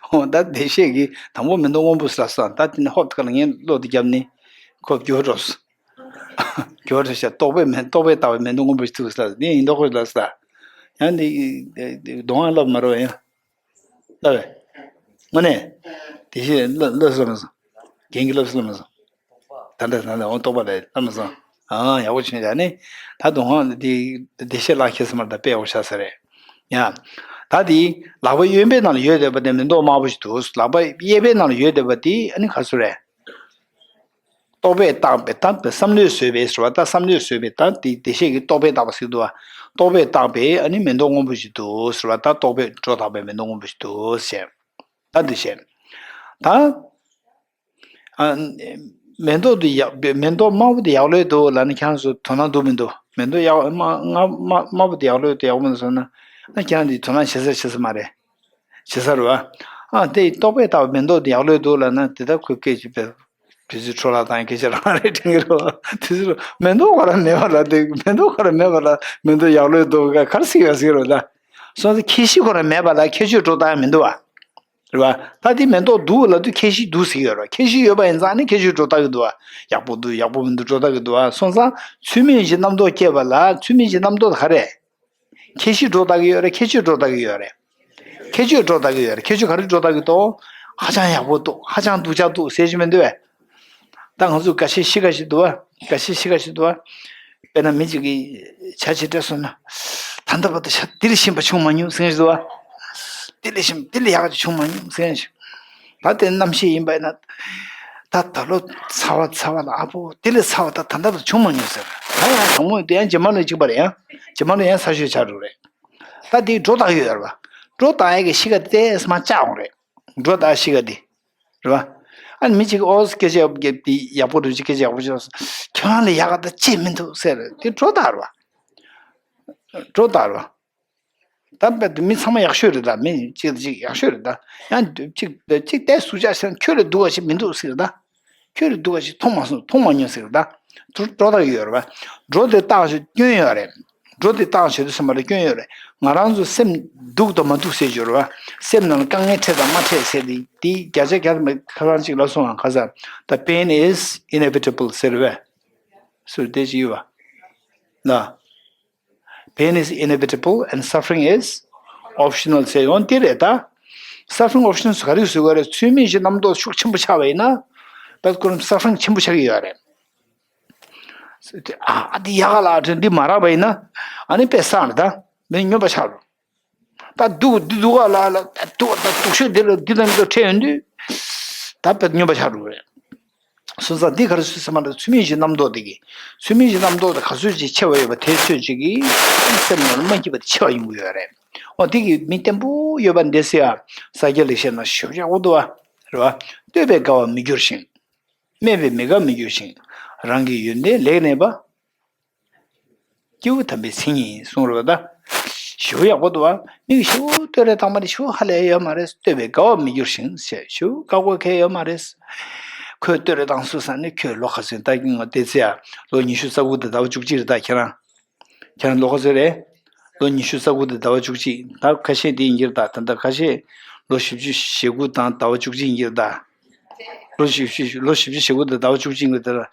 འོ་ད་བདེ་གཤེགས་ཀྱིས་དང་པོ་མེ་ཏོག་སྔོན་པོ་ཟེར་ལབ་སོང་། ད་དེ་ནས་ཧོབ་དེ་ག་ལ་ངས་བློ་དེ་བརྒྱབ་ནས་ཁོ་སྐྱོ་བོ་འགྲོ་སོང་། སྐྱོ་བོ་འགྲོ་ཤག་རྟོག་པས་མེ་རྟོག་པས་ལྟ་བའི་མེ་ཏོག་སྔོན་པོ་ཞིག་ཐུག་ཟེར་ལབ་སོང་། དེ་ཡིན་མདོག་ཁོ་ལབ་སོང་། ཡང་འདི་གདོང་ཨ་ལབ་མ་རོ་ཡང་། ལབ་པས། དངོས་གནས། དེ་བཞིན་ལབ་ལབ་སོང་ལབ་སོང་། རྒན་གྱིས་ལབ་སོང་ལབ་སོང་། ད་འདྲ་ད་འདྲ་འོང་རྟོགས་པ་ལས་ལབ་མ་སོང་། ཨང་ཡག་པོ་བྱུང་ཡ་ནི། ད་དུང་ཧང་འདི་བདེ་གཤེགས་ལག་ཁྱེར་སོང་མར་ད་དཔེ་ཡག་པོ་ཆགས་ས་རེད། ཡ། ད་དེ་ལག་པ་གཡོན་པའི་ནང་ལ་ཡོད་བསྡད་པ་དེ་མེ་ཏོག་དམར་པོ་ཞིག་འདུག་ལག་པ་གཡས་པའི་ནང་ལ་ཡོད་བསྡད་པ་དེ་ཨ་ནི་ག་ཚོད་རེད། རྟོག་པས་བཏགས་པའི་ད་བསམ་བློས་བཟོས་པའི་ཟེར་བ་ད་བསམ་བློས་བཟོས་པའི་ད་དེ་བདེ་གཤེགས་ཀྱི་རྟོག་པས་བཏགས་པ་ཟེར་འདུག་བ། རྟོག་པས་བཏགས་པའི་ཨ་ནི་མེ་ཏོག་སྔོན་པོ་ཞིག་འདུག་ཟེར་བ་ད་རྟོག་པས་སྒྲོ་བཏགས་པའི་མེ་ཏོག་སྔོན་པོ་ཞིག་འདུག་ཟེར། ད་འདི་བཤད། ད་ཨ། མེ་ཏོག་དེ་ཡག་མེ་ཏོག་དམར་པོ་དེ་ཡག་ལོས་འདུག་ལབ་ན་ཁྱེད་རང་ཚོ་དོ་སྣང་འདུག་མི་འདུག་མེ་ཏོག་ཡག་དམར་དམར་དམར་དམར་པོ་དེ་ཡག་ལོས་འདུག་ཡག་པོ་མི་འདུག་ཟེར་ན། ཨ་ཁྱེད་རང་དེ་དོ་སྣང་བྱེད་ས་བྱེད་ས་མ་རེད། བྱེད་ས་རེད་བ། ཨ་དེ་རྟོག་པས་བཏགས་པའི་མེ་ཏོག་དེ་ཡག་ལོས་འདུག་ལབ་ན་དེ་ལྟར་ཁོས་སྐད་ཅིག་པས། དུས་ཚོད་འཕྲོ་བརླག་བཏང་སྐད་ཆ་རང་རེད་དྲན་གྱི་རེད་བ། དུས་ཚོད་མེ་ཏོག་ཁོ་རང་མེད་པ་ལ་དེ་མེ་ཏོག་ཁོ་རང་མེད་པ་ལ་མེ་ཏོག་ཡག་ལོས་འདུག་ག་གར་སྲིད་ཡོད་ཟེར་རོ་ད། སོང་ཙང་ཁྱད་གཞི་ཁོ་རང་མེད་པ་ལ་ཁྱད་ཆོས་སྒྲོ་བཏགས་ཡ་མི་འདུག་བ། རེད་བ། ད་དེ་མེ་ཏོག་འདུག་ལབ་དུས་ཁྱད་གཞི་འདུག་ཟེར་གྱི་ཡོད་རེད། ཁྱད་གཞི་ཡོད་པ་ཡིན་ཙང་ནི་ཁྱད་ཆོས་སྒྲོ་བཏགས་ཀྱི་འདུག་བ། ཡག་པོ་འདུག་ཡག་པོ་མི་འདུག་སྒྲོ་བཏགས་ཀྱི་འདུག་བ། སོང་ཙང་ཚུལ་མིན་གྱི་རྣམ་རྟོག་སྐྱེས་པ་ལ་ཚུལ་མིན་གྱི་རྣམ་རྟོག་དེ་ག་རེད། ཁྱད་གཞི་སྒྲོ་བཏགས་ཀྱི་ཡོད་རེད། ཁྱད་ཆོས་སྒྲོ་བཏགས་ཀྱི་ཡོད་རེད། ཁྱད་ཆོས་སྒྲོ་བཏགས་ཀྱི་ཡོད་རེད། ཁྱད་ཆོས་ག་རེ་སྒྲོ་བཏགས་ཀྱི་འདུག་ཧ་ཅང་ཡག་པོ་འདུག་ཧ་ཅང་སྡུག་ཅག་འདུག་ཟེར་གྱི་མི་འདུག་བས། ད་ང་ཚོ་འགའ་ཤས་གཤིས་ཀ་ཞིག་འདུག་བ། འགའ་ཤས་གཤིས་ཀ་ཞིག་འདུག་བ། དཔེར་ན་མི་གཅིག་གིས་བྱ་བྱེད་སྤྲད་སོང་ན། ད་ལྟ་བར་དུ་བྱ་འདི་ལས་གཞན་པ་བྱུང་མ་མྱོང་ཟེར་གྱི་འདུག་བ། འདི་ལས་གཞན་འདི་ལས་ཡག་ག་ཅིག་བྱུང་མ་མྱོང་ཟེར་གྱི། ད་དེ་རྣམ་ཤེས་ཡིན་པ་ཡིན་ན། ད་ད་ལོ་ཚ་བ་ཚ་བ་ལ་ཨ་ཕོ་དེ་ལས་ཚ་བ་ད་ད་ལྟ་བར་དུ་བྱུང་མ་མྱོང་ཟེར། ད་ཡང་དྲང་མོ་དེ་ཡང་རྗེས་མ་ལོ་གཅིག་པ་རེད་ཡང་། རྗེས་མ་ལོ་ཡང་ཚ་ཤོས་ཆགས་འགྲོ་རེད། ད་དེ་སྒྲོ་བཏགས་ཡོད་རེད་བ། སྒྲོ་བཏགས་ཡས་ཀྱི་གཤིས་ཀ་དེ་ལྟས་མ་བཅག་འོང་རེད། སྒྲོ་བཏགས་གཤིས་ཀ་དེ། རེད་བ། ཨ་ནི་མི་གཅིག་གིས་ཨོ་སྐད་ཆ་ཡག་པོ་རྒྱབ་དེ་ཡག་པོ་རུ་ཅིག་སྐད་ཆ་ཡག་པོ་ཅིག་ཁྱོད་རང་ལས་ཡག་ག་ད་ཅི་མི་འདུག་ཟེར་དེ་སྒྲོ་བཏགས་རེད་བ། སྒྲོ་བཏགས་རེད་བ། ད་དཔེ་དེ་མི་ཚང་མ་ཡག་ཤོས་རེད་ད་མི་གཅིག་དང་གཅིག་ཡག་ཤོས་རེད་ད། ཡང་གཅིག་གཅིག་ལྟས་སུ་ཆ་ཟེར་ན་ཁྱོད་ལས་སྡུག་ག་ཞིག་མི་འདུག་ཟེར་ད། ཁྱོད་ལས་སྡུག་ག་ཞིག་མཐོང་མ་སོང་མཐོང་མ་མྱོང་ཟེར་ད། དུ་སྒྲོ་བཏགས་ཡོད་རེད་བ། སྒྲོ་དེ་བཏགས་ཞིག་སྐྱོན་ཡོད་རེད། སྒྲོ་དེ་བཏགས་བྱེད་དུ་སེམས་པ་ལ་སྐྱོན་ཡོད་རེད། ང་རང་ཚོ་སེམས་སྡུག་དང་མ་སྡུག་ཟེར་གྱི་ཡོད་རེད་བ། སེམས་ནང་ལ་དཀའ་ངལ་འཕྲད་དང་མ་འཕྲད་ཟེར་དེ་དེ་བརྒྱ་ཆ་བརྒྱ་ཐམ་པ་ཁ་སང་གཅིག་ལབ་སོང་ང་ཁ་སང་། The pain is inevitable ཟེར་བས། སུ་དེ་ཅི་ཡོད་བ། ལ། Pain is inevitable and suffering is optional ཟེར་ཡོང་དེ་རེད་ད། Suffering optional ཟེར་ག་རེ་ཟེར་བ་རེད། ཚུལ་མིན་གྱི་རྣམ་རྟོག་ཤུགས་ཆེན་པོ་ཆགས་པ་ཡིན་ན། བས་ཁོ་རང་suffering ཆེན་པོ་ཆགས་ཀྱི་ཡོད་རེད། ཨ་འདི་ཡག་ག་ལ་འདི་མ་རག་པ་ཡིན་ན། ཨ་ནི་དཔེ་བསགས་རེད་ད། མི་སྨྱོན་པ་ཆགས་རེད། ད་སྡུག་འདི་སྡུག་ག་ལ་ལ་ད་སྡུག་ད་སྡུག་ཤོས་འདི་ལ་འདི་དང་འདི་འཕྲད་ཡོང་དུས། ད་དཔེ་སྨྱོན་པ་ཆགས་འགྲོ་གི་རེད། སོང་ཙང་འདི་ག་རེ་ཟེར་ཟེར་མ་ལ་ཚུལ་མིན་གྱི་རྣམ་རྟོག་དེ་གི། ཚུལ་མིན་གྱི་རྣམ་རྟོག་དེ་ག་ཚོད་ཅིག་ཆེ་བ་ཡོད་པ་དེ་ཚོད་ཅིག་གིས་སེམས་ནང་ལ་མ་སྐྱིད་པ་དེ་ཆེ་བ་ཡོང་གི་ཡོད་རེད། འོ་དེ་གི་མི་བརྟན་པོ་ཡོད་པ་འདི་ཟེར་ཡ། ས་སྐྱ་ལེགས་བཤད་ན་ཞེ་པོ་ཡག་པོ་འདུག་བ། རེད་བ། བསྟོད་པས་དགའ་བར་མི་འགྱུར་ཞིང་། སྨད་པས་མི་དགའ་མི་འགྱུར་ཞིང་། རང་གི་ཡོན་ཏན་ལེགས་གནས་པ། སྐྱེས་བུ་དམ་པའི་མཚན་ཉིད་ཡིན་གསུངས་རེད་བ་ད། ཞེ་པོ་ཡག་པོ་འདུག་བ། མིག་ཞེ་པོ་བསྟོད་ར་བཏང་མ་རེད་ཞེ་པོ་ཧ་ལས་ཡོད་མ་རེད། བསྟོད་པས་དགའ་བར་མི་འགྱུར་ཞིང་ཞེས་ཞེ་པོ་དགའ་དགོས་གལ་ཡོད་མ་རེད། ཁོས་བསྟོད་ར་བཏང་སོང་ཟེར་ནས་ཁྱོད་ལོ་ག་ཚོད་ད་གིན་ང་བལྟས་ཚེ་ཡ། ལོ་ཉི་ཤུ་རྩ་དགུ་དང་ཟླ་བ་བཅུ་གཅིག་རེད་ད་ཁྱེད་རང་། ཁྱེད་རང་ལོ་ག་ཚོད་རེད། ལོ་ཉི་ཤུ་རྩ་དགུ་དང་ཟླ་བ་བཅུ་གཅིག་ད་ཁ་ཤས་དེ་ཡིན་གྱི་རེད་ད། ད་ལྟ་ཁ་ཤས་ལོ་བཞི་བཅུ་ཞེ་དགུ་དང་ཟླ་བ་བཅུ་གཅིག་ཡིན་གྱི་རེད་ད། ལོ་བཞི་བཅུ་ལོ་བཞི་བཅུ་ཞེ་དགུ་དང་ཟླ་བ་བཅུ་གཅིག་ཡིན་གྱི་རེད་ད།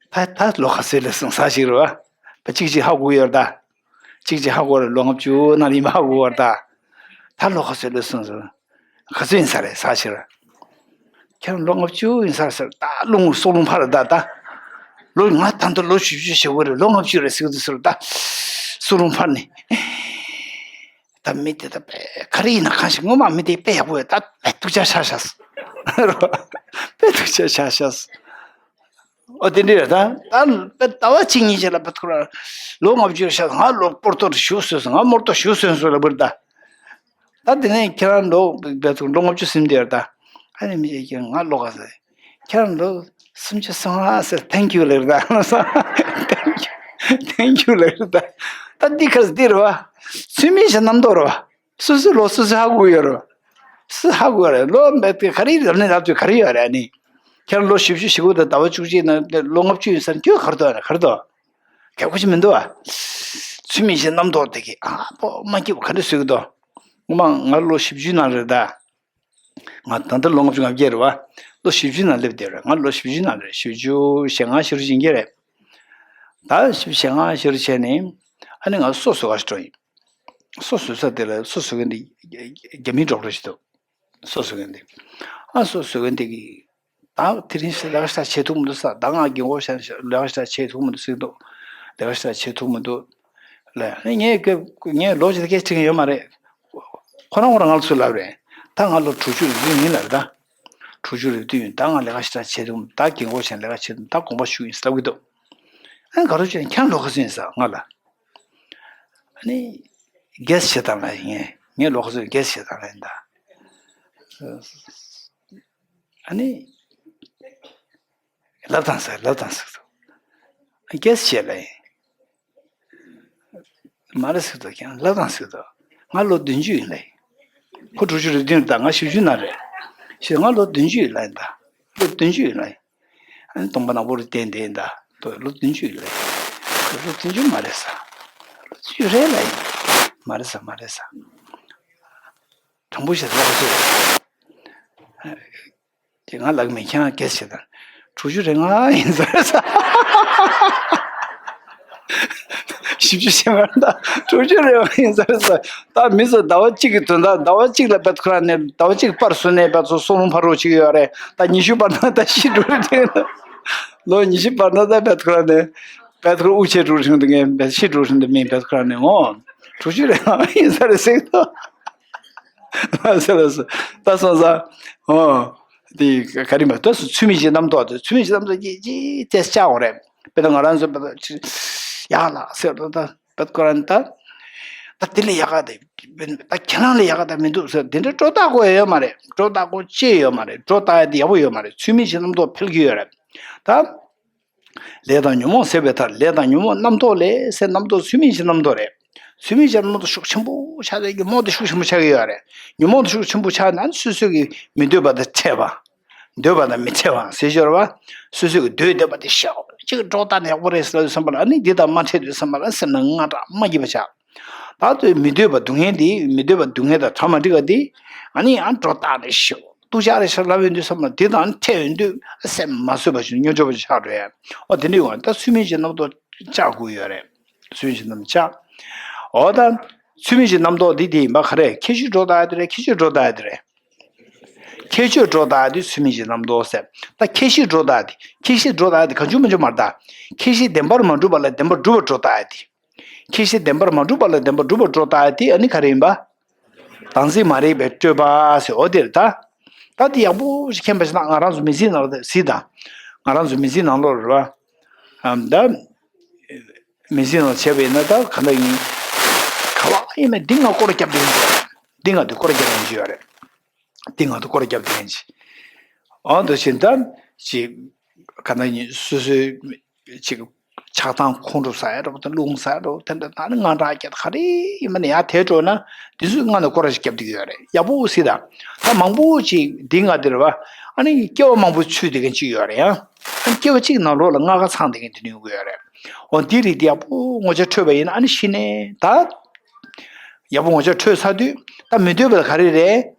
ད་ད་ལོ་ག་ཚོད་ལ་སོང་ས་ཞིག་རེད་བ། ད་གཅིག་གཅིག་ཧ་གོ་ཡོད་རེད་ད། གཅིག་གཅིག་ཧ་གོ་རེད། ལོ་ལྔ་བཅུ་ན་ཡིན་མ་ཧ་གོ་བར་ད། ད་ལོ་ག་ཚོད་ལ་སོང་ཟེར། ག་ཚོད་ཡིན་ས་རེད་ས་ཞིག་རེད། ཁྱེད་རང་ལོ་ལྔ་བཅུ་ཡིན་ས་རེད་ཟེར་ད་རླུང་སྲོག་རླུང་འཕར་རེད་ད་ད། ལོ་ང་ད་ལྟ་ལོ་བཞི་བཅུ་ཞེ་དགུ་རེད་ལོ་ལྔ་བཅུ་རེད་ཟེར་གི་འདུག་ཟེར་ད། སྲོག་རླུང་འཕར་ནས། ད་མི་དེ་ད་དཔེ་ག་རེ་ཡིན་ན་གང་ཞིག་ངོ་མ་མི་དེ་དཔེ་ཡག་པོ་ཡོད་ད་དཔེ་སྡུག་ཅག་ཆགས་ཤག་དཔེ་སྡུག་ཅག་ཆགས་ཤག་ཨོ་དེ་འདྲ་རེད་ད། ད་ལྟ་བ་གཅིག་གཉིས་ཤིག་ལ་བུད་ཁོ་ར་ལོ་ལྔ་བཅུ་ཤག་ང་ལོ་སྤོར་ཏོ་ཞུ་སོས་སོ་ང་མོར་ཏོ་ཞུ་སོས་སོ་ལ་བུད་ད། ད་དེ་ནས་ཁྱེད་རང་ལོ་བུད་ལོ་ལྔ་བཅུ་ཟིན་དེ་རེད་ད། ཨ་ནི་མི་ཡ་ང་ལོ་ག་ཟེར། ཁྱེད་རང་ལོ་སུམ་ཅུ་སོང་ཨ་ཟེར། Thank you ལེགས་ད། Thank you ལེགས་ད། ད་འདི་ཁར་འདི་རེད་བ། ཚུལ་མིན་ཞིག་རྣམ་རྟོག་རེད་བ། སོ་སོའི་ལོ་སོ་སོས་ཧ་གོ་ཡོད་རེད། སུ་ཧ་གོ་རེད་ལོ་འབད་དེ་ག་རེ་རབ་ནས་རབ་ཅིག་ག་རེ་ཡོད་རེད་ཨ་ནི། ཁྱེད་རང་ལོ་བཞི་བཅུ་ཞེ་དགུ་དང་ཟླ་བ་བཅུ་གཅིག་ན་ལོ་ལྔ་བཅུ་ཡིན་ས་ན་ཁྱོད་ག་རེ་འདུག་ཨ་ནི་ག་རེ་འདུག་གལ་ཁོ་ཅི་མི་འདུག་ཨ། ཚུལ་མིན་ཞིག་རྣམ་རྟོག་དེ་གི་ཨ་པོ་མ་སྐྱིད་པོ་ག་འདྲ་བཟོས་ཀྱི་འདུག་ངོ་མ་ང་ལོ་བཞི་བཅུའི་ནང་རེད་ད། ང་ད་ལྟ་ལོ་ལྔ་བཅུ་ང་བརྒྱད་རེད་བ། ལོ་བཞི་བཅུའི་ནང་སླེབས་བསྡད་རེད། ང་ལོ་བཞི་བཅུའི་ནང་རེད། བཞི་བཅུ་ཞེ་ལྔ་བཞི་བཅུ་ཡིན་གྱི་རེད། ད་བཞི་བཅུ་ཞེ་ལྔ་བཞི་བཅུ་བྱས་ནས་ཨ་ནི་ང་སོ་བཟོ་ག་ཞིག་འགྲོ་ཡིན། སོ་བཟོ་ས་དེ་ལ་སོ་བཟོ་མཁན་དེ་རྒྱ་མིའི་ཌོག་ཊར་ཞིག་འདུག་སོ་བཟོ་མཁན་དེ། ཨ་སོ་བཟོ་མཁན་དེ་གིས་ད་དེ་རིང་ཞིག་ལས་ཀ་ཞིག་བྱེད་ཐུབ་མི་འདུག་ས། ད་ང་རྒན་གོག་ཤག་ལས་ཀ་ཞིག་བྱེད་ཐུབ་མི་འདུག་ཟེར་འདུག་ལས་ཀ་ཞིག་བྱེད་ཐུབ་མི་འདུག་ལས། ངས་ངས་ལོ་གཅིག་ལ་སྐད་ཆ་དྲིས་མཁན་ཡོད་མ་རེད། ཁོ་རང་ཁོ་རང་ང་ལ་ཚུར་ལབ་རེད། ད་ང་ལོ་དྲུག་ཅུ་རེ་བདུན་ཡིན་ལབ་རེད་ད། དྲུག་ཅུ་རེ་བདུན་ཡིན། ད་ང་ལས་ཀ་ཞེ་དྲག་བྱེད་ཐུབ། ད་རྒན་གོག་བྱས་ལས་ཀ་བྱེད་ཐུབ། ད་དགོངས་པ་ཞུ་ཡིན་ལབ་གི་འདུག་ཨ་ནི་ག་རེ་བྱས་ནས་ཁྱེད་རང་ལོ་ག་ཚོད་ཡིན་ཟེར་ང་ལ། ཨ་ནི། གེ་སི་བྱེད་དང་ལབ་ཡིན། ངས་ངས་ལོ་ག་ཚོད་ཡིན་གེ་སི་བྱེད་དང་ལབ་ཡིན་ད། ཨ་ནི། ལབ་དང་ཟེར་ལབ་དང་ཟེར་དུ། གེ་སི་བྱེད་ལབ་ཡིན། མ་རེད་ཟེར་དུ་ཀྱང་ལབ་དང་ཟེར་དུ། ང་ལོ་བདུན་ཅུ་ཡིན་ལབ་ཡིན། ཁོ་དྲུག་ཅུ་རེ་བདུན་རེད་ད། ང་བཞི་བཅུ་ན་རེད། ཞེས་ང་ལོ་བདུན་ཅུ་ཡིན་ལབ་ཡིན་ད། ལོ་བདུན་ཅུ་ཡིན་ལབ་ཡིན། ཨ་ནི་སྟོང་པ་ནག་པོ་རུ་བསྟན་བསྡད་ཡིན་ད། ལོ་བདུན་ཅུ་ཡིན་ལབ་ཡིན། ལོ་བདུན་ཅུ་མ་རེད་ཟེར། ལོ་བདུན་ཅུ་རེད་ལབ་ཡིན། མ་རེད་ཟེར་མ་རེད་ཟེར། དྲང་པོ་བཤད་ལབ་ཟེར། དེ་ང་ལབ་མེད། ཁྱེད་རང་གེ་སི་བྱེད་དང་། དྲུག་ཅུ་རེ་ལྔ་ཡིན་ཟེར་ས། བཞི་བཅུ་ཞེ་ལྔ་དང་དྲུག་ཅུ་རེ་ལྔ་ཡིན་ཟེར་ས། ད་མི་ཚོ་ཟླ་བ་གཅིག་གི་དོན་དག་ཟླ་བ་གཅིག་ལ་བེད་ཁོ་རང་ནས་ཟླ་བ་གཅིག་པར་སོ་ནས་བེད་ཚོ་སོ་མོ་ཕ་རོ་ཅིག་ཡོད་རེད། ད་ཉི་ཤུ་བར་ན་ད་ཤི་འགྲོ་རེད་དེ། ལོ་ཉི་ཤུ་བར་ན་ད་བེད་ཁོ་རང་ནས་བེད་ཁོ་རང་དབུགས་ཆད་འགྲོ་རེད་འདུག་ངས་བེད་ཤི་འགྲོ་རེད་འདུག་མིན་བེད་ཁོ་རང་ནས་འོ། དྲུག་ཅུ་རེ་ལྔ་ཡིན་ས་རེད་ཟེར་གི་འདུག་ལགས་སོ་ལགས་སོ། ད་སོང་ཙང་། ཨོ། དེ་ག་རེ་མ་ད་སུ་ཚུལ་མིན་གྱི་རྣམ་རྟོག་དེ་ཚུལ་མིན་གྱི་རྣམ་རྟོག་ཅི་ཅི་ཏེས་བཅག་འོང་རེད། དཔེར་ན་ང་རང་ཚོ་དཔེར་ན་ཅི། ཡག་ལགས་ཟེར་ད་ད་དཔེ་ཁོ་རང་ད། ད་དེ་ལས་ཡག་ག་དེ། ད་ཁྱེད་རང་ལས་ཡག་ག་ད་མི་འདུག་ཟེར་དེ་འདྲ་སྒྲོ་བཏགས་དགོས་ཡོད་མ་རེད། སྒྲོ་བཏགས་དགོས་ཅི་ཡོད་མ་རེད། སྒྲོ་བཏགས་ཡ་དེ་ཡག་པོ་ཡོད་མ་རེད། ཚུལ་མིན་གྱི་རྣམ་རྟོག་འཕེལ་གྱི་ཡོད་རེད། ད། ལས་དང་ཉོན་མོངས་ཟད་པའི་མཐར། ལས་དང་ཉོན་མོངས་རྣམ་རྟོག་ལས་ཟེར་རྣམ་རྟོག་ཚུལ་མིན་གྱི་རྣམ་རྟོག་རེད། ཚུལ་མིན་གྱི་རྣམ་རྟོག་ཤུགས་ཆེན་པོ་ཆགས་ཏེ་ཉོན་མོངས་དེ་ཤུགས་ཆེན་པོ་ཆགས་ཀྱི་ཡོད་རེད། ཉོན་མོངས་དེ་ཤུགས་ཆེན་པོ་ཆགས་ན་སོ་སོ་གི་མི་འདོད་པ་དང་འཕྲད་པ། འདོད་པ་དང་མི་འཕྲད་པ་ཟེར་ཞོར་བ། སོ་སོ་གི་འདོད་འདོད་པ་དེ་ཤོག་ཅིག་སྒྲོ་བཏགས་ནས་ཡག་པོ་རེད་ཟེར་ལ་བསམ་པ་ལ་ཨ་ནི་འདི་དང་མ་འཕྲད་དུས་བསམ་པ་ལ་སེམས་ནང་དངངས་སྐྲག་མ་སྐྱིད་པ་ཆགས། ད་དུ་མི་འདོད་པ་སྡུག་བསྔལ་འདི་མི་འདོད་པ་སྡུག་བསྔལ་དང་གྲ་མ་འགྲིག་པ་འདི་ཨ་ནི་ཡང་སྒྲོ་བཏགས་ནས་ཤོག་སྡུག་ཅག་རེད་ཤག་ལབ་ཡོང་དུས་བསམ་ན་དེ་དང་འཕྲད་ཡོང་དུས་སེམས་མ་བཟོད་པ་ཞིག་སྙོམས་འཇུག་པ་ཆགས་འགྲོ་ཡ། ཨོ་དེ་འདྲ་ཡོང་བ་ད་ཚུལ་མིན་གྱི་རྣམ་རྟོག་བཅག་དགོས་ཡོད་རེད། ཚུལ་མིན་གྱི་རྣམ་བཅག་ཨོ་ད་ཚུལ་མིན་གྱི་རྣམ་རྟོག་འདི་དེ་ཡིན་པ་ག་རེ་ཁྱད་ཆོས་སྒྲོ་བཏགས་ཡ་དེ་རེད། ཁྱད་ཆོས་སྒྲོ་བཏགས་ཡ་དེ་རེད། ཁྱད་ཆོས་སྒྲོ་བཏགས་ཡ་དེ་ཚུལ་མིན་གྱི་རྣམ་རྟོག་ཟེར། ད་ཁྱད་གཞི་སྒྲོ་བཏགས་ཡ་དེ་ཁྱད་གཞི་སྒྲོ་བཏགས་ཡ་དེ་གང་བྱུང་མང་བྱུང་མ་རེད་ད། ཁྱད་གཞི་བདེན་པར་མ་གྲུབ་པ་ལ་བདེན་པར་གྲུབ་པར་སྒྲོ་བཏགས་ཡ་དེ། ཁྱད་གཞི་བདེན་པར་མ་གྲུབ་པ་ལ་བདེན་པར་གྲུབ་པར་སྒྲོ་བཏགས་ཡ་དེ་ཨ་ནི་ག་རེ་ཡིན་པ། བདག་འཛིན་མ་རིག་པའི་སྤྲོས་པ་ཟེར་འོ་དེ་རེད་ད། ད་དེ་ཡག་པོ་ཞིག་མཁྱེན་པ་ཞིག་ན་ང་རང་ཚོ་མི་ཚེའི་ནང་ལ་གཟིགས་དང་། ང་རང་ཚོ་མི་ཚེའི་ནང་ལོགས་རེད་བ། ཨམ་ད། མི་ཚེའི་ནང་བྱས་པ་ཡིན་ན་ད་ག་འདྲ་ཡིན། ག་བ་ཡིན་ན་འདི་ང་སྐོར་རྒྱབ་བསྡད་ཡིན་གྱི་ཡོད་རེད། འདི་ང་དུ་སྐོར་རྒྱབ་ཡིན་གྱི་ཡོད་རེད། འདི་ང་དུ་སྐོར་རྒྱབ་བསྡད་ཡིན་གྱི། ཨང་དུ་ཕྱིན་ད་ཅིག་ག་འདྲ་ཡིན་སོ་སོའི་ཅིག་ཆགས་སྡང་ཁོང་ཁྲོ་ཟ་ཡ་འདྲ་པོ་དང་རླུང་ཟ་ཡ་འདྲ་པོ་དེ་འདྲ་ད་ནི་དངངས་སྐྲག་སྐྱེ་ད་ག་རེ་ཡིན་མིན་ཡར་དེད་འགྲོ་ན་དེ་ཚོས་ང་ནི་སྐོར་ར་ཞིག་བརྒྱབ་བསྡད་ཀྱི་ཡོད་རེད། ཡག་པོ་གཟིགས་དང་། ད་མང་པོ་ཅིག་འདི་ང་འདིར་བ་ཨ་ནི་སྐྱེ་བ་མང་པོ་ཚུད་བསྡད་མཁན་ཅིག་ཡོད་རེད་ཡང་། ཨ་ནི་སྐྱེ་བ་གཅིག་ནང་ལོགས་ལ་ལྔ་ཀ་ཚང་བསྡད་མཁན་དེ་འདྲ་ཡོང་གི་ཡོད་རེད། འོ་འདི་རིགས་འདི་ཡག་པོ་ངོ་ཆ་འཕྲོད་པ་ཡིན་ན་ཨ་ནི་ཤི་ནས་ད། ཡག་པོ་ངོ་ཆ་འཕྲོད་ཚར་དུས་ད་མི་འདོད་པ་ལ་ག་རེ་རེད།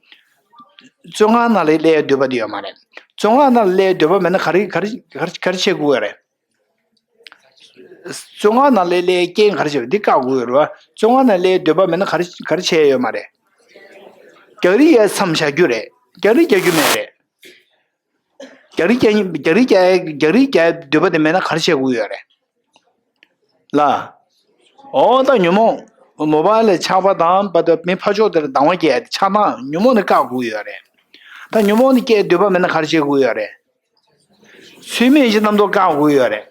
བཙོན་ཁང་ནང་ལ་སླེབས་འདོད་པ་དེ་ཡོད་མ་རེད། བཙོན་ཁང་ནང་ལ་སླེབས་འདོད་པ་མེད་ན་ག་རེ་ག་རེ་ག་རེ་ག་རེ་བྱེད་དགོས་ཡོད་རེད། བཙོན་ཁང་ནང་ལ་སླེབས་རྐྱེན་ག་རེ་བྱེད་པ་འདི་བཀག་དགོས་ཡོད་རེད་བ། བཙོན་ཁང་ནང་སླེབས་འདོད་པ་མེད་ན་ག་རེ་ག་རེ་བྱེད་ཡོད་མ་རེད། རྒྱག་རེས་ཡས་མཚམས་བཞག་རྒྱུ་རེད། རྒྱག་རེས་རྒྱག་རྒྱུ་མེད་རེད། རྒྱག་རེས་རྒྱག་རྒྱག་རེས་རྒྱག་རྒྱག་རེས་རྒྱག་འདོད་པ་དེ་མེད་ན་ག་རེ་བྱེད་དགོས་ཡོད་རེད། ལ། འོ་ད་ཉོན་མོངས། མོ་བ་ལས་ཆགས་པ་དང་བ་དང་མི་ཕ་ཕྱོགས་དེར་སྡང་བ་སྐྱེ་ཆགས་སྡང་ཉོན་མོངས་ནི་བཀག་དགོས་ཡོད་རེད། ད་ཉོན་མོངས་ནི་སྐྱེ་འདོད་པ་མེད་ན་ག་རེ་བྱེད་དགོས་ཡོད་རེད། ཚུལ་མིན་གྱི་རྣམ་རྟོག་བཀག་དགོས་ཡོད་རེད།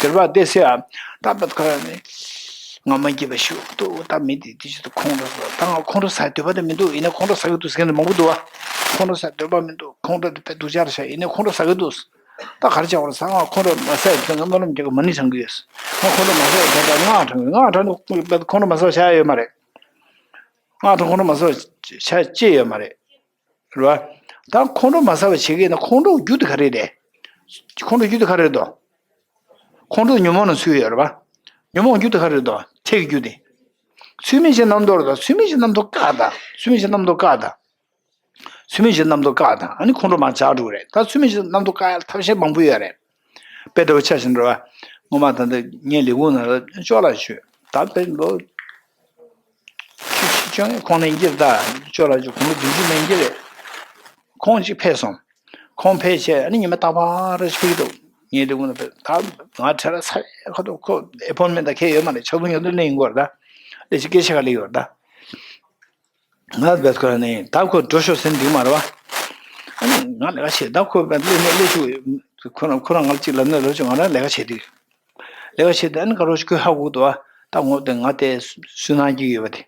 དེར་བ་དེ་སེ་ཨ། ད་བ་ཁ་ནི། ང་མ་སྐྱིད་པ་ཞིག་འདུག་ད་མི་དེ་དེ་ཅི་ད་ཁོང་ཁྲོ་ཟ་ད་ང་ཁོང་ཁྲོ་ཟ་འདོད་པ་དེ་མི་འདུག་ཡིན་ནའི་ཁོང་ཁྲོ་ཟ་གི་འདུག་ཟེར་མཁན་དེ་མང་པོ་འདུག་བ། ཁོང་ཁྲོ་ཟ་འདོད་པ་མི་འདུག་ཁོང་ཁྲོ་དེ་དཔེ་སྡུག་ཅག་རེད་ཤག་ཡིན་ནའི་ཁོང་ཁྲོ་ཟ་གི་འདུག་ད་ག་རེ་བྱ་བར་ཟ། ང་ཁོང་ཁྲོ་མ་ཟ་ཡ་ཁྱོད་ང་སྨོན་ལམ་རྒྱག་གི་མ་ཎི་བགྲང་གི་ཡོད། ང་ཁོང་ཁྲོ་མ་ཟ་བ་བྱས་ཙང་སྔགས་བགྲང་གི་ཡོད། སྔགས་བགྲང་ནས་ཁོང་ཁྲོ་མ་ཟ་བ་བྱ་ཡ་ཡོད་མ་རེད། སྔགས་བགྲང་ཁོང་ཁྲོ་མ་ཟ་བ་བྱ་ཅི་ཡོད་མ་རེད། རེད་བ། ད་ཁོང་ཁྲོ་མ་ཟ་བ་བྱེད་ཀྱི་ཡིན་ན་ཁོང་ཁྲོ་རྒྱུ་དེ་ག་རེ་རེད། ཁོང་ཁྲོ་རྒྱུ་དེ་ག་རེ་རེད་དོ། ཁོང་ཁྲོ་ཉོན་མོངས་ནང་ཚུད་ཡོད་རེད་བ། ཉོན་མོངས་རྒྱུ་དེ་ག་རེ་རེད་དོ། འཕྲད་ཀྱི་རྒྱུ་དེ། ཚུལ་མིན་གྱི་རྣམ་རྟོག་རེད་དོ། ཚུལ་མིན་གྱི་རྣམ་རྟོག་བཀག་དང་། ཚུལ་མིན་གྱི་རྣམ་རྟོག་བཀག་དང་། ཚུལ་མིན་གྱི་རྣམ་རྟོག་བཀག་དང་ཨ་ནི་ཁོང་ཁྲོ་མར་འཇགས་འགྲོ་གི་རེད། ད་ཚུལ་མིན་གྱི་རྣམ་རྟོག་བཀག་ཡ་ཐབས་ཤེས་མང་པོ་ཡོད་རེད། དཔེ་འདྲ་བོ་ཆ་བཞག་ན་རེད་བ། སྔོན་མ་ད་ལྟ་ངའི་ལས་ཁུངས་ནང་ལ་ཅོ་ལགས་ཞུས་ད་དཔེ་ལོ། ཆུ་ཆུ་ཅང་ཁོང་ནས་འགྱེལ་ད་ཅོ་ལགས་ཅོ་གོང་ལོ་བདུན་ཅུ་ནས་འགྱེལ་རེད། ཁོང་ཅིག་ཕེབས་སོང་། ཁོང་ཕེབས་བྱས་ཨ་ནི་ཉི་མ་རྟག་པར་ཕེབས་ཀྱི་འདུག་ངའི་ལས་ཁུངས་ནང་ཕེབས་ད་ང་ཁྲལ་ལ་ཚ་ཁ་ཐུག་ཁོ་ཨེ་པོན་མེན་ཊ་ཁེལ་ཡོད་མ་རེད། ཆ་ཚང་ཡོད་འདུག་ལེན་ཡིན་དགོས་རེད་ད། ལས་བྱེད་སྐད་ཆ་ག་ལས་ཡོད་རེད་ད། ང་བེད་ཁོ་ནས་ད་ཁོ་འགྲོ་ཤོག་ཟེར་འདུག་མ་རེད་བ། ཨ་ནི་ང་ལས་ཀ་བྱེད་ད་ཁོ་བེད་ལས་ནས་ལས་ཤུགས་ཁོ་རང་ཁོ་རང་ང་ལ་གཅིག་ལབ་ན་ལོ་ཆུང་ང་རང་ལས་ཀ་བྱེད་དུས། ལས་ཀ་བྱེད་དུས་ཨ་ནི་ཁ་རོ་ཁོས་ཧ་གོ་འདུག་བ། ད་ངོ་དེ་ང་དེ་སུན་སྣང་སྐྱེ་གི་ཡོད་པ་དེ།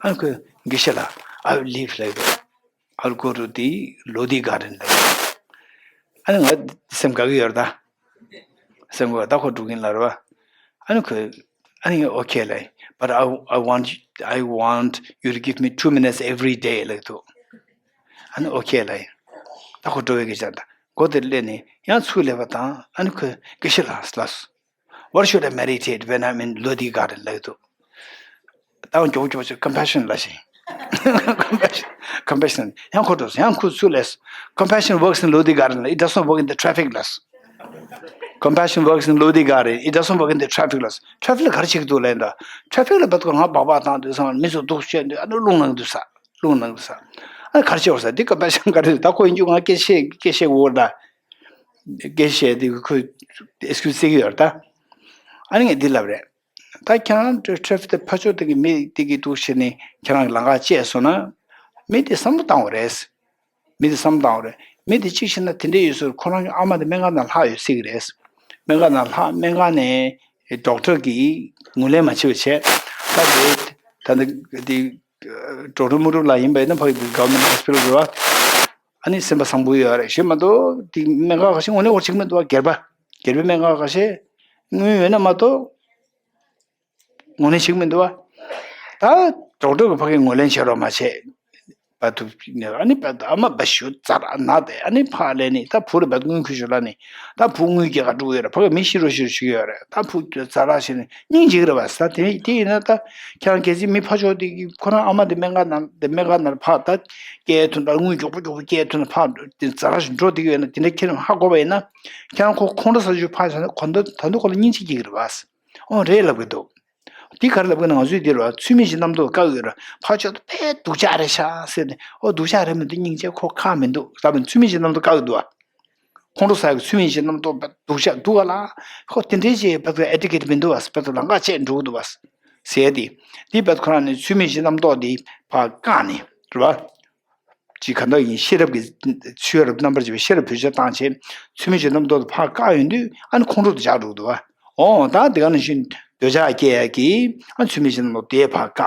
ཨ་ནི་ཁོས་དགེ་བཤེས་ལགས། I will leave like that. I will go to the Lodi garden like that. ཨ་ནི་ང་སེམས་དགའ་གི་ཡོད་རེད་ད། སེམས་དགའ་ད་ཁོ་འགྲོ་གིན་ལ་རེད་བ། ཨ་ནི་ཁོས། ཨ་ནི་okay like, but I, I want, I want you to give me two minutes every day like that. ཨ་ནི་okay like, ད་ཁོ་འགྲོ་བའི་སྐད་ཆ་ད་སྒོ་དེར་སླེབས་ནས་ཡང་ཚུར་སླེབས་པ་དང་ཨ་ནི་ཁོས་དགེ་བཤེས་ལགས་ལགས། Why should I meditate when I'm in Lodi garden like that? ད་མགྱོགས་མགྱོགས་ཀྱི་compassion ལ་ཞིང་། Compassion, compassion. ཡང་ཁོ་འགྲོ་ཡང་ཁོ་ཚུར་སླེབས། Compassion works in Lodi garden. It doesn't work in the traffic ལ། Compassion works in Lodi garden. It doesn't work in the traffic ལ། Traffic ལ་ག་རེ་བྱེད་ཀྱི་འདུག་ལབ་ཡིན་ད། Traffic ལ་བབ་ཀྱི་ང་སྦག་སྦག་བཏང་དུས་ཙང་མི་ཚོ་སྡུག་བཤད་འདུག་ཨ་ནི་རླུང་ནང་དུ་ས། རླུང་ནང་དུ་ས། ཨ་ནི་ག་རེ་བྱེད་འོ་ས་འདི་compassion ག་རེ་ད་ཁོ་ཡིན་རྒྱུ་ང་སྐད་ཆ་སྐད་ཆ་འོ་ད། སྐད་ཆ་འདི་ཁོས་excuse བྱེད་ཀྱི་ཡོད་རེད་ད། ཨ་ནི་ངས་འདི་ལབ་རེད། ད་ཁྱེད་རང་ཊེ་ཕིག་དེ་ཕར་ཕྱོགས་དེ་གི་མི་དེ་གི་འདུག་བྱས་ནས་ཁྱེད་རང་གི་ལམ་ཁ་བཅད་སོང་ན། མི་དེ་བསམ་བློ་བཏང་བ་རེད། མི་དེ་བསམ་བློ་བཏང་བ་རེད། མི་དེ་གཅིག་བྱས་ན་དེ་འདྲ་ཡོད་ཟེར་ཁོ་རང་གི་ཨ་མ་དེ་སྨན་ཁང་ནང་ལྷག་ཡོད་སྲིད་གི་རེད། སྨན་ཁང་ནང་ལྷག་སྨན་ཁང་ནས་ཌོག་ཊར་གིས་ངོས་ལེན་མ་བྱས་པ་བྱས། ད་དེ་ད་ནི་དེ་ཌོག་ཊར་མུ་རུབ་ལགས་ཡིན་པ་ཡིན་ན་ཕ་གི་དེ་government hospital རེད་བ། ཨ་ནི་སེམས་པ་བཟང་པོ་ཡོད་རེད་ཞེས་མ་གཏོགས་དེ་སྨན་ཁང་ཁ་ཤས་ངོས་ལེན་འོར་ཅིག་མི་འདུག་བ། སྒེར་པ་སྒེར་པའི་སྨན་ཁང་ཁ་ཤས་དངུལ་ཡོད་ན་མ་གཏོགས། ངོས་ལེན་བྱེད་ཀྱི་མི་འདུག་བ། ད་ཌོག་ཊར་གྱིས་ཕ་གིར་ངོས་ལེན་བྱེད་རོགས་མ་བྱས། བ་དུ་ཨ་ནི་བ་ཨ་མ་བ་ཞུ་ཙ་ར་ན་དེ་ཨ་ནི་ཕ་ལས་ནི་ད་བུ་རེ་བ་དངུལ་ཁུ་ཞུ་ལ་ནི་ད་བུ་དངུལ་རྒྱག་ག་འགྲོ་གི་ཡོད་རེད། ཕ་གི་མི་ཤི་རོ་ཤི་རོ་ཞུ་གི་ཡོད་རེད། ད་བུ་ཙ་ར་ཞེ་ནི་སྙིང་རྗེ་གི་རེད་བ། ས་དེ་དེ་ཡིན་ན་ད་ཁྱེད་རང་གལ་སྲིད་མི་ཕ་ཕྱོགས་དེ་གི་ཁོ་རང་ཨ་མ་དེ་སྨན་ཁང་ནང་དེ་སྨན་ཁང་ནང་ཕ་ད་སྐྱེལ་ཐུབ་ན་དངུལ་མགྱོགས་པོ་མགྱོགས་པོ་སྐྱེལ་ཐུབ་ན་ཕ་དེ་ཙ་ར་ཞིག་འགྲོ་བསྡད་ཀྱི་ཡོད་ན་དེ་འདྲ་ཁྱེད་རང་ཧ་གོ་བ་ཡིན་ན་ཁྱེད་རང་ཁོ་ཁོང་ཁྲོ་ཟ་རྒྱུ་ཕ་ད་ད་དུང་ཁོ་ལ་སྙིང་རྗེ་སྐྱེ་གི་རེད་བ། ཨོ་རེད་ལབ་གི་འདུག་འདི་ག་རེ་ལབ་གི་ན་ང་ཚོས་འདིར་བ་ཚུལ་མིན་གྱི་རྣམ་རྟོག་བཀག་ཡོད་ར་ཕར་ཕྱོགས་དུ་ཕའི་སྡུག་ཅག་རེད་ཤག་ཟེར་ནས་ཨོ་སྡུག་ཅག་རེད་མི་འདུག་སྙིང་རྗེ་ཁོ་ཁག་མི་འདུག་ད་བས་ཚུལ་མིན་གྱི་རྣམ་རྟོག་བཀག་གི་འདུག་བ། ཁོང་ཁྲོ་ཟ་ཡག་ཚུལ་མིན་གྱི་རྣམ་རྟོག་སྡུག་ཅག་འདུག་ག་ལ་ཁོ་དེ་འདྲའི་ཅིག་བས་ཨེ་ཊི་ཀེ་ཊི་མི་འདུག་བ་བས་ལམ་ཁ་བཅད་འགྲོ་གི་འདུག་བ། ཟེར་ཏེ་འདི་བས་ཁོ་རང་ནས་ཚུལ་མིན་གྱི་རྣམ་རྟོག་འདི་ཕར་བཀག་ནས་རེད་བ། ཅིག་གང་དག་ཡིན་ཤེས་རབ་ཀྱི་ཆོས་རབ་རྣམ་པར་འབྱེད་པའི་ཤེས་རབ་བེད་སྤྱོད་བཏང་བྱས་ཚུལ་མིན་གྱི་རྣམ་རྟོག་དེ་ཕར་བཀག་ཡོང་དུས་ཨ་ནི་ཁོང་ཁྲོ་དེ་འཇགས་འགྲོ་གི་འདུག་བ། འོ་ད་དེ་ག་ནང་བཞིན་འདོད་ཆགས་སྐྱེ་ཡ་གི་ཨ་ཚུལ་མིན་གྱི་རྣམ་རྟོག་དེ་ཕར་བཀག་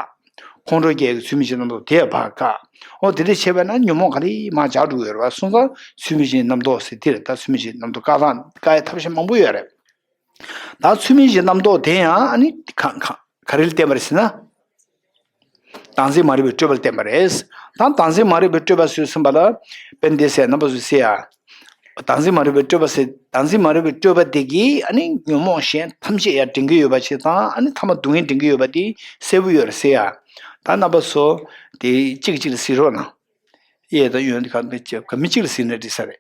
ཁོང་ཁྲོ་སྐྱེ་ཡ་གི་ཚུལ་མིན་གྱི་རྣམ་རྟོག་དེ་ཕར་བཀག་འོ་དེ་འདྲ་བྱས་པ་ན་ཉོན་མོངས་ག་ལེ་མར་འཇགས་འགྲོ་གི་ཡོད་རེད་བ། སོང་ཙང་ཚུལ་མིན་གྱི་རྣམ་རྟོག་ཟེར་དེ་རེད། ད་ཚུལ་མིན་གྱི་རྣམ་རྟོག་བཀག་སྟངས་བཀག་ཡ་ཐབས་ཤེས་མང་པོ་ཡོད་རེད། ད་ཚུལ་མིན་གྱི་རྣམ་རྟོག་དེ་ཡང་ཨ་ནི་ག་ག་ག་རེ་ལ་བརྟེན་པ་རེད་ཟེར་ན། བདག་འཛིན་མ་རིག་པའི་སྤྲོས་པ་ལ་བརྟེན་པ་རེད། ད་བདག་འཛིན་མ་རིག་པའི་སྤྲོས་པ་ཟེར་ཟིན་པ་ལ། དཔེ་འདི་ཟེར་རྣམ་པ་ཚོས་ཟེར་ཡ། བདག་འཛིན་མ་རིག་པའི་སྤྲོས་པ་ཟེར་བདག་འཛིན་མ་རིག་པའི་སྤྲོས་པ་དེ་གིས་ཨ་ནི་ཉོན་མོངས་གཞན་ཐམས་ཅད་ཡར་འདྲེན་གྱི་ཡོད་པ་ཅིག་དང་ཨ་ནི་ཐ་མ་སྡུག་བསྔལ་འདྲེན་གྱི་ཡོད་པ་དེ་གསལ་པོ་ཡོད་རེད་ཟེར་ཡ། ད་རྣམ་པ་ཚོ་དེ་གཅིག་གཅིག་ལ་གཟིགས་རོགས་གནང་། གཡས་དང་གཡོན་དེ་ག་མི་གཅིག་ག་མི་གཅིག་ལ་གཟིགས་ན་འགྲིག་ས་རེད།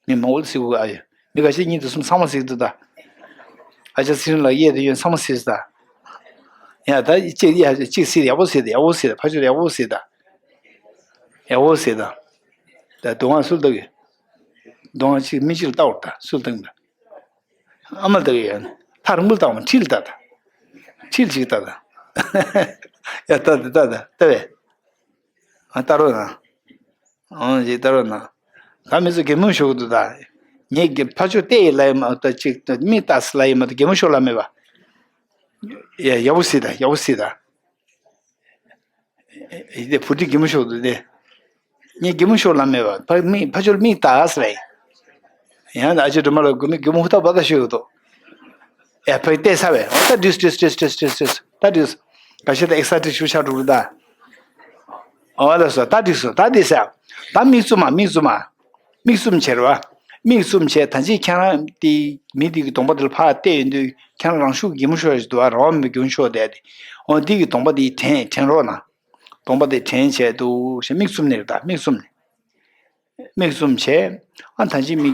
མི་མང་པོ་ལ་གཟིགས་དགོས་ཨ་ཡོད། མི་ཁ་ཤས་གཉིས་དེ་གསུམ་ཚང་མ་གཟིགས་འདུག་ད། ཨ་ཅག་ཚེ་རིང་ལགས་གཡས་དང་གཡོན་ཚང་མ་གཟིགས་ད། ཡ་ད་གཅིག་ཡ་གཅིག་གཟིགས་ཡག་པོ་གཟིགས་ད་ཡག་པོ་གཟིགས་ད་ཕར་ཕྱོགས་ཡག་པོ་གཟིགས་ད། ཡག་པོ་གཟིགས་ད། ད་སྡུག་བསྔལ་སུ་ལ་བལྟ་གི། སྡུག་བསྔལ་གཅིག་མི་གཅིག་ལ་བལྟ་བར་ད་སུ་ལ་བལྟ་གི་ད། ཨ་མ་ལ་བལྟ་གི་ཡ། ཐག་རིང་པོ་ལ་བལྟ་བར་ཁྲིད་ལ་བལྟ་ད། ཁྲིད་ལ་གཅིག་བལྟ་ད། ཡ་ལྟ་ད་ལྟ་ད་ལྟ་བས། ཨ་ལྟ་རོགས་གནང་། ཨང་ཞིག་ལྟ་རོགས་གནང་། ད་མི་ཚོ་གད་མོ་ཤོར་གི་འདུག་ད། ངས་གི་ཕར་ཕྱོགས་བལྟས་ཡིན་ལབ་ཡིན་མ་གཏོགས་གཅིག་མིག་ལྟ་ཟེར་ལབ་ཡིན་མ་གཏོགས་གད་མོ་ཤོར་ལབ་མེད་པ། ཡ་ཡག་པོ་གཟིགས་ད་ཡག་པོ་གཟིགས་ད། ཡི་དེ་བུ་དེ་གད་མོ་ཤོར་འདུག་དེ། ངས་གད་མོ་ཤོར་ལབ་མེད་པ་ཕར་མིག་ཕར་ཕྱོགས་མིག་ལྟ་ཟེར་ལབ་ཡིན། ཡང་ན་ཨ་ཅེ་སྒྲོལ་མ་ལགས་གུ་མིག་གད་མོ་ཧུར་ཐག་འབག་ད་ཤོར་གི་འདུག་ཡ་ཕར་བལྟས་ཚར་བས་ཨོ་ད་འགྲིགས་འགྲིགས་འགྲིགས་འགྲིགས་འགྲིགས་ད་འགྲིགས། ག་ཤེད་ད་ཨེག་སའི་ཊེཌ་ཤུགས་ཆག་འགྲོ་གི་ད། ཨོ་ལགས་སོ་ད་འགྲིགས་སོ་ད་འདི་ཟེར། ད་མིག་བཙུམ་མ་མིག་བཙུམ་མ། མིག་བཙུམ་བྱེད་རོགས། མིག་བཙུམ་བྱས་ད་ཅི་ཁྱེད་རང་དེ་མི་དེ་གི་གདོང་པ་དེ་ལ་ཕར་བལྟས་ཡོང་དུས་ཁྱེད་རང་རང་ཤུགས་གད་མོ་ཤོར་ཡ་ཞིག་འདུག་ཨ། རང་དབང་མེད་པའི་གད་མོ་ཤོར་བསྡད་དེ། འོ་འདི་གི་གདོང་པ་དེ་དྲན་དྲན་རོགས་གནང་། གདོང་པ་དེ་དྲན་བྱས་འདུག་ཞེས་མིག་བཙུམ་ནས་རེད་ད་མིག་བཙུམ་ནས། མིག་བཙུམ་བྱས། ཨ་ད་ཅི་མི་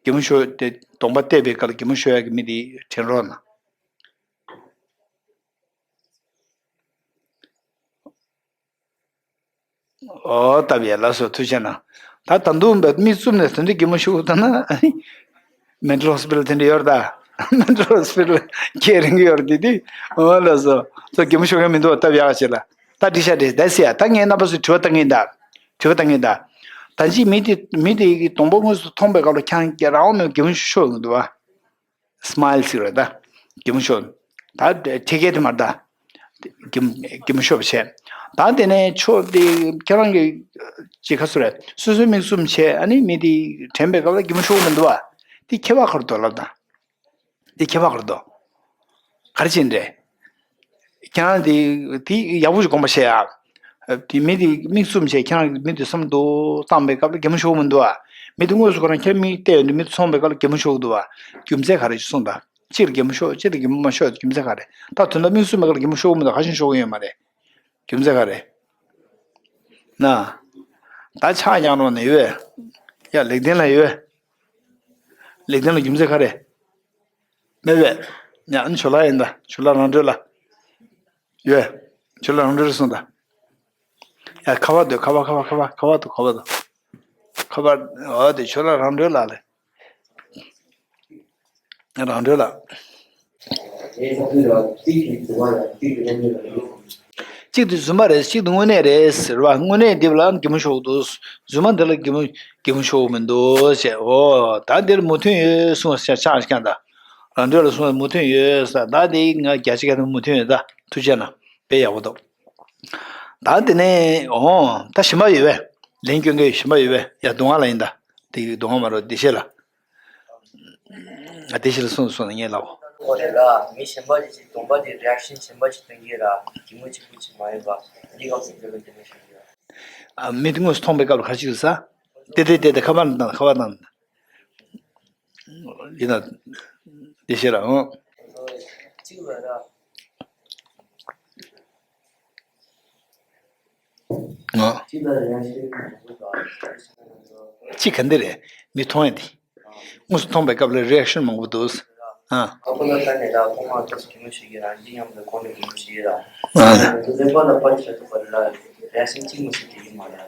གད་མོ་ཤོར་དེ་གདོང་པ་བལྟས་པའི་སྐབས་ལ་གད་མོ་ཤོར་ཡ་གི་མི་དེ་དྲན་རོགས་གནང་། ཨོ་སྟབས་ཡག་ལགས་སོ་ཐུགས་རྗེ་གནང་། ད་ད་དུང་འབད་མིག་བཙུམ་ནས་དོན་དུ་གད་མོ་ཤོར་ཐུབ་ན་ཨ་ནི། མེན་ཊལ་ཧོ་སི་པི་ཊལ་དེ་འདྲ་ཡོད་རེད་ད། མེན་ཊལ་ཧོ་སི་པི་ཊལ་ཁྱེད་རང་གི་ཡོད་རེད་དེ་དེ། ཨོ་ལགས་སོ། ཚོ་གད་མོ་ཤོར་མཁན་མི་འདུག་བ་སྟབས་ཡག་བྱེད་ལ། ད་འདི་ཤ་རེད་ད་ཟེར་ཡ། ད་ངས་རྣམ་པ་ཚོས་དྲི་བ་བཏང་གིན་ད། དྲི་བ་བཏང་གིན་ད། ད་ཅི་མི་དེ་མི་དེ་གི་གདོང་པ་དངོས་སུ་མཐོང་པའི་སྐབས་ལ་ཁྱང་རང་དབང་མེད་གད་མོ་ཤོར་ཡོང་གི་འདུག་བ། སྨའིལ་ཟེར་རེད་ད། གད་མོ་ཤོར། ད་ཁྲིག་ཁྲིག་དེ་མ་རེད་ད། གད་མོ་གད་མོ་ཤོར་བ་བྱས། ད་དེ་ནས་ཕྱོགས་དེ་ཁྱེད་རང་གི་ཅི་ཁ་སུ་རེད། སོ་སོའི་མིག་བཙུམ་བྱས་ཨ་ནི་མི་དེ་དྲན་པའི་སྐབས་ལ་གད་མོ་ཤོར་གི་མི་འདུག་བ། དེ་ཁྱད་པར་ག་རེ་འདུག་ལབ་དང་། དེ་ཁྱད་པར་ག་རེ་འདུག་ག་རེ་བྱས་ནས་རེད། ཁྱེད་རང་དེ་དེ་ཡག་པོ་ཞིག་དགོངས་པ་བཞེས་ཡ། དེ་མི་དེ་མིག་བཙུམ་བྱས་ཁྱེད་རང་གི་མི་དེ་བསམ་བློ་བཏང་པའི་སྐབས་ལ་གད་མོ་ཤོར་གི་མི་འདུག་བ། མི་དེ་དངོས་སུ་ཁོ་རང་ཁྱེད་མིག་བལྟས་ཡོང་དུས་མི་དེ་མཐོང་པའི་སྐབས་ལ་གད་མོ་ཤོར་གི་འདུག་བ། རྒྱུ་མཚན་ག་རེ་ཞིག་གསུངས་དང་། གཅིག་ལ་གད་མོ་ཤོར་གཅིག་ལ་གད་མོ་མ་ཤོར་རྒྱུ་མཚན་ག་རེ། ད་དོན་དག་མིག་བཙུམ་པའི་སྐབས་ལ་གད་མོ་ཤོར་གི་མི་འདུག་ཁ་ཤས་ཤོར་གི་ཡོད་མ་རེད། རྒྱུ་མཚན་ག་རེ། ན། ད་ཆག་ཡང་རོགས་ནས་ཡོད། ཡ་ལེགས་ལྡན་ལ་ཡོད། ལེགས་ལྡན་ལ་རྒྱུ་མཚན་ག་རེ། མེད་པས། ཡ་ཨ་ནི་ཇོ་ལགས་ཡིན་ད་ཇོ་ལགས་རང་གྲོལ་ལ། ཡོད། ཇོ་ལགས་རང་གྲོལ་སོང་ད། ཡ་ཁ་པར་འདོད་ཁ་པར་ཁ་པར་ཁ་པར་ཁ་པར་འདུག་ཁ་པར་འདུག་ཁ་པར་འོ་དེ་ཇོ་ལགས་རང་གྲོལ་ལ་ལས། རང་གྲོལ་ལ། གཅིག་དེ་རྫུན་མ་རེད་གཅིག་དེ་དངོས་གནས་རེད་ཟེར་བ། དངོས་གནས་འདི་ལ་གད་མོ་ཤོར་འདུག་རྫུན་མ་འདི་ལ་གད་མོ་གད་མོ་ཤོར་མི་འདུག་ཟེར། འོ་ད་འདིར་མོས་མཐུན་ཡོད་གསུངས་ཆ་ཆགས་ཀྱང་ད། རང་གྲོལ་ལ་གསུངས་མོས་མཐུན་ཡོད་ས་ད་འདི་ང་རྒྱ་ཆེ་ག་དེ་མོས་མཐུན་ཡོད་ད་ཐུགས་རྗེ་གནང་དཔེ་ཡག་པོ་འདུག་ད་དེ་ནས་འོ་ད་གཞན་པ་ཡོད་པས། ལན་སྐྱོན་མཁན་གཞན་པ་ཡོད་པས། ཡ་སྡུག་བསྔལ་ལ་ཡིན་ད། དེ་སྡུག་བསྔལ་མ་རོ་བདེ་གཤེགས་ལ། ཨ་བདེ་གཤེགས་ལ་གསུངས་སོང་ན་ངས་ལབ། ཨོ་རེད་ལ་མི་གཞན་པ་ཅིག་ཅིག་གདོང་པ་དེ་རི་ཨེག་ཤན་གཞན་པ་ཅིག་སྟོན་གྱི་ར་གད་མོ་གཅིག་པུ་ཅིག་མ་ཡིན་པ་འདི་སྐབས་སུ་འདོད་པའི་གད་མོ་ཤོར་གྱི་ར། ཨ་མི་དེ་དངོས་སུ་མཐོང་པའི་སྐབས་ལ་ག་རེ་བྱེད་དགོས་ས། དེ་དེ་དེ་དེ་ཁ་པར་དང་ཁ་པར་དང་། ཡིན་ན། དེ་ཤེས་ར་ཨང་། གཅིག་ལ་ར། ང་། གཅིག་ལ་རེ་ཡང་ཤེས་མི་འདུག་ག་གཅིག་ག་འདི་རེད། མི་མཐོང་ཡ་འདི། དངོས་སུ་མཐོང་པའི་སྐབས་ལ་རི་ཨེག་ཤན་མང་པོ་འདུག་ཨ། ཨ་ཁོ་ལ་ལྟ་ནས་ལ་ཁོ་མ་ཐོག་གི་མི་ཞིག་ཡིན་ར་འདི་ཡང་མི་ཁོང་ནས་གི་མི་ཞིག་ཡིན་ར། ཨ། ལེགས་པར་ལ་པར་བྱ་ཐུབ་པ་རེད་ལ་རེ་ཡ་སེམས་གཅིག་མི་སྲིད་དེ་ཡིན་མ་རེད།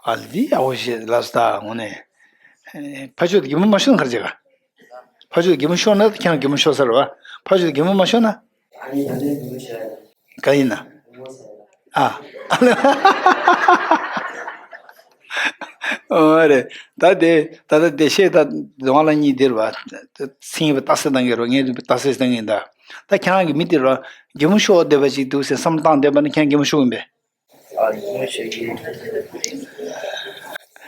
ཨ་འདི་ཡག་པོ་ཞིག་ལབ་སོང་ད་དངོས་གནས། ཕ་ཆོས་དེ་གད་མོ་མ་ཤོར་ན་ག་རེ་བྱེད་ག་ཕ་ཆོས་དེ་གད་མོ་ཤོར་ན་ཁྱེད་རང་གད་མོ་ཤོར་ས་རེད་བ། ཕ་ཆོས་དེ་གད་མོ་མ་ཤོར་ན། ཨ་ནི་ད་ནི་གད་མོ་ཤོར་ཡ་རེད། ག་ཡིན་ན། གད་མོ་ཟ་ཡ་རེད། ཨ། ཨོ་རེད། ད་དེ་ད་ལྟ་བདེ་གཤེགས་དང་སྡུག་བསྔལ་གཉིས་འདིར་བ། མཚན་ཉིད་པ་རྟགས་གསལ་གཏང་གི་རོ་ངས་རྟགས་གསལ་གཏང་གི་ཡིན་ད། ད་ཁྱེད་རང་གི་མི་འདིར་བ། གད་མོ་ཤོར་བསྡད་པ་ཅིག་འདུག་ཟེར་བསམ་བློ་བཏང་བསྡད་པ་ནི་ཁྱེད་རང་གད་མོ་ཤོར་གི་ཡིན་པས། ཨ་གད་མོ་ཤོར་གི་ཡིན།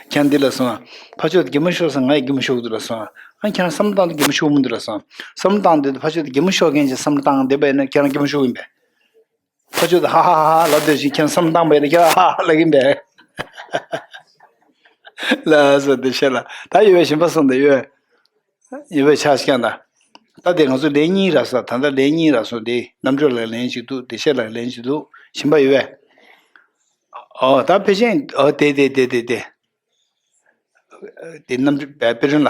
ཁྱེད་རང་འདི་ལ་སོང་ཨ། ཕ་ཆོས་དེ་གད་མོ་ཤོར་སོང་ང་ཡི་གད་མོ་ཤོར་གི་འདུག་ལ་སོང་ཨ། ཨ་ཁྱེད་རང་བསམ་བློ་བཏང་དུས་གད་མོ་ཤོར་མི་འདུག་ལ་སོང་། བསམ་བློ་བཏང་དུས་ཕ་ཆོས་དེ་གད་མོ་ཤོར་མཁན་ཅིག་བསམ་བློ་བཏང་བསྡད་པ་ཡིན་ན་ཁྱེད་རང་གད་མོ་ཤོར་གི་ཡིན་པས། ཕ་ཆོས་དེ་ཧ་ཧ་ཧ་ཧ་ལབ་དུས་ཅིག་ཁྱེད་རང་བསམ་བློ་བཏང་བས་ན་ཁྱེད་རང་ཧ་ཧ་ལབ་གི་ཡིན་པས། ལ་སོ་དེ་བཤད་ལ་ད་ཡོད་པའི་ཞིམ་པ་སོང་དེ་ཡོད། ཡོད་པའི་ཆ་ཞིག་ཀྱང་ད། ད་དེ་ང་ཚོ་ལན་གཉིས་རག་སོང་ད་ལྟ་ལན་གཉིས་རག་སོང་དེ་རྣམ་གྲོལ་ལ་ལན་ཞིག་འདུག་བདེ་གཤེགས་ལ་ལན་ཞིག་འདུག་ཞིམ་པ་ཡོད་པས། ཨོ་ད་ཕལ་ཆེར་ཨོ་དེ་དེ་དེ་དེ་དེ། དེ་རྣམ་འགྲེལ་དཔེ་རིན་ལ་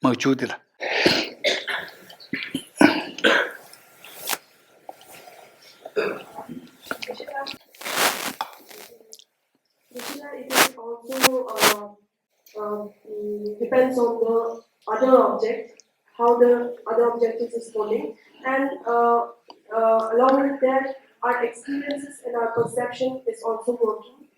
མ་བཅུག་དེ་ལ། Krishna, it is also uh, uh, mm, depends on the other object, how the other object is responding, and uh, uh, along with that, our experiences and our perception is also working.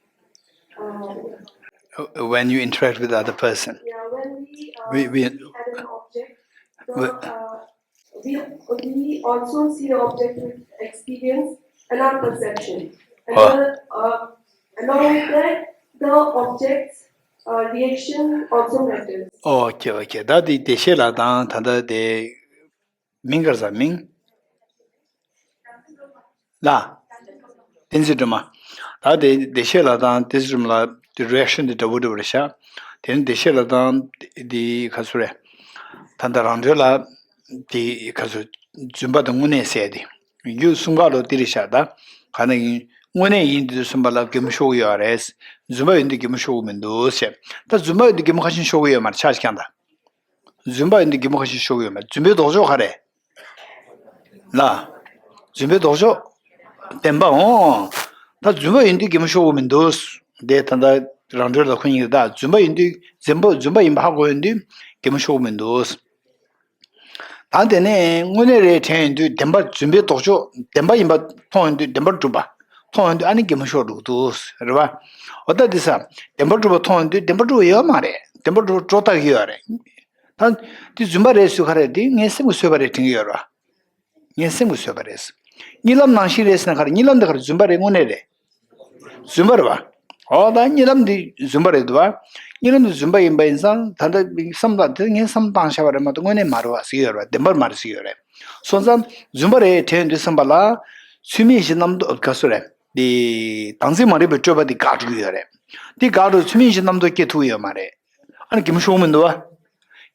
Uh, When you interact with other person, yeah, when we, uh, we, we, see at an object, the, we, uh, we, we also see the object with experience and our perception. And oh, the, uh, along with that, the object's uh, reaction also matters. Okay, okay. ད་དེ་བདེ་གཤེགས་ལགས་དང་ད་ལྟ་དེ་མིང་ག་རེ་ཟེར་མིང་། ལ། བསྟན་འཛིན་སྒྲོལ་མ། ད་དེ་བདེ་གཤེགས་ལགས་དང་བསྟན་འཛིན་སྒྲོལ་མ་ལགས་དེ་རི་ཨེག་ཤན་དེ་འདྲ་བོ་འདྲ་བོ་རེད་ཤག་དེ་ནི་བདེ་གཤེགས་ལགས་དང་དེ་ག་ཚོད་རེད། ད་ལྟ་རང་གྲོལ་ལགས་དེ་ག་ཚོད་རྫུན་པ་དང་དངོས་གནས་ཟེར་དེ། རྒྱུ་གསུམ་ཀ་ལོ་དེ་རེད་ཤག་ད་ག་ན་ཡིན། དངོས་གནས་ཡིན་དུས་གསུམ་པ་ལ་གད་མོ་ཤོར་གི་ཡོད་རེད། རྫུན་པ་ཡིན་དུས་གད་མོ་ཤོར་གི་མི་འདུག་ཟེར། ད་རྫུན་པ་ཡིན་དུས་གད་མོ་ཁ་ཤས་ཤོར་གི་ཡོད་མ་རེད་ཆ་ཞིག་ཀྱང་ད། རྫུན་པ་ཡིན་དུས་གད་མོ་ཁ་ཤས་ཤོར་གི་ཡོད་མ་རེད། རྫུན་པའི་ལྡོག་ཕྱོགས་ག་རེད། ལ། རྫུན་པའི་ལྡོག་ཕྱོགས། བདེན་པ་འོང་། ད་རྫུན་པ་ཡིན་དུས་གད་མོ་ཤོར་གི་མི་འདུག་དེ་ད་ལྟ་རང་གྲོལ་ལ་ཁོ་གཉིས་ད་རྫུན་པ་ཡིན་དུས་རྫུན་པ་རྫུན་པ་ཡིན་པ་ཧ་གོ་ཡོང་དུས་གད་མོ་ཤོར་གི་མི་འདུག་ད་དེ་ནས་དངོས་གནས་རེད་དྲན་ཡོང་དུས་བདེན་པ་རྫུན་པའི་ལྡོག་ཕྱོགས་བདེན་པ་ཡིན་པ་མཐོང་ཡོང་དུས་བདེན་པར་གྲུབ་པ། མཐོང་ཡོང་དུས་ཨ་ནི་གད་མོ་ཤོར་འགྲོ་གི་འདུག་རེད་བ། འོ་ད་འདི་ས་བདེན་པར་གྲུབ་པ་མཐོང་ཡོང་དུས་བདེན་པར་གྲུབ་པ་ཡོད་མ་རེད། བདེན་པར་གྲུབ་པ་སྒྲོ་བཏགས་ཀྱི་ཡོད་རེད། ད་འདི་རྫུན་པ་རེད་ཟེར་ག་རེ་རེད། འདི་ངའི་སེམས་ཀྱིས་བཟོས་པ་རེད་དྲན་གྱི་ཡོད་རེད་བ། ངའི་སེམས་ཀྱིས་བཟོས་པ་རེད། གཉིད་ལམ་ནང་བཞིན་རེད་ཟེར་ན་ག་རེ། གཉིད་ལམ་འདི་ག་རེ། རྫུན་པ་རེད། དངོས་གནས་རེད། རྫུན་པ་རེད་བ། འོ་ད་གཉིད་ལམ་འདི་རྫུན་པ་རེད་འདུག་བ། གཉིད་ལམ་འདི་རྫུན་པ་ཡིན་པ་ཡིན་ཙང་ད་ལྟ་བསམ་བཏང་དེ་ངས་བསམ་བཏང་བཞག་པ་རེད་མ་གཏོགས་དངོས་གནས་མ་རེད་བ་ཟེར་གྱི་ཡོད་རེད་བ། བདེན་པར་མ་རེད་ཟེར་གྱི་ཡོད་རེད། སོང་ཙང་རྫུན་པ་རེད་དྲན་དུས་བསམ་པ་ལ། ཚུལ་མིན་གཞི་རྣམ་རྟོག་ག་སུ་རེད། འདི་བདག་འཛིན་མ་རིག་པའི་སྤྲོས་པ་འདི་འགག་འགྲོ་གི་ཡོད་རེད། འདི་འགག་འགྲོ་ཚུལ་མིན་གཞི་རྣམ་རྟོག་སྐྱེ་ཐུབ་ཀྱི་ཡོད་མ་རེད། ཨ་ནི་གད་མོ་ཤོར་མི་འདུག་བ།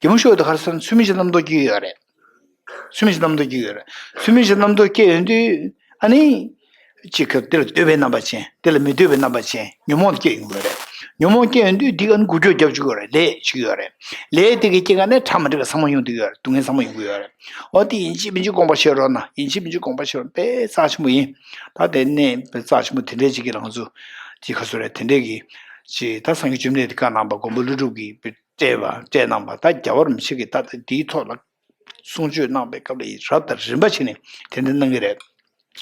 གད་མོ་ཤོར་དུས་ག་རེ་ཟེར་ན་ཚུལ་མིན་གཞི་རྣམ་རྟོག་སྐྱེ་གི་ཡོད་རེད། ཚུལ་མིན་གཞི་རྣམ་རྟོག་སྐྱེ་གི་ཡོད་རེད། ཚུལ་མིན་གཞི་རྣམ་རྟོག་སྐྱེ་ཡོང་དུས་ཨ་ནི། གཅིག་གི་དེ་ལ་འདོད་པའི་རྣམ་པ་ཅན། དེ་ལ་མི་འདོད་པའི་རྣམ་པ་ཅན། ཉོན་མོངས་སྐྱེ་ཡོང་གི་ཡོད་རེད། ཉོན་མོངས་སྐྱེ་ཡོང་དུས་འདི་ཨ་ནི་འགུལ་སྐྱོད་རྒྱབ་བཅུག་གི་ཡོད་རེད། ལས་བྱེད་ཀྱི་ཡོད་རེད། ལས་དེ་གི་རྐྱེན་ངན་ནས་ཕྲ་མ་འགྲིག་པ་ཚང་མ་ཡོང་གི་ཡོད་རེད། སྡུག་བསྔལ་ཚང་མ་ཡོང་གི་ཡོད་རེད། འོ་དེ་ཡིན་གཅིག་མིན་གཅིག་དགོངས་པ་བཞེས་རོགས་གནང་། ཡིན་གཅིག་མིན་གཅིག་དགོངས་པ་བཞེས་རོགས། དཔེ་རྩ་ཆེན་པོ་ཡིན། ད་དེ་ནས་དཔེ་རྩ་ཆེན་པོ་དེ་འདྲས་ཅིག་གི་ལང་ཚོ་ཅིག་ག་སུ་རེད། དེ་འདྲས་ཀྱི་ཅིག་ད་སངས་རྒྱས་བཅོམ་ལྡན་འདས་ཀྱིས་བཀའ་གནང་པ། མགོན་པོ་ཀླུ་སྒྲུབ་ཀྱིས་བཀྲལ་བ་བཀྲལ་གནང་པ། ད་རྒྱལ་བ་རིན་པོ་ཆེ་གིས་ད་ལྟ་འདིའི་ཐོག་ལ་གསུང་ཆོས་གནང་པའི་སྐབས་ལ་ཡི་རབ་དང་རིམ་པ་བྱས་ནས་དེ་འདྲ་གནང་གི་རེད།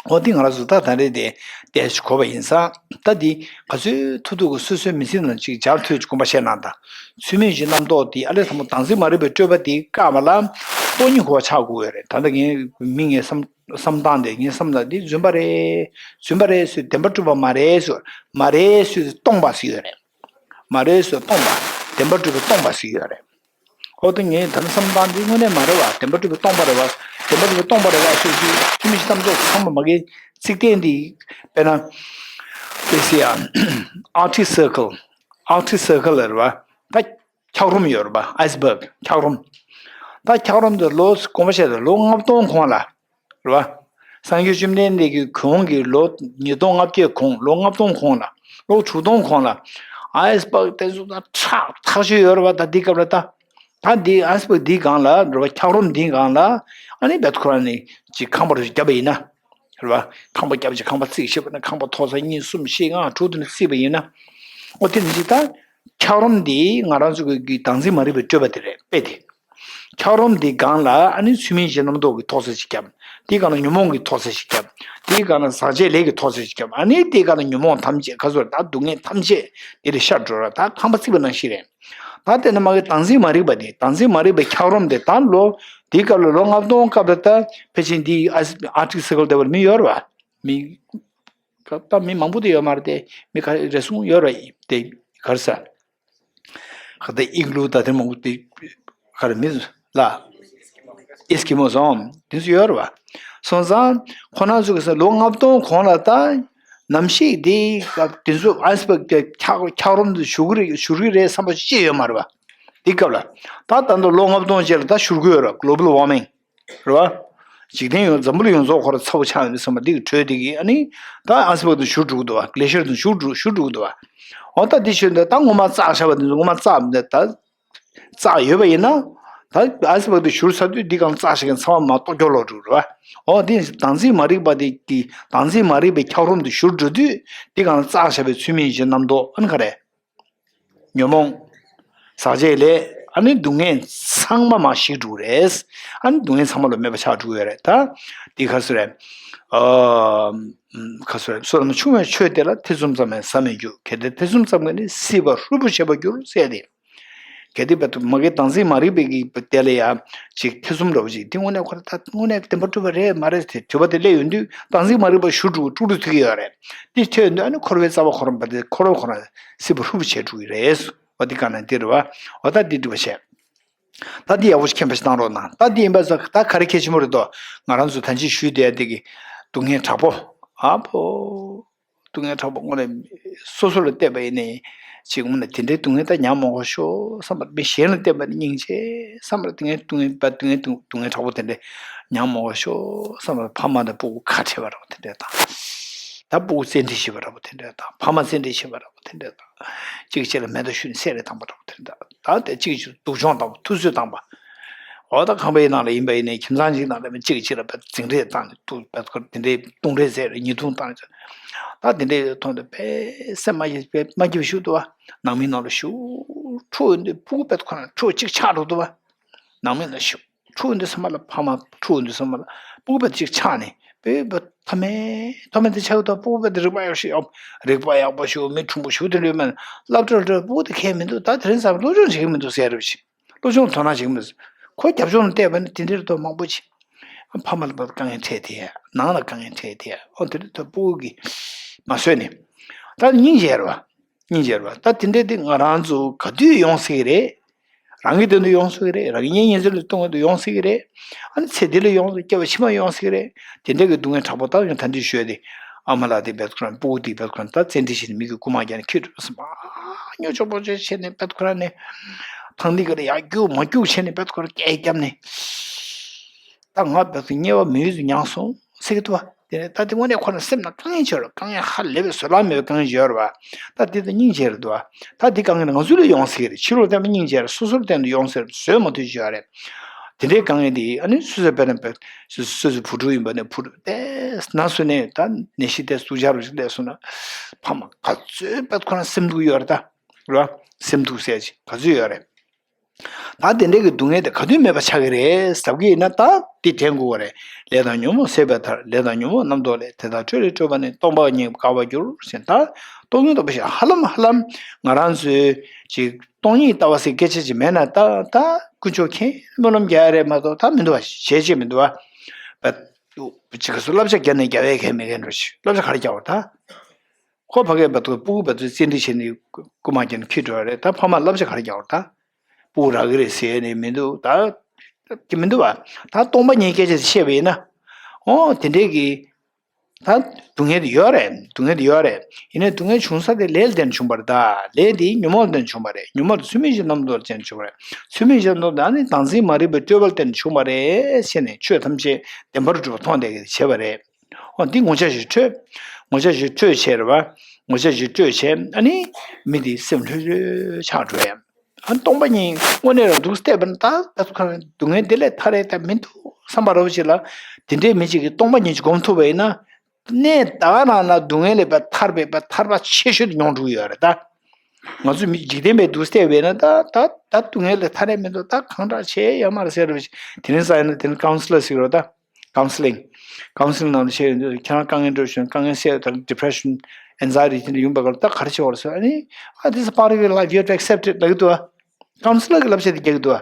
འོ་དེ་ང་རང་ཚོ་ད་ད་རེས་དེ་བལྟས་ཤིག་གོ་བ་ཡིན་ཙང་། ད་འདི་ག་ཚོད་ཐུབ་ཐུབ་ཀྱི་སོ་སོའི་མི་ཚེ་ནང་ཅིག་སྦྱར་ཐུབ་ཅིག་དགོངས་པ་བཞེས་གནང་དང་། ཚུལ་མིན་གཞི་རྣམ་རྟོག་དེ་ཨ་ལས་ཚང་མ་བདག་འཛིན་མ་རིག་པའི་སྤྲོས་པ་དེ་བཀག་པ་ལ་སྟོང་ཉིད་གོ་བ་ཆགས་དགོས་ཡོད་རེད། ད་ལྟ་ངའི་མི་ངའི་བསམ་བསམ་སྟངས་དེ་ངའི་བསམ་སྟངས་འདི་རྫུན་པ་རེད། རྫུན་པ་རེད་ཟེར། བདེན་པར་གྲུབ་པ་མ་རེད་ཟེར། མ་རེད་ཟེར་སྟོང་པ་ཟེར་ཡོད་རེད། མ་རེད་ཟེར་སྟོང་པ། བདེན་པར་གྲུབ་པའི་སྟོང་པ་ཟེར་ཡོད་རེད། འོ་ད་ངས་ད་ནི་བསམ་སྟངས་འདི་དངོས་གནས་མ་རེད་བ། བདེན་པར་གྲུབ་པའི་སྟོང་པ་རེད་བ། བདེན་པར་གྲུབ་པའི་སྟོང་པ་རེད་བ་ཟེར་དུས་ཚུལ་མིན་གཞི་རྣམ་རྟོག་ཚང་མ་མ་གི་ཚིག་དོན་འདི། དཔེར་ན། དཔེ་སྲིད་ཡ། Arctic Circle། Arctic Circle་རེད་བ། ད་འཁྱགས་རོམ་ཡོད་རེད་བ། Iceberg། འཁྱགས་རོམ། ད་འཁྱགས་རོམ་འདི་ལོ་དགོངས་པ་བཞེས་ད་ལོ་ལྔ་སྟོང་གོང་ལ། རེད་བ། སངས་རྒྱས་བཅོམ་ལྡན་འདས་ཀྱི་གོང་གི་ལོ་ཉིས་སྟོང་ལྔ་བརྒྱ་གོང་། ལོ་ལྔ་སྟོང་གོང་ལ། ལོ་དྲུག་སྟོང་གོང་ལ། Iceberg་དེ་ཚོ་ད་ཁྲག་ཐག་ཆོད་ཡོད་རེད་བ། ད་འདི་སྐབས་ལ་ད། ད་འདི་Iceberg་འདིའི་སྒང་ལ་རེད་བ། འཁྱགས་རོམ་འདིའི་སྒང་ལ། ཨ་ནི་བེད་ཁོ་རང་ནི་ཅིག་ཁང་པ་རུ་བརྒྱབ་པ་ཡིན་ན། རེད་བ། ཁང་པ་བརྒྱབ་ཅིག་ཁང་པ་བརྩིགས་ཤེས་པ་ན་ཁང་པ་མཐོ་ས་གཉིས་གསུམ་བཞི་ལྔ་དྲུག་དེ་ནས་བརྩིགས་པ་ཡིན་ན། ཨོ་དེ་ནི་ཅིག་ད། འཁྱགས་རོམ་འདི་ང་རང་ཚོ་གི་བདག་འཛིན་མ་རིག་པའི་སྤྲོས་པ་དེ་རེད། དཔེ་དེ། འཁྱགས་རོམ་འདི་སྒང་ལ་ཨ་ནི་ཚུལ་མིན་གཞི་རྣམ་རྟོག་གི་ཐོག་ས་ཞིག་བརྒྱབ། དེའི་སྒང་ལ་ཉོན་མོངས་ཀྱི་ཐོག་ས་ཞིག་བརྒྱབ། དེའི་སྒང་ལ་ཟག་བཅས་ལས་ཀྱི་ཐོག་ས་ཞིག་བརྒྱབ། ཨ་ནི་དེའི་སྒང་ལ་ཉོན་མོངས་ཐམས་ཅད་ག་ཚོད་ད་སྡུག་བསྔལ་ཐམས་ཅད་དེ་ལ་ཤར་འགྲོ་ར། ད་ཁང་པ་བརྩིགས་པ་ནང་བཞིན་རེད། ད་དེ་ནི་མ་གི་བདག་འཛིན་མ་རིག་པ་དེ། བདག་འཛིན་མ་རིག་པའི་འཁྱགས་རོམ་དེ་ད་ལོ། དེའི་སྐབས་ལ་ལོ་ལྔ་སྟོང་སྐབས་ལ་ད་ཕལ་ཆེར་འདི་Arctic Circle་དེ་བར་མི་ཡོད་ར་བ། མི། ད་མི་མང་པོ་དེ་ཡོད་མ་རེད་དེ། མི་ག་རེ་ཟུང་ཡོད་ར་དེ་ག་རེ་ཟ། ཁ་ད་ཨིག་ལུ་ད་དེ་མང་པོ་དེ་ག་རེ་མི་ལ། ཨེས་ཀི་མོ་སོང་དེ་ཚོ་ཡོད་རེད་བ། སོང་ཙང་ཁོ་རང་ཚོ་གི་ས་ལོ་ལྔ་སྟོང་གོང་ལ་ད་ནམ་ཞིག་དེ་སྐབས་དེ་ཚོ་Iceberg་དེ་འཁྱགས་འཁྱགས་རོམ་དུ་བཞུར་གི་རེད། བཞུར་གི་རེད་བསམ་པ་ཅི་ཡོད་མ་རེད་བ། དེ་སྐབས་ལ་ད་ད་ལྟ་ལོ་ལྔ་སྟོང་རྗེས་ལ་ད་བཞུར་གི་ཡོད་རེད། Global warming་རེད་བ། འཇིག་རྟེན་ཡོངས། འཛམ་བུ་གླིང་ཡོངས་རྫོགས་ཁོ་རང་ཚ་པོ་ཆགས་ཡོང་དུས་ཙམ་པ་འདི་གི་དྲོད་འདི་གི་ཨ་ནི་ད་Iceberg་དུ་བཞུར་འགྲོ་གི་འདུག་བ། Glacier་དུ་བཞུར་འགྲོ་བཞུར་འགྲོ་གི་འདུག་བ། འོ་ད་འདི་ཞོན་དུས་ད་ངོ་མ་བཙགས་བཞག་པ་འདི་ཚོ་ངོ་མ་བཙགས་མི་འདུག་ད་བཙགས་ཡོད་པ་ཡིན་ན། ད་Iceberg་དུ་བཞུར་ཚར་དུས་འདི་གང་བཙགས་བཞག་མཁན་ཚང་མ་མར་གཏོར་སྐྱོ་ལོག་འགྲོ་གི་རེད་བ། འོ་འདི་བདག་འཛིན་མ་རིག་པ་འདི་གི་བདག་འཛིན་མ་རིག་པའི་འཁྱགས་རོམ་དུ་བཞུར་འགྲོ་དུས་འདི་གང་བཙགས་བཞག་པའི་ཚུལ་མིན་གཞི་རྣམ་རྟོག་ཨ་ནི་ག་རེ། ཉོན་མོངས། ཟག་བཅས་ལས། ཨ་ནི་སྡུག་བསྔལ་ཚང་མ་མར་ཞིག་འགྲོ་གི་རེད། ཨ་ནི་སྡུག་བསྔལ་ཚང་མ་ལ་མེད་པ་ཆགས་འགྲོ་གི་ཡོད་རེད་ད། འདི་ག་སུ་རེད། ཨ། ག་སུ་རེད། བསོད་ནམས་ཆུང་བས་ཆོས་དེ་ལ། ཐེ་ཚོམ་ཙམ་ཡང་ཟ་མི་འགྱུར། གལ་ཏེ་ཐེ་ཚོམ་ཙམ་གྱིས་ནི། སྲིད་པ་ཧྲུལ་པོ་བྱེད་པར་འགྱུར་ཟེར་ཏེ། གལ་ཏེ་བར་དུ་མ་གི་བདག་འཛིན་མ་རིག་པའི་གི་དེ་ལ་ཡང་ཅིག་ཐེ་ཚོམ་འདྲ་བོ་ཅིག་འདི་དངོས་གནས་ཁོ་རང་ད་དངོས་གནས་བདེན་པར་གྲུབ་པ་རེད་མ་རེད་ཟེར་དྲི་བ་དེ་སླེབས་ཡོང་དུས་བདག་འཛིན་མ་རིག་པ་ཞུ་འགྲོ་དཀྲུག་འགྲོ་ཐུག་གི་ཡོད་རེད། འདི་ཐོས་ཡོང་དུས་ཨ་ནི་འཁོར་བའི་རྩ་བ་ཁོ་རང་བ་དེ་འཁོར་བ་ཁོ་རང་སྲིད་པ་ཧྲུལ་པོ་བྱས་འགྲོ་གི་རེད། འོ་འདི་ག་ན་འདི་རེད་བ། འོ་ད་འདི་འདྲི་བ་བྱས། ད་འདི་ཡག་པོ་ཞིག་མཁྱེན་པ་ཞིག་བཏང་རོགས་གནང་། ད་འདི་ཡིན་པ་ཙང་ད་ག་རེ་གལ་ཆེན་པོ་རེད་དོ། ང་རང་ཚོ་ད་ཅི་ཞུས་བསྡད་དེ་གི་སྡུག་བསྔལ་དྲག་པོ། ཨ་ཕོ། སྡུག་བསྔལ་དྲག་པོ་དངོས་གནས་སོ་སོ་ལ་བལྟས་པ་ཡིན་ནའི་ཅིག་དངོས་གནས་དེ་འདྲའི་སྡུག་བསྔལ་ད་མྱངས་མ་དགོས་ཤོག་བསམ་པ། མི་གཞན་ལ་བལྟས་པ་ནི་སྙིང་རྗེ་བསམ་པ། སྡུག་བསྔལ་སྡུག་བསྔལ་པ་སྡུག་བསྔལ་སྡུག་སྡུག་བསྔལ་དྲག་པོ་དེ་འདྲ་མྱངས་མ་དགོས་ཤོག་བསམ་པ། ཕ་མ་དང་སྤུ་གུ་ཁ་བྲལ་བ་རེད་བ། དེ་འདྲ་དང་། ད་སྤུ་གུ་བཙན་ཁྲིད་བྱེད་པ་འདྲ་པོ་དེ་འདྲ་དང་། ཕ་མ་བཙན་ཁྲིད་བྱེད་པ་འདྲ་པོ་དེ་འདྲ་དང་། གཅིག་གཅིག་ལ་མེ་མདའ་གཞུས་ནས་བསད་རེས་བཏང་པ་འདྲ་པོ་དེ་འདྲ་དང་། ད་དེ་གཅིག་གཅིག་སྡུག་སྦྱོང་བཏང་པ། ཐུབ་ཚོད་བཏང་པ། འོ་ད་ཁང་པའི་ནང་ལ་ཡིན་པ་ཡིན་ནའི་ཁྱིམ་ཚང་གཅིག་ནང་ལ་ཡིན་པ་གཅིག་གཅིག་ལ་བ་འཛིང་རེས་བཏང་ནས་ཐུག་པ་དེ་འདྲའི་བརྡུང་རེས་བྱས་རེས་ཉེས་རྡུང་བཏང་རེས། ད་དེ་འདྲའི་ཐོག་ནས་དཔེ་སེམས་མ་སྐྱིད་པའི་མ་སྐྱིད་པ་ཞིག་འདུག་བ། ནང་མི་ནང་ལ་ཞུགས་འཁྲུག་འདི་སྤུ་གུ་དཔེ་ཁོ་ན་འཁྲུག་གཅིག་ཆགས་འགྲོ་འདུག་བ། ནང་མི་ལ་ཞུགས། འཁྲུག་འདི་ཚང་མ་ལ་ཕ་མ་འཁྲུག་འདི་ཚང་མ་ལ་སྤུ་གུ་དཔེ་གཅིག་ཆགས་ནས་ པོའི་བུ་ཐ་མའི་ཐ་མའི་དེ་ཆགས་ཡོད་དོ། སྤུ་གུ་བུ་དེ་རིག་པ་ཡག་ཤོས་ཡོད། རིག་པ་ཡག་པོ་ཞིག་མི་གྲུང་པོ་ཞིག་དེ་འདྲ་ཡོད་མེད་སློབ་གྲྭར་འགྲོ། སྤུ་གུ་དེ་ཁྱད་མི་འདུག་ད་དེ་རིང་ཙམ་སློབ་སྦྱོང་བྱེད་ཀྱི་མི་འདུག་ཟེར་རེད་ཤག་སློབ་སྦྱོང་དོ་སྣང་བྱེད་ཀྱི་མི་འདུག་ཁོ་རྒྱབ་ལྗོངས་ལ་བལྟས་པ་ནི་དེ་འདྲའི་རེད་དོ། མང་པོ་ཅིག་ཕ་མ་ལ་དཀའ་ངལ་འཕྲད་དེ། ནང་ལ་དཀའ་ངལ་འཕྲད་དེ། ཨོ་དེ་འདྲ་དོ། སྤུ་གུ་གིས་མ་བཟོད་ནས་ད་སྙིང་རྗེ་རེད་བ། སྙིང་རྗེ་རེད་བ། ད་དེ་འདྲ་དེ་ང་རང་ཚོ་ག་དུས་ཡོང་སྲིད་ཀྱི་རེད། རང་གི་དོན་དུ་ཡོང་སྲིད་ཀྱི་རེད། རང་གི་གཉེན་ཉེ་ཚན་ལ་གཏོང་གི་དུས་ཡོང་སྲིད་ཀྱི་རེད། ཨ་ནི་ཚེ་འདི་ལ་ཡོང་སྲིད། སྐྱེ་བ་ཕྱི་མ་ཡོང་སྲིད་ཀྱི་རེད། དེ་འདྲ་གི་སྡུག་བསྔལ་དྲག་པོ་ད་ཡང་ད་འདི་ཤོད་དེ། ཨ་མ་ལགས་དེ་བེད་ཁོ་རང་སྤུ་གུ་དེ་བེད་ཁོ་རང་ད་བཙན་ཁྲིད་བྱས་ནས་མི་གི་རྐུ་མ་རྒྱག་ནས་ཁྱི་སྒྲུབ་སེམས་པ་སྨྱོ་ཆོག་པོ་ཆོག་བྱས་ནས་བེད་ཁོ་རང་ནས་ཐང་འདི་ག་ལ་ཡར་རྒྱུག་མར་རྒྱུག་བྱས་ནས་བེད་ཁོ་རང་སྐད་བརྒྱབ་ནས། ད་ང་བེད་ཁོ་དམྱལ་བ་མི་ཡུལ་དུ་མྱངས་སོང་ཟེར་གི་འདུག་བ། དེ་ནས་ད་དེ་དངོས་གནས་ཁོ་རང་སེམས་ནང་དཀའ་ངལ་ཆེ་བ། དཀའ་ངལ་ཧ་ལས་པའི་བཟོད་གླགས་མེད་པའི་དཀའ་ངལ་ཡོད་རེད་བ། ད་དེ་ད་སྙིང་རྗེ་རེད་འདུག་བ། ད་དེ་དཀའ་ངལ་ང་ཚོ་ལ་ཡོང་སྲིད་ཀྱི་རེད། ཕྱི་ལོགས་བསྟན་པ་སྙིང་རྗེ་རེད། སོ་སོར་བསྟན་དུ་ཡོང་སྲིད་རེད། བཟོད་མ་ཐུབ་ཅིག་ཡོད་རེད། དེ་འདྲའི་དཀའ་ངལ་དེ་ཨ་ནི་སོ་སོའི་དཔེར་ན་བེད་སོ་སོ་བུ་ཕྲུག་ཡིན་པ་ནས་བུ་ཕྲུག་དེ་ན་སོ་ནས་ད་ནད་གཞི་དེ་སུ་ཆར་བ་ཞིག་སླེབས་སོང་ན། ཕ་མ་ག་ཚོད་བེད་ཁོ་རང་སེམས་སྡུག་ཡོད་རེད་ད། རེད་བ། སེམས་སྡུག་ཟེར་ཅིག་ག་ཚོད་ཡོད་རེད། ད་དེ་འདྲའི་གི་སྡུག་བསྔལ་དེ་ག་དུས་མེད་པ་ཆགས་ཀྱི་རེད་ཟེར་གྱི་ཡིན་ན། ད་འདི་དྲན་དགོས་པ་རེད། ལས་དང་ཉོན་མོངས་ཟད་པའི་མཐར། ལས་དང་ཉོན་མོངས་རྣམ་རྟོག་ལས། དེ་དག་སྤྲོས་ལས་སྤྲོས་པ་ནི། སྟོང་པ་ཉིད་དགའ་བར་འགྱུར་ཟེར། ད་སྟོང་ཉིད་རྟོགས་པ་ཞིག་ཧ་ལམ་ཧ་ལམ་ང་རང་ཚོའི་ཅིག་སྟོང་ཉིད་ལྟ་བ་ཟེར་སྐད་ཆ་ཅིག་མེད་ན། ད་ད་དཀོན་མཆོག་མཁྱེན། སྨོན་ལམ་རྒྱག་ཡ་རེད་མ་གཏོགས་ད་མི་འདུག་བ། བྱེད་ཅེས་མི་འདུག་བ། བ་ཅིག་ག་ཚོད་བསླབ་བྱ་བརྒྱབ་ནས་རྒྱག་ཡས་གང་མེད་མཁན་འདྲ་ཞིག་བསླབ་བྱ་ག་རེ་རྒྱག་བ་ད། ཁོ་ཕ་གིའི་བུ་ཕྲུག་སྤུ་གུ་བུ་ཕྲུག་བཙན་ཁྲིད་བྱས་ནས་རྐུ་མ་རྒྱག་ནས་ཁྱི་སྒྲུབ་པ་རེད། ད་ཕ་མ་བསླབ་བྱ་ག་རེ་རྒྱག་པ་རེད། ད་སྤུ་གུ་རག་གི་རེད་ཟེར་ནས་མི་འདུག་ད་ཀྱི་མི་འདུག་བ། ད་སྟོང་པ་ཉིད་སྐད་ཆ་དེ་བཤད་པ་ཡིན་ན། ཨོ་དེ་འདྲའི་གི་ད་སྡུག་བསྔལ་དེ་ཡོད་རེད། སྡུག་བསྔལ་དེ་ཡོད་རེད། ཡིན་ནའི་སྡུག་བསྔལ་བྱུང་ས་དེ་ལས་ལ་བརྟེན་ནས་བྱུང་བ་རེད། ད་ལས་དེ་ཉོན་མོངས་ལ་བརྟེན་ནས་བྱུང་བ་རེད། ཉོན་མོངས་དེ་ཚུལ་མིན་གྱི་རྣམ་རྟོག་ལ་བརྟེན་ནས་བྱུང་བ་རེད། ཚུལ་མིན་གྱི་རྣམ་རྟོག་དེ་ཨ་ནི་བདག་འཛིན་མ་རིག་པའི་སྤྲོས་པ་ལ་བརྟེན་ནས་བྱུང་བ་རེད་ཟེར་ནས་ཆོས་ཐམས་ཅད་བདེན་པར་གྲུབ་པ་མཐོང་བསྡད་མཁན་བྱས་པ་རེད། འོ་འདི་ངོ་ཚ་ཞིག་སྤྲོད། ངོ་ཚ་ཞིག་སྤྲོད་བྱས་རེད་བ། ངོ་ཚ་ཞིག་སྤྲོད་བྱས། ཨ་ནི་མི་འདི་སེམས་ལྷོད་ལྷོད་ཆགས་འགྲོ་ཡ། ཨ་ནི་སྟོང་པ་ཉིད་དངོས་གནས་རང་འདུག་བལྟས་པ་ན། ད་ད་ཁོ་རང་སྡུག་བསྔལ་འདི་ལས་ཐར་ཡ་ད་མི་འདུག་བསམ་པ་འདྲ་བོ་ཅིག་ལ། དེ་འདྲའི་མི་ཅིག་གིས་སྟོང་པ་ཉིད་ཅིག་སྒོམ་ཐུབ་པ་ཡིན་ན། གནས་ད་ག་རང་ལ་སྡུག་བསྔལ་ལས་པ་ཐར་པའི་པ་ཐར་པ་ཆེ་ཤོས་དེ་མྱོང་འགྲོ་གི་ཡོད་རེད་ད། ང་ཚོ་མི་འཇིག་རྟེན་པའི་འདུག་བལྟས་པས་ན། ད་ད་ད་སྡུག་བསྔལ་ལས་ཐར་ཡ་མི་འདུག་ད་གང་དྲག་བྱས་ཡོད་མ་རེད་ཟེར་བ་ཞིག་དེ་རིང་ས་ཡིན་ན་དེ་ནི་ཀའུན་སི་ལར་ཟེར་གི་རེད་ད། ཀའུན་སི་ལིང་། ཀའུན་སི་ལིང་ནང་ལ་བཤད་ཡོང་དུས། ཁྱེད་རང་དཀའ་ངལ་འགྲོ་བཞིན། དཀའ་ངལ་སེལ་ཡ་དང་ཌི་པི་རེ་ཤན། ཨེང་ཛའི་ཊི་དེ་འདྲ་ཡོང་པ་ག་ལ་ད་ག་རེ་བྱེད་དགོས་རེད་ཟེར། ཨ་ནི་ཨ། This is part of your life, you have to accept it ལབ་ཀྱི་འདུག་ཨ། ཀའུན་སི་ལར་གྱི་བསླབ་བྱ་དེ་རྒྱག་གི་འདུག་ཨ།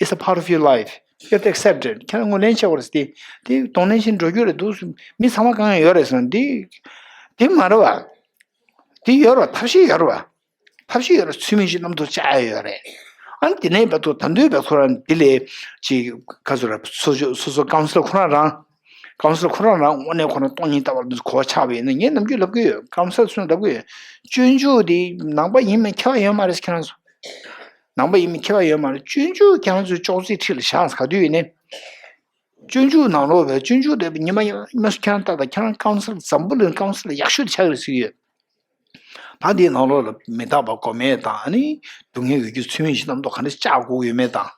It's a part of your life, you have to accept it. ཁྱེད་རང་ངོས་ལེན་བྱེད་དགོས་རེད་ཟེར་ཏེ། དེ་གདོང་ལེན་བྱེད་འགྲོ་རྒྱུ་རེད་འདུག་མི་ཚང་མ་དཀའ་ངལ་ཡོད་རེད་ཟེར་ན། དེ་དེ་མ་རེད་བ། དེ་ཡོད་རེད་བ། ཐབས་ཤེས་ཡོད་རེད་བ། ཐབས་ཤེས་ཡོད་རེད། ཚུལ་མིན་གྱི་རྣམ་རྟོག་བཅག་ཡ་ཡོད་རེད། ཨ་ནི་དེ་ནས་བར་དུ་ད་དུང་བར་ཁོ་རང་འདི་ལས་ཅིག་ག་ཚོད་རེད། སོ་སོ་སོ་སོ་ཀའུན་སི་ལར་ཁོ་རང་རང་། ཀའུན་སི་ལར་ཁོ་རང་རང་དངོས་གནས་ཁོ་རང་སྟོང་ཉིད་ལྟ་བ་འདི་གོ་ཆགས་པ་ཡིན་ན། ངས་ནམ་རྒྱུན་ལབ་གི་ཡོད། ཀའུན་སི་ལར་ཚོས་ལབ་གི་ཡོད། སྤྱོད་འཇུག་འདི་ནང་པ་ཡིན་མིན་ཁྱད་པར་ཡོད་མ་རེད། ཁྱེད་རང་ཚོ་ནང་པ་ཡིན་མིན་ཁྱད་པར་ཡོད་མ་རེད། སྤྱོད་འཇུག་ཁྱེད་རང་ཚོས་ཅོག་ཙེའི་འཁྲིས་ལ་བཞག་ག་དུས་ཡིན་ནའི། སྤྱོད་འཇུག་ནང་ལོགས་པའི་སྤྱོད་འཇུག་དེ་ཉི་མ་ཉི་མ་ཁྱེད་རང་ལྟ་དང་། ཁྱེད་རང་ཀའུན་སི་ལར་འཛམ་བུ་གླིང་ཀའུན་སི་ལར་ཡག་ཤོས་དེ་ཆགས་ཀྱི་རེད་ཟེར་གྱི་ཡོད། ད་འདིའི་ནང་ལོགས་ལ་མི་རྟག་པ་སྒོམ་ཡས་དང་། ཨ་ནི་སྡུག་བསྔལ་ཡོད་རྒྱུ་ཚུལ་མིན་གྱི་རྣམ་རྟོག་ག་འདྲ་བཅག་དགོས་ཡོད་མེད་དང་།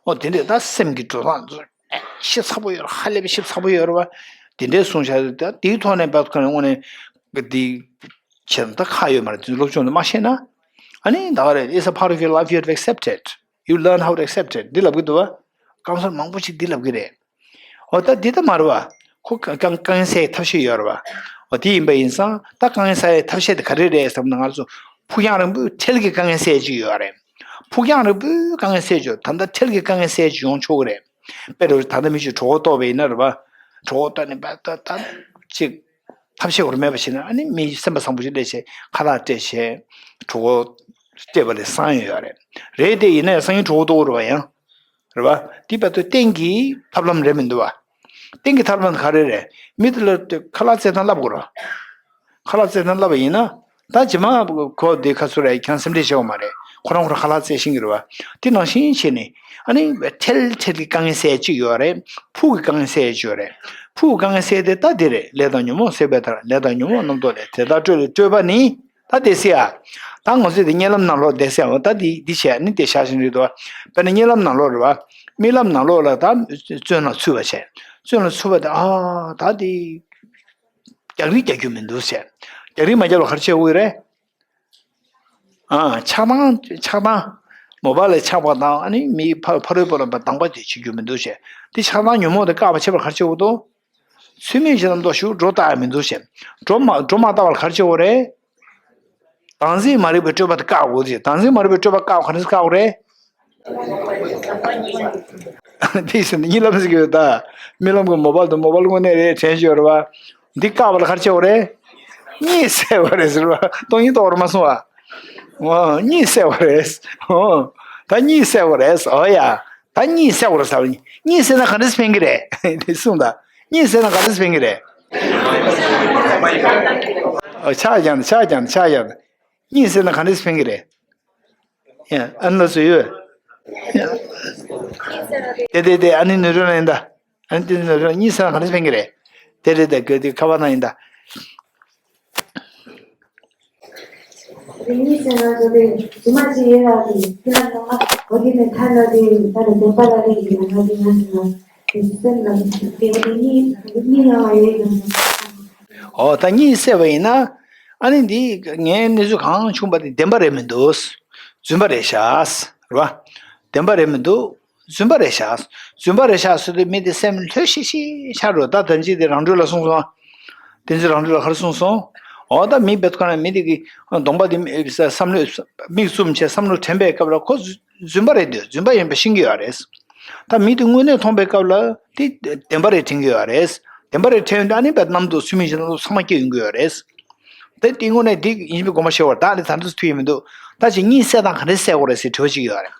ཨོ་དེ་འདྲས་ད་སེམས་ཀྱི་འགྲོ་སྟངས་ཚོ་ཞིབ་ཚགས་པོ་ཡོད་རེད། ཧ་ལས་པའི་ཞིབ་ཚགས་པོ་ཡོད་རེད་བ། དེ་འདྲས་གསུངས་བཞག་ད་དེའི་ཐོག་ནས་བབ་ཁ་ནས་དངོས་གནས་འདི་བྱས་ན་ད་ཁག་ཡོད་མ་རེད། དེ་སློབ་སྦྱོང་དུ་མ་ཤེས་ན། ཨ་ནི་ད་ག་རེད། It's a part of your life, you have to accept it, you learn how to accept it འདི་ལབ་གི་འདུག་བ། ཀའུན་སི་ལར་མང་པོ་ཞིག་འདི་ལབ་གི་རེད། འོ་ད་འདི་ད་མ་རེད་བ། ཁོ་དཀའ་དཀའ་དཀའ་ངལ་སེལ་ཐབས་ཤེས་ཡོད་རེད་བ། འོ་དེ་ཡིན་པ་ཡིན་ཙང་ད་དཀའ་ངལ་སེལ་ཐབས་ཤེས་དེ་ག་རེ་རེད་ཟེར་བ་ན། ང་ཚོ་ཕུགས་རྒྱང་རིང་པོའི་འཕྲལ་གྱི་དཀའ་ངལ་སེལ་གྱི་ཡོད་རེད། ཕུགས་རྒྱང་རིང་པོའི་དཀའ་ངལ་སེལ་རྒྱུ། ད་ལྟ་འཕྲལ་གྱི་དཀའ་ངལ་སེལ་རྒྱུ་ཡོང་ཆོག་གི་རེད། དཔེ་རུ་ད་ལྟ་མི་ཞིག་གྲོད་ཁོག་ལྟོགས་པ་ཡིན་ན་རེད་བ། གྲོད་ཁོག་ལྟོགས་ནས་བ་ད་ད་ཅིག་ཐབས་ཤེས་འོར་མེད་པ་བྱས་ན། ཨ་ནི་མི་སེམས་པ་བཟང་པོ་ཞིག་སླེབས་བྱས་ཁ་ལག་སྤྲད་བྱས་གྲོད་ཁོག་སྤྲད་པ་ལས་སངས་ཡོད་ཡ་རེད། རེད་དེ་ཡིན་ན་ཡང་སང་ཉིན་གྲོད་ཁོག་ལྟོགས་རེད་བ། ཡང་རེད་བ། དེ་བར་དུ་གཏན་གྱི་ཐབས་ལམ་རེད་མི་འདུག་བ། གཏན་གྱི་ཐབས་ལམ་ག་རེ་རེད། མི་དེ་ལ་ཁ་ལག་བཙལ་སྟངས་བསླབ་དགོས་རེད་བ། ཁ་ལག་བཙལ་སྟངས་བསླབ་པ་ཡིན་ན། ད་རྗེས་མ་ཁོ་དེ་ཁ་སུ་རེད། ཁྱེད་རང་སེམས་ཁྲལ་བྱེད་དགོས་མ་རེད། ཁོ་རང་ཁོ་རང་ཁ་ལག་བཙལ་ཤེས་ཀྱི་རེད་བ། དེ་ནང་བཞིན་བྱས་ནས་ཨ་ནི་འཕྲལ་འཕྲལ་གྱི་དཀའ་ངལ་སེལ་ཡ་གཅིག་ཡོད་རེད། ཕུགས་ཀྱི་དཀའ་ངལ་སེལ་ཡ་གཅིག་ཡོད་རེད། ཕུགས་ཀྱི་དཀའ་ངལ་སེལ་དེ་ད་དེ་རེད། ལས་དང་ཉོན་མོངས་ཟད་པའི་མཐར། ལས་དང་ཉོན་མོངས་རྣམ་རྟོག་ལས། དེ་དག་སྤྲོས་ལས་སྤྲོས་པ་ནི། ད་དེ་སེལ་ཡ། ད་ང་ཚོས་དེ་གཉིད་ལམ་ནང་ལོགས་བསྡད་ཟེར་བ། ད་འདི་འདི་བྱས་ནི་དེ་བཞག་བཞིན་རེད་དོ། དཔེར་ན་གཉིད་ལམ་ནང་ལོགས་རེད་བ། རྨི་ལམ་ནང་ལོགས་ལ་ད་བཙོན་ལ་ཚུད་པ་བྱས། བཙོན་ལ་ཚུད་པ་དེ། ཨ་ད་དེ་རྒྱག་རེས་རྒྱག་རྒྱུ་མི་འདུག་ཟེར། རྒྱག་རེས་མ་རྒྱབ་ལ་ག་རེ་བྱེད་དགོས་རེད། ཨ་ཆགས་སྡང་། ཆགས་སྡང་། མོ་བ་ལས་ཆགས་པ་དང་། ཨ་ནི་མིའི་ཕ་ཕ་རོལ་པོ་ལ་མ་སྡང་བ་དེ་བྱེད་རྒྱུ་མི་འདུག་ཟེར། དེ་ཆགས་སྡང་ཉོན་མོངས་དེ་བཀག་པ་བྱེད་པར་ག་རེ་བྱེད་དགོས་འདུག་ཚུལ་མིན་གྱི་རྣམ་རྟོག་ཞུགས་སྒྲོ་བཏགས་ཡང་མི་འདུག་ཞེས། སྒྲོ་མ་སྒྲོ་མ་བཏགས་པར་ག་རེ་བྱེད་དགོས་རེད། བདག་འཛིན་མ་རིག་པའི་སྤྲོས་པ་དེ་བཀག་དགོས་ཏེ། བདག་འཛིན་མ་རིག་པའི་སྤྲོས་པ་བཀག་ག་འདྲ་སེ་བཀག་དགོས་རེད། དེ་ཟེར་ན་གཉིད་ལམ་ཟེར་གྱི་ཡོད་ད། རྨི་ལམ་གྱི་མོ་བལ་དང་མོ་བལ་དངོས་གནས་རེད་དྲན་བཞིན་ཡོད་རེད་བ། འདི་བཀག་པ་ལ་ག་རེ་བྱེད་དགོས་རེད། གཉིད་སད་པ་རེད་ཟེར་བ། སྟོང་ཉིད་རྟོགས་པར་མ་སོང་བ། འོ་གཉིད་སད་པ་རེད། འོ་ད་གཉིད་སད་པ་རེད། འོ་ཡ། ད་གཉིད་སད་པ་རེད་ཟེར་བ། གཉིད་སད་ན་ག་འདྲ་སེ་ཕན་གྱི་རེད། དེ་གསུངས་ད། གཉིད་སད་ན་ག་འདྲ་སེ་ཕན་གྱི་རེད། ཨོ་ཆག་ཀྱང་ཆག་ཀྱང་ཆག་ཀྱང་། གཉིད་སད་ན་ག་འདྲ་སེ་ཕན་གྱི་རེད། ཡ་ཨ་ནི་ལ་སུ་ཡོད། དེ་དེ་དེ་ཨ་ནི་ནུ་རོ་ན་ཡིན་ད། ཨ་ནི་དེ་ནུ་རོ་གཉིད་སད་ན་ག་འདྲ་སེ་ཕན་གྱི་རེད། དེ་རེད་ད་གོ་དེ་ཁ་བ་ན་ཡིན་ད། རིག་གནས་ཟེར་ན་ཚོ་དེ་རྫུན་མ་ཅིག་ཡོད་ལ་དེ་ཁྱེད་རང་ཚོ་ཨ་གོ་དེ་ནས་ཐར་ལ་དེ་ད་ནི་བདེན་པ་ལ་རེད་ཡིན་ན་ང་དེ་ང་ཟེར་ན་དེ་སེམས་ལ་དེ་བདེན་གཉིས་གཉིས་ལ་ང་ཡོད་ཡིན་ན། ཨོ་ད་གཉིད་སད་པ་ཡིན་ན་ཨ་ནི་འདི་ངའི་གནས་ཚུལ་གང་བྱུང་པ་དེ་བདེན་པ་རེད་མི་འདུག་རྫུན་པ་རེད་ཤག་རེད་བ། བདེན་པ་རེད་མི་འདུག་རྫུན་པ་རེད་ཤག་རྫུན་པ་རེད་ཤག་ཟེར་དུས་མི་དེ་སེམས་ལྷོད་ཤིག་ཤིག་ཆགས་འགྲོ། ད་ད་ཅི་དེ་རང་གྲོལ་ལ་གསུངས་སོང་། བསྟན་འཛིན་རང་གྲོལ་ལ་ག་རེ་གསུངས་སོང་། འོ་ད་མི་བེད་ཁོ་ན་མི་དེ་གི་གདོང་པ་དེ་བསམ་བློས་མིག་བཙུམ་བྱས་བསམ་བློ་དྲན་པའི་སྐབས་ལ་ཁོ་རྫུན་པ་རེད་འདོད། རྫུན་པ་ཡིན་པ་ཤེས་ཀྱི་ཡོད་རེད། ད་མི་དེ་དངོས་གནས་མཐོང་པའི་སྐབས་ལ་དེ་བདེན་པ་རེད་དྲན་གྱི་ཡོད་རེད། བདེན་པ་རེད་དྲན་ཡོང་དུས་ཨ་ནི་བེད་རྣམ་རྟོག་ཚུལ་མིན་གྱི་རྣམ་རྟོག་ཚང་མ་སྐྱེ་ཡོང་གི་ཡོད་རེད། དེ་དེ་དངོས་གནས་དེ་ཡིན་པའི་དགོངས་པ་བཞེས་པར་ད་ནི་ད་འདི་ཚོ་ཐུག་ཡོད་མི་འདུག་ད་ཅི་གཉིད་སད་སྟངས་ག་འདྲས་སད་དགོས་རེད་ཟེར་དྲི་བ་ཅིག་ཡོད་རེད།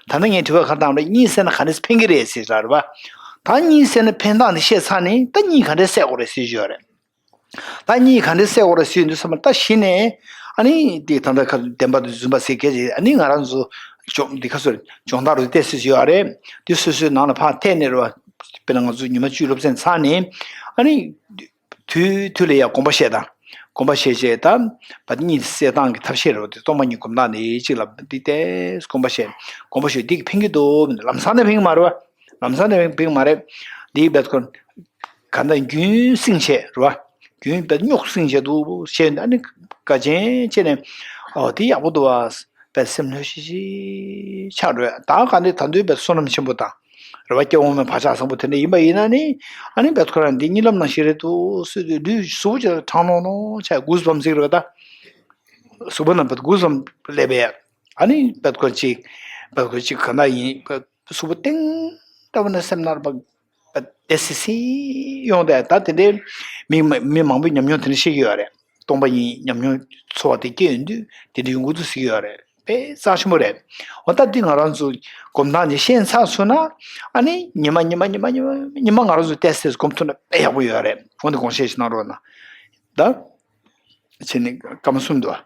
ད་ལྟ་ངས་དྲི་བ་ག་རེ་བཏང་རེད། གཉིད་སད་ན་ག་འདྲས་ཕན་གྱི་རེད་ཟེར་ར་རེད་པ། ད་གཉིད་སད་ན་ཕན་སྟངས་འདི་བཤད་ཚར་ནས་ད་གཉིད་ག་འདྲས་སད་དགོས་རེད་ཟེར་ཞུ་ཡོད་རེད། ད་གཉིད་ག་འདྲས་སད་དགོས་རེད་ཟེར་དུས་ཙམ་པ་ད་གཞི་ནས་ཨ་ནི་འདི་ད་ལྟ་ཁ་བདེན་པ་དང་རྫུན་པ་ཟེར་སྐད་ཅིག་ཨ་ནི་ང་རང་ཚོ་སྦྱོང་འདི་ཁ་སོར་སྦྱོང་བརྡར་རུ་བལྟས་སྲིད་ཡོད་རེད། འདི་སོ་སོའི་ནང་ལ་ཕར་ཐད་ནས་རེད་པ། དཔེར་ན་ང་ཚོ་ཉི་མ་བཅུ་སློབ་ཚན་ཚར་ནས་ཨ་ནི། དུས་དུས་ལ་ཡང་དགོངས་པ་བཞེས་དང་། དགོངས་པ་བཞེས་བྱས་དང་། བ་གཉིད་སད་སྟངས་ཀྱི་ཐབས་ཤེས་རེད་པ། དེ་སྟོང་པ་ཉིད་སྒོམ་སྟངས་ནི་གཅིག་ལ་འདི་ལྟས་དགོངས་པ་བཞེས། དགོངས་པ་བཞེས་འདི་གི་ཕན་གྱི་འདུག་མི་འདུག་ལམ་སང་ནས་ཕན་གྱི་མ་རེད་པ། ལམ་སང་ནས་ཕན་གྱི་མ་རེད། འདི་བས་ཁོ་ག་འདྲ་རྒྱུན་བསྲིངས་བྱས་རེད་པ། རྒྱུན་བས་རྙོག་བསྲིངས་བྱས་འདུག་བྱས་ཨ་ནི་དགའ་ཆེན་བྱས་ནས་ཨོ་དེ་ཡག་པོ་འདུག་བ། བས་སེམས་ལྷོད་ཤིག་ཤིག་ཆགས་འགྲོ་ཡ། ད་ག་འདི་ད་འདོད་བས་བསོད་ནམས་ཆེན་པོ་དང་། རེ་བ་སྐྱེ་བོ་མའི་བག་ཆགས་བཟང་པོ་དེ་འདྲ་ཡིན་པ་ཡིན་ན་ནི། ཨ་ནི་བེད་ཁོ་རང་འདི་གཉིད་ལམ་ནང་ཞིག་རེད་འདུག་སྲིད་དུས་ལུས་གཟུགས་པོ་ཅིག་ལ་གྲང་ནོག་ནོག་ཆགས་དགུ་འཛོམས་ཟིག་རེད་པ་ད། གཟུགས་པོ་རྣམས་བེད་དགུ་འཛོམས་སླེབས་པས། ཨ་ནི་བེད་ཁོ་ཅིག་བེད་ཁོ་ཅིག་ག་འདྲ་ཡིན་བེད་གཟུགས་པོ་སྟེང་ལྟ་བུ་ན་སེམས་ནང་ལ་བེད་བདེ་སི་སི་ཡོང་དེ་ད་དེ་འདྲའི་མི་མི་མང་པོས་ཉམས་མྱོང་དེ་འདྲ་བཤད་ཀྱི་ཡོད་རེད། སྟོང་པ་ཉིད་ཉམས་མྱོང་ཚོར་བ་དེ་སྐྱེ་ཡོང་དུས་དེ་འདྲ་ཡོང་གི་འདུག་ཟེར་གྱི་ཡོད་རེད། དཔེ་རྩ་ཆེན་པོ་རེད། འོ་ད་འདི་ང་རང་ཚོ་སྒོམ་སྟངས་ཅིག་ཤེས་ཚར་སོང་ན། ཨ་ནི་ཉི་མ་ཉི་མ་ཉི་མ་ཉི་མ་ཉི་མ་ང་རང་ཚོ་ཏོག་ཙམ་སྒོམ་ཐུབ་ན་དཔེ་ཡག་པོ་ཡོད་རེད། འོ་འདི་དགོངས་བཞེས་ཤིག་གནང་རོགས་གནང་། ད་བྱས་ནས་སྐར་མ་གསུམ་འདུག་ཨ།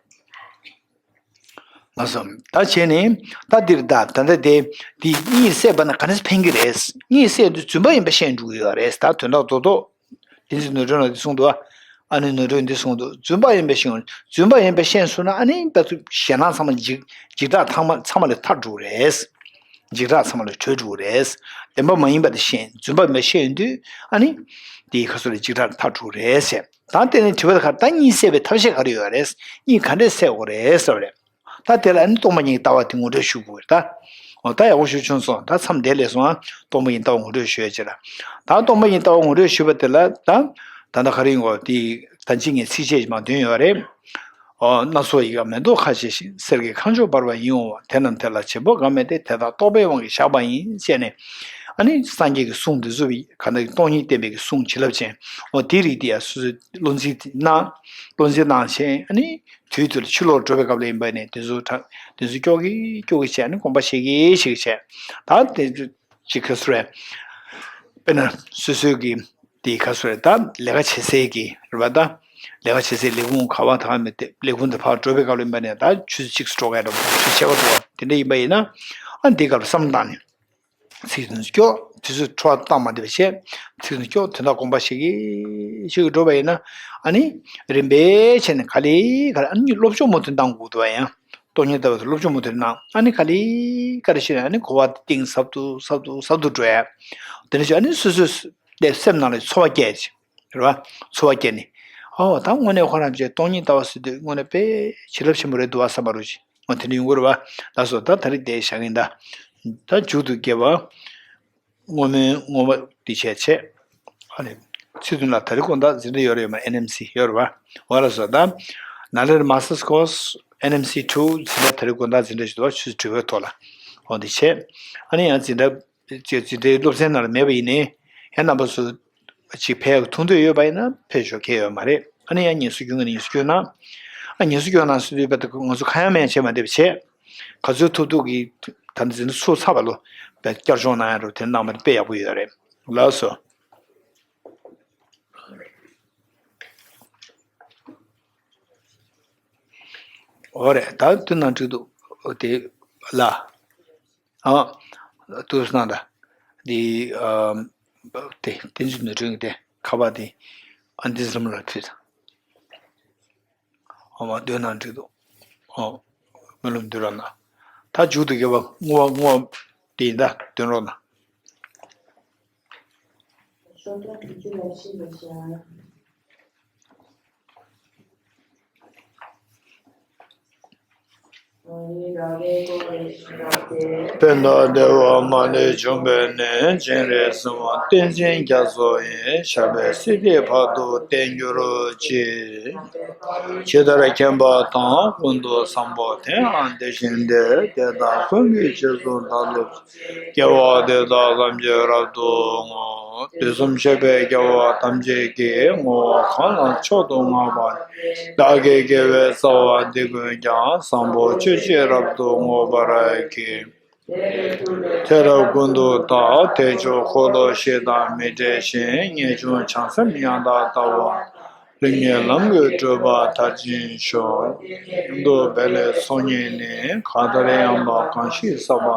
ལགས་སོ། ད་བྱས་ནས་ད་འདིར་ད་ད་ལྟ་དེ་འདི་གཉིད་སད་པ་ན་ག་འདྲ་ཕན་གྱི་རེད། གཉིད་སད་དུས་རྫུན་པ་ཡིན་པ་ཤེས་འགྲོ་གི་ཡོད་རེད། ད་དོན་དག་རྡོག་རྡོག་བསྟན་འཛིན་ནོར་སྒྲོན་ལགས་འདི་གསུངས་འདུག་ཨ། ཨ་ནི་ནོར་སྒྲོན་འདི་གསུངས་འདུག་རྫུན་པ་ཡིན་པའི་ཤེས། རྫུན་པ་ཡིན་པའི་ཤེས་སོང་ན་ཨ་ནི་ད་དུ་ཞེད་སྣང་ཚང་མ་འཇིགས་འཇིགས་སྐྲག་ཚང་མ་ཚང་མ་ལས་ཐར་འགྲོ་རེད། འཇིགས་སྐྲག་ཚང་མ་ལས་གྲོལ་འགྲོ་རེད། བདེན་པ་མ་ཡིན་པ་དེ་ཤེས། རྫུན་པ་མ་ཤེས་ཡོང་དུས་ཨ་ནི་དེའི་ཁ་སོ་ལས་འཇིགས་སྐྲག་ཐར་འགྲོ་རེད་ཟེར། ད་དེ་ནས་དྲི་བ་དེ་ག་ད་གཉིད་སད་པའི་ཐབས་ཤེས་ག་རེ་ཡོད་རེད། གཉིད་ག་འདྲས་སད་དགོས་རེད་ཟེར་བ་རེད། ད་དེ་ལ་ཨ་ནི་སྟོང་པ་ཉིད་ཀྱི་ལྟ་བ་དེ་ངོ་སྤྲོད་ཞུ་དགོས་རེད་ད། འོ་ད་ཡག་པོ་ཞུ་བྱུང་སོང་། ད་མཚམས་འདི་ལས་སོང་ཨ། སྟོང་པ་ཉིད་ལྟ་བ་ངོ་སྤྲོད་ཞུ་ཡ་ཅིག་ལ། ད་སྟོང་པ་ཉིད་ལྟ་བ་ངོ་སྤྲོད་ཞུ་བ་དེ་ལ་ད། ད་ལྟ་ག་རེ་ཡིན་གོ་དེ་ད་ཅི་ངས་ཚིགས་བཅད་ཅིག་མར་འདོན་ཡོད་རེད། འོ་སྣ་ཚོགས་ཡི་གེ་མེ་ཏོག་ཁ་བྱེ་ཞིང་། གསེར་གྱི་ཁ་མཆུ་འབར་བ་ཡིད་འོང་བ། དེ་རྣམས་དེ་ལ་བྱེད་པོ་འགའ་མེད་དེ། དེ་དག་རྟོག་པའི་དབང་གིས་བཞག་པ་ཡིན། ཅེས་ནས། ཨ་ནི་སངས་རྒྱས་ཀྱི་གསུང་འདི་ཚོ་ག་ད་སྟོང་ཉིད་བསྟན་པའི་གི་གསུང་བྱིན་རླབས་ཅན། འོ་དེ་རིགས་དེ་ཡང་སོ་སོས་བློ་འཛིན་གནང་། བློ་འཛིན་གནང་བྱས་ཨ་ནི། དུས་དེ་ལ་ཕྱི་ལོགས་འགྲོ་བའི་སྐབས་ལ་ཡིན་པ་ནས་དེ་ཚོ་དྲ་དེ་ཚོ་སྐྱོག་གི་སྐྱོག་གི་བྱས་ནས་དགོངས་པ་བཞེས་གི་བཞེས་གི་བྱས། ད་དེ་ཚོ་ཅིག་ག་སུ་རེད། དཔེར་ན་སོ་སོའི་གི་དེ་ག་སུ་རེད། ད་ལས་ཀ་བྱེད་སའི་གི་རེད་པ། ད་ལས་ཀ་བྱེད་སའི་ལས་ཁུངས་ག་བ་དང་མི་དེ་ལས་ཁུངས་དེ་ཕར་འགྲོ་བའི་སྐབས་ལ་ཡིན་པ་ནས་ད་ཆུ་ཚོད་གཅིག་སུ་འགྲོ་གི་རེད་པ། ཆུ་ཚོད་ཕྱེད་ཀ་འགྲོ་བ་དེ་འདྲ་ཡིན་པ་ཡིན་ན་ཨ་འདི་སྐབས་ལ་བསམ་བློ་བཏང་ནས། ཚིག་དོན་སྐྱོ། དུས་ཚོད་འཕྲོ་བརླག་བཏང་མ་བསྡད་པ་བྱས། ཚིག་དོན་སྐྱོ་དོན་དག་དགོངས་པ་བཞེས་ཀྱི་བཞེས་ཀྱི་འགྲོ་བ་ཡིན་ན། ཨ་ནི་རིམ་པས་བྱས་ནས་ག་ལེ་ག་ལེ་ཨ་ནི་སློབ་སྦྱོང་མུ་མཐུད་གནང་དགོས་འདུག་བ། ཡང་སྟོང་ཉིད་ལྟ་བུ་དེ་སློབ་སྦྱོང་མུ་མཐུད་གནང་། ཨ་ནི་ག་ལེ་ག་ལེ་བྱས་ནས་ཨ་ནི་གོ་བ་དེ་གཏིང་ཟབ་ཏུ་ཟབ་ཏུ་ཟབ་ཏུ་འགྲོ་ཡ། དེ་འདྲ་བྱས་ཨ་ནི་སོ་སོའི་སེམས་ནང་ལ་ཚོར་བ་སྐྱེས། རེད་བ། ཚོར་བ་སྐྱེས་ནས། ཨོ་ད་དངོས་གནས་ཁོ་རང་ཚོས་སྟོང་ཉིད་ལྟ་བ་ཟེར་དུས་དངོས་གནས་དཔེ་བྱིན་རླབས་ཆེན་པོ་རེད་འདུག་བ་བསམ་པ་རུ་ཅིག་འོ་དེ་འདྲ་ཡོང་གི་རེད་བ། ལགས་སོ། ད་ད་རེས་དེ་བཞག་གིན་ད། ད་མཇུག་ཏུ་དགེ་བ། བསྔོ་སྨོན་བསྔོ་བ་འདི་བྱས་བྱས། ཨ་ནི། ཚིག་དོན་ལ་ད་རེས་དགོང་དག་འཛིན་གྲྭ་ཡོད་རེད་ཡོད་མ། ཨེན་ཨེམ་སི་ཡོད་རེད་བ། འོ་ལགས་སོ། ད་ནཱ་ལེནྡྲ་Master's Course ཨེན་ཨེམ་སི་ཊུ་འཛིན་གྲྭ་ད་རེས་དགོང་དག་འཛིན་གྲྭ་ཞིག་འདུག་བ། ཆུ་ཚོད་དྲུག་པའི་ཐོག་ལ། འོ་འདི་བྱས། ཨ་ནི་ཡང་འཛིན་གྲྭ་ཅིག་འཛིན་གྲྭའི་སློབ་ཚན་ནང་ལ་མེད་པ་ཡིན་ནའི། ཡང་རྣམ་པ་ཚོ་ཅིག་ཕེབས་ཐུགས་འདོད་ཡོད་པ་ཡིན་ན་ཕེབས་ཆོག་གི་ཡོད་མ་རེད། ཨ་ནི་ཡང་ཉེས་གསོག་སྐྱོན་གྱི་ཉེས་གསོག་སྐྱོན་གནང་། ཨ་ཉེས་གསོག་སྐྱོན་གནང་སྲིད་དུས་དཔེ་ད་ང་ཚོ་གང་ཡང་མེད་བྱས་མ་བསྡད་པ་བྱས། ག་ཚོད་ཐུབ་ཐུབ་ཀྱིས་ད་ནི་འཛིན་གྲྭ་ཚུགས་ཚར་བ་ལོ་དཔེ་བསྐྱར་སྦྱོང་གནང་ཡ་རུ་དེ་གནང་བ་དཔེ་ཡག་པོ་ཡོད་རེད། ལགས་སོ། འོ་རེད། ད་དུས་ནང་འགྲིག་འདུག་དེ་ལ། ཨ། དུས་ནང་ད། འདི། ཨ། དེ་བསྟན་འཛིན་ནོར་སྒྲོན་གྱི་དེ་ཁ་པར་དེ་ཨ་འདི་ཟམ་ལ་ཕུལ། ཨ་མ་འདོན་ན་འགྲིག་འདུག་ཨོ། སྨོན་ལམ་འདོན་རོགས་གནང་། ད་མཇུག་ཏུ་དགེ་བ་བསྔོ་བ་བསྔོ་བ་དེ་ཡིན་ད་འདོན་རོགས་གནང་། དཔལ་ལྡན་བདེ་བ་མ་ལུས་འབྱུང་བའི་གནས། སྤྱན་རས་གཟིགས་དབང་བསྟན་འཛིན་རྒྱ་མཚོ་ཡི། ཞབས་པད་སྲིད་མཐའི་བར་དུ་བརྟན་གྱུར་ཅིག་ཇི་ལྟར་མཁྱེན་པ་དང་། ཀུན་ཏུ་བཟང་པོ་དེ་ཡང་དེ་བཞིན་ཏེ། དེ་དག་ཀུན་གྱི་རྗེས་སུ་བདག་སློབ་ཅིང་། དགེ་བ་འདི་དག་ཐམས་ཅད་རབ་ཏུ་བསྔོ། དུས་གསུམ་མཆོད་པའི་དགེ་བ་ཐམས་ཅད་ཀྱི། བསྔོ་བ་གང་ལ་མཆོག་ཏུ་བསྔགས་པ། བདག་གི་དགེ་བའི་རྩ་བ་འདི་ཀུན་ཀྱང་། བཟང་པོ་སྤྱོད་ཕྱིར་རབ་ཏུ་བསྔོ་བར་བགྱི། ཚེ་རབས་ཀུན་ཏུ་བདག་དལ་འབྱོར་འཁོར་ལོ་བཞི་དང་མི་འབྲལ་ཞིང་། ངེས་འབྱུང་བྱང་སེམས་ཡང་དག་ལྟ་བ། རིམ་གཉིས་ལམ་གྱི་སྤྲོས་པ་མཐར་ཕྱིན་ཤོག་སྙིང་སྡུག་བེ་ལེ་ཚོགས་གཉིས་ནི། གང་ལྟར་ཡང་དག་གང་ཞིག་བསགས་པ།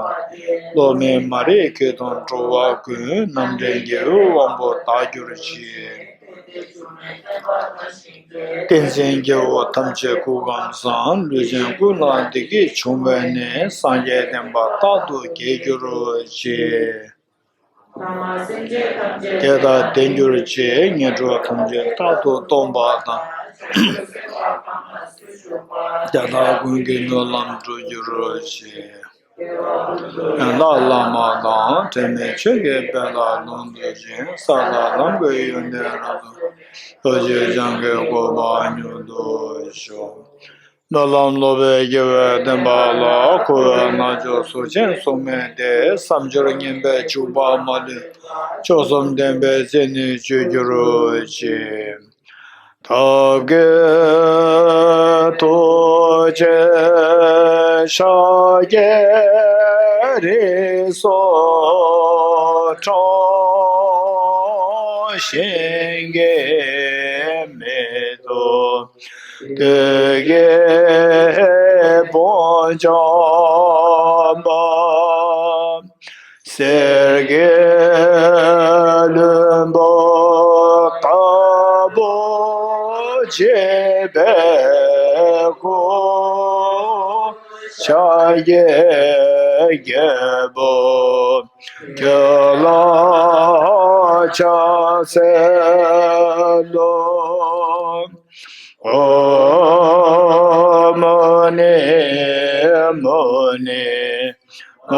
སློབ་མའི་མ་རིག་གིས་དང་འགྲོ་བ་ཀུན། རྣམ་འདྲེན་དགེ་བའི་དབང་པོ་དག་གྱུར་ཅིག་བསྟན་འཛིན་རྒྱལ་པོ་ཐམས་ཅད་སྐུ་ཁམས་བཟང་། ལུས་ཅན་ཀུན་ལ་བདེ་སྐྱིད་འབྱུང་བའི་གནས། སངས་རྒྱས་བསྟན་པ་རྟག་ཏུ་རྒྱས་གྱུར་ཅིག་དེ་དག་བདེ་འགྱུར་ཅིག་ངན་འགྲོ་ཐམས་ཅད་རྟག་ཏུ་སྟོངས་པ་དང་། དེ་དག་ཀུན་གྱི་སྨོན་ལམ་འགྲུབ་གྱུར་ཅིག་ཡང་དག་བླ་མ་དང་། དྲན་མེད་ཆོས་ཀྱི་དཔལ་ལ་ལོངས་སྤྱོད་ཅིང་། ས་དང་ལམ་གྱི་ཡོན་ཏན་རབ་ཏུ། ཐུགས་རྗེ་འཆང་གི་གོ་འཕང་མྱུར་དུ་ཤོག་སྨོན་ལམ་སློབ་པའི་དགེ་བའི་བསྟན་པ་ལ། འཁོར་བའི་རྣལ་འབྱོར་གཟུགས་ཅན་གཟུགས་མེད་དེ། བསམ་སྦྱོར་ངན་པས་འཇུག་པ་མ་ལུས་པ། མཆོག་གསུམ་ལྡན་པའི་སྲས་ནི་སྤྱོད་གྱུར་ཅིག་ཐབས་མཁས་ཐུགས་རྗེ་ཤཱཀྱའི་རིགས་སུ་འཁྲུངས། ཞིང་གི་མེ་ཏོག་བདུད་ཀྱི་དཔུང་འཇོམས་པ། གསེར་གྱི་ལྷུན་པོ་ལྟ་བུ་བརྗིད་པའི་སྐུ། ཕྱག་གི་རྒྱལ་པོ་ཁྱོད་ལ་ཕྱག་འཚལ་ལོ། ཨོཾ་མུ་ནི་མུ་ནི་མ་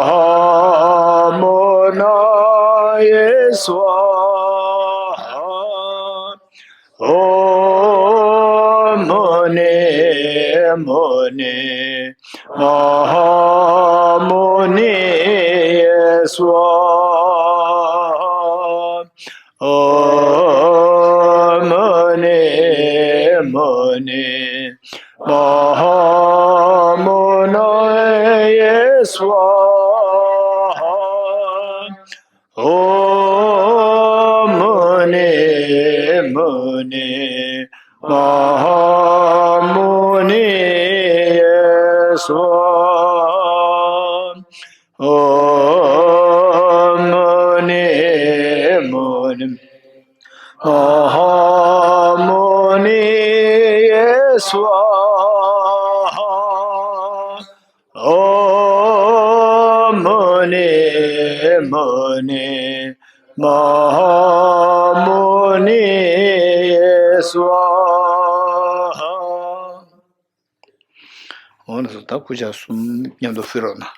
ཧཱ་མུ་ནྱ་ཡེ་སྭཱ་ཧཱ། ཨོཾ་མུ་ནི་མུ་ནི་མ་ཧཱ་མུ་ནྱ་ཡེ་སྭཱ་ཧཱ། ཨོཾ་མུ་ནི་མུ་ནི་མ་ཧཱ་མུ་ནྱ་ཡེ་སྭཱ་ཧཱ། ཨོཾ་མུ་ནི་མུ་ནི་མ་ཧཱ་མུ་ནྱ་ཡེ་སྭཱ་ཧཱ། ཨོཾ་མུ་ནི་མུ་ནི་མ་ཧཱ་མུ་ནྱ་ཡེ་སྭཱ་ཧཱ། ཨོཾ་མུ་ནི་མུ་ནི་མ་ཧཱ་མུ་ནྱ་ཡེ་སྭཱ་ཧཱ། འོ་ན་སོ་ད་སྐུ་ཕྱག་གསུམ་མཉམ་དུ་ཕུལ་རོགས་གནང་།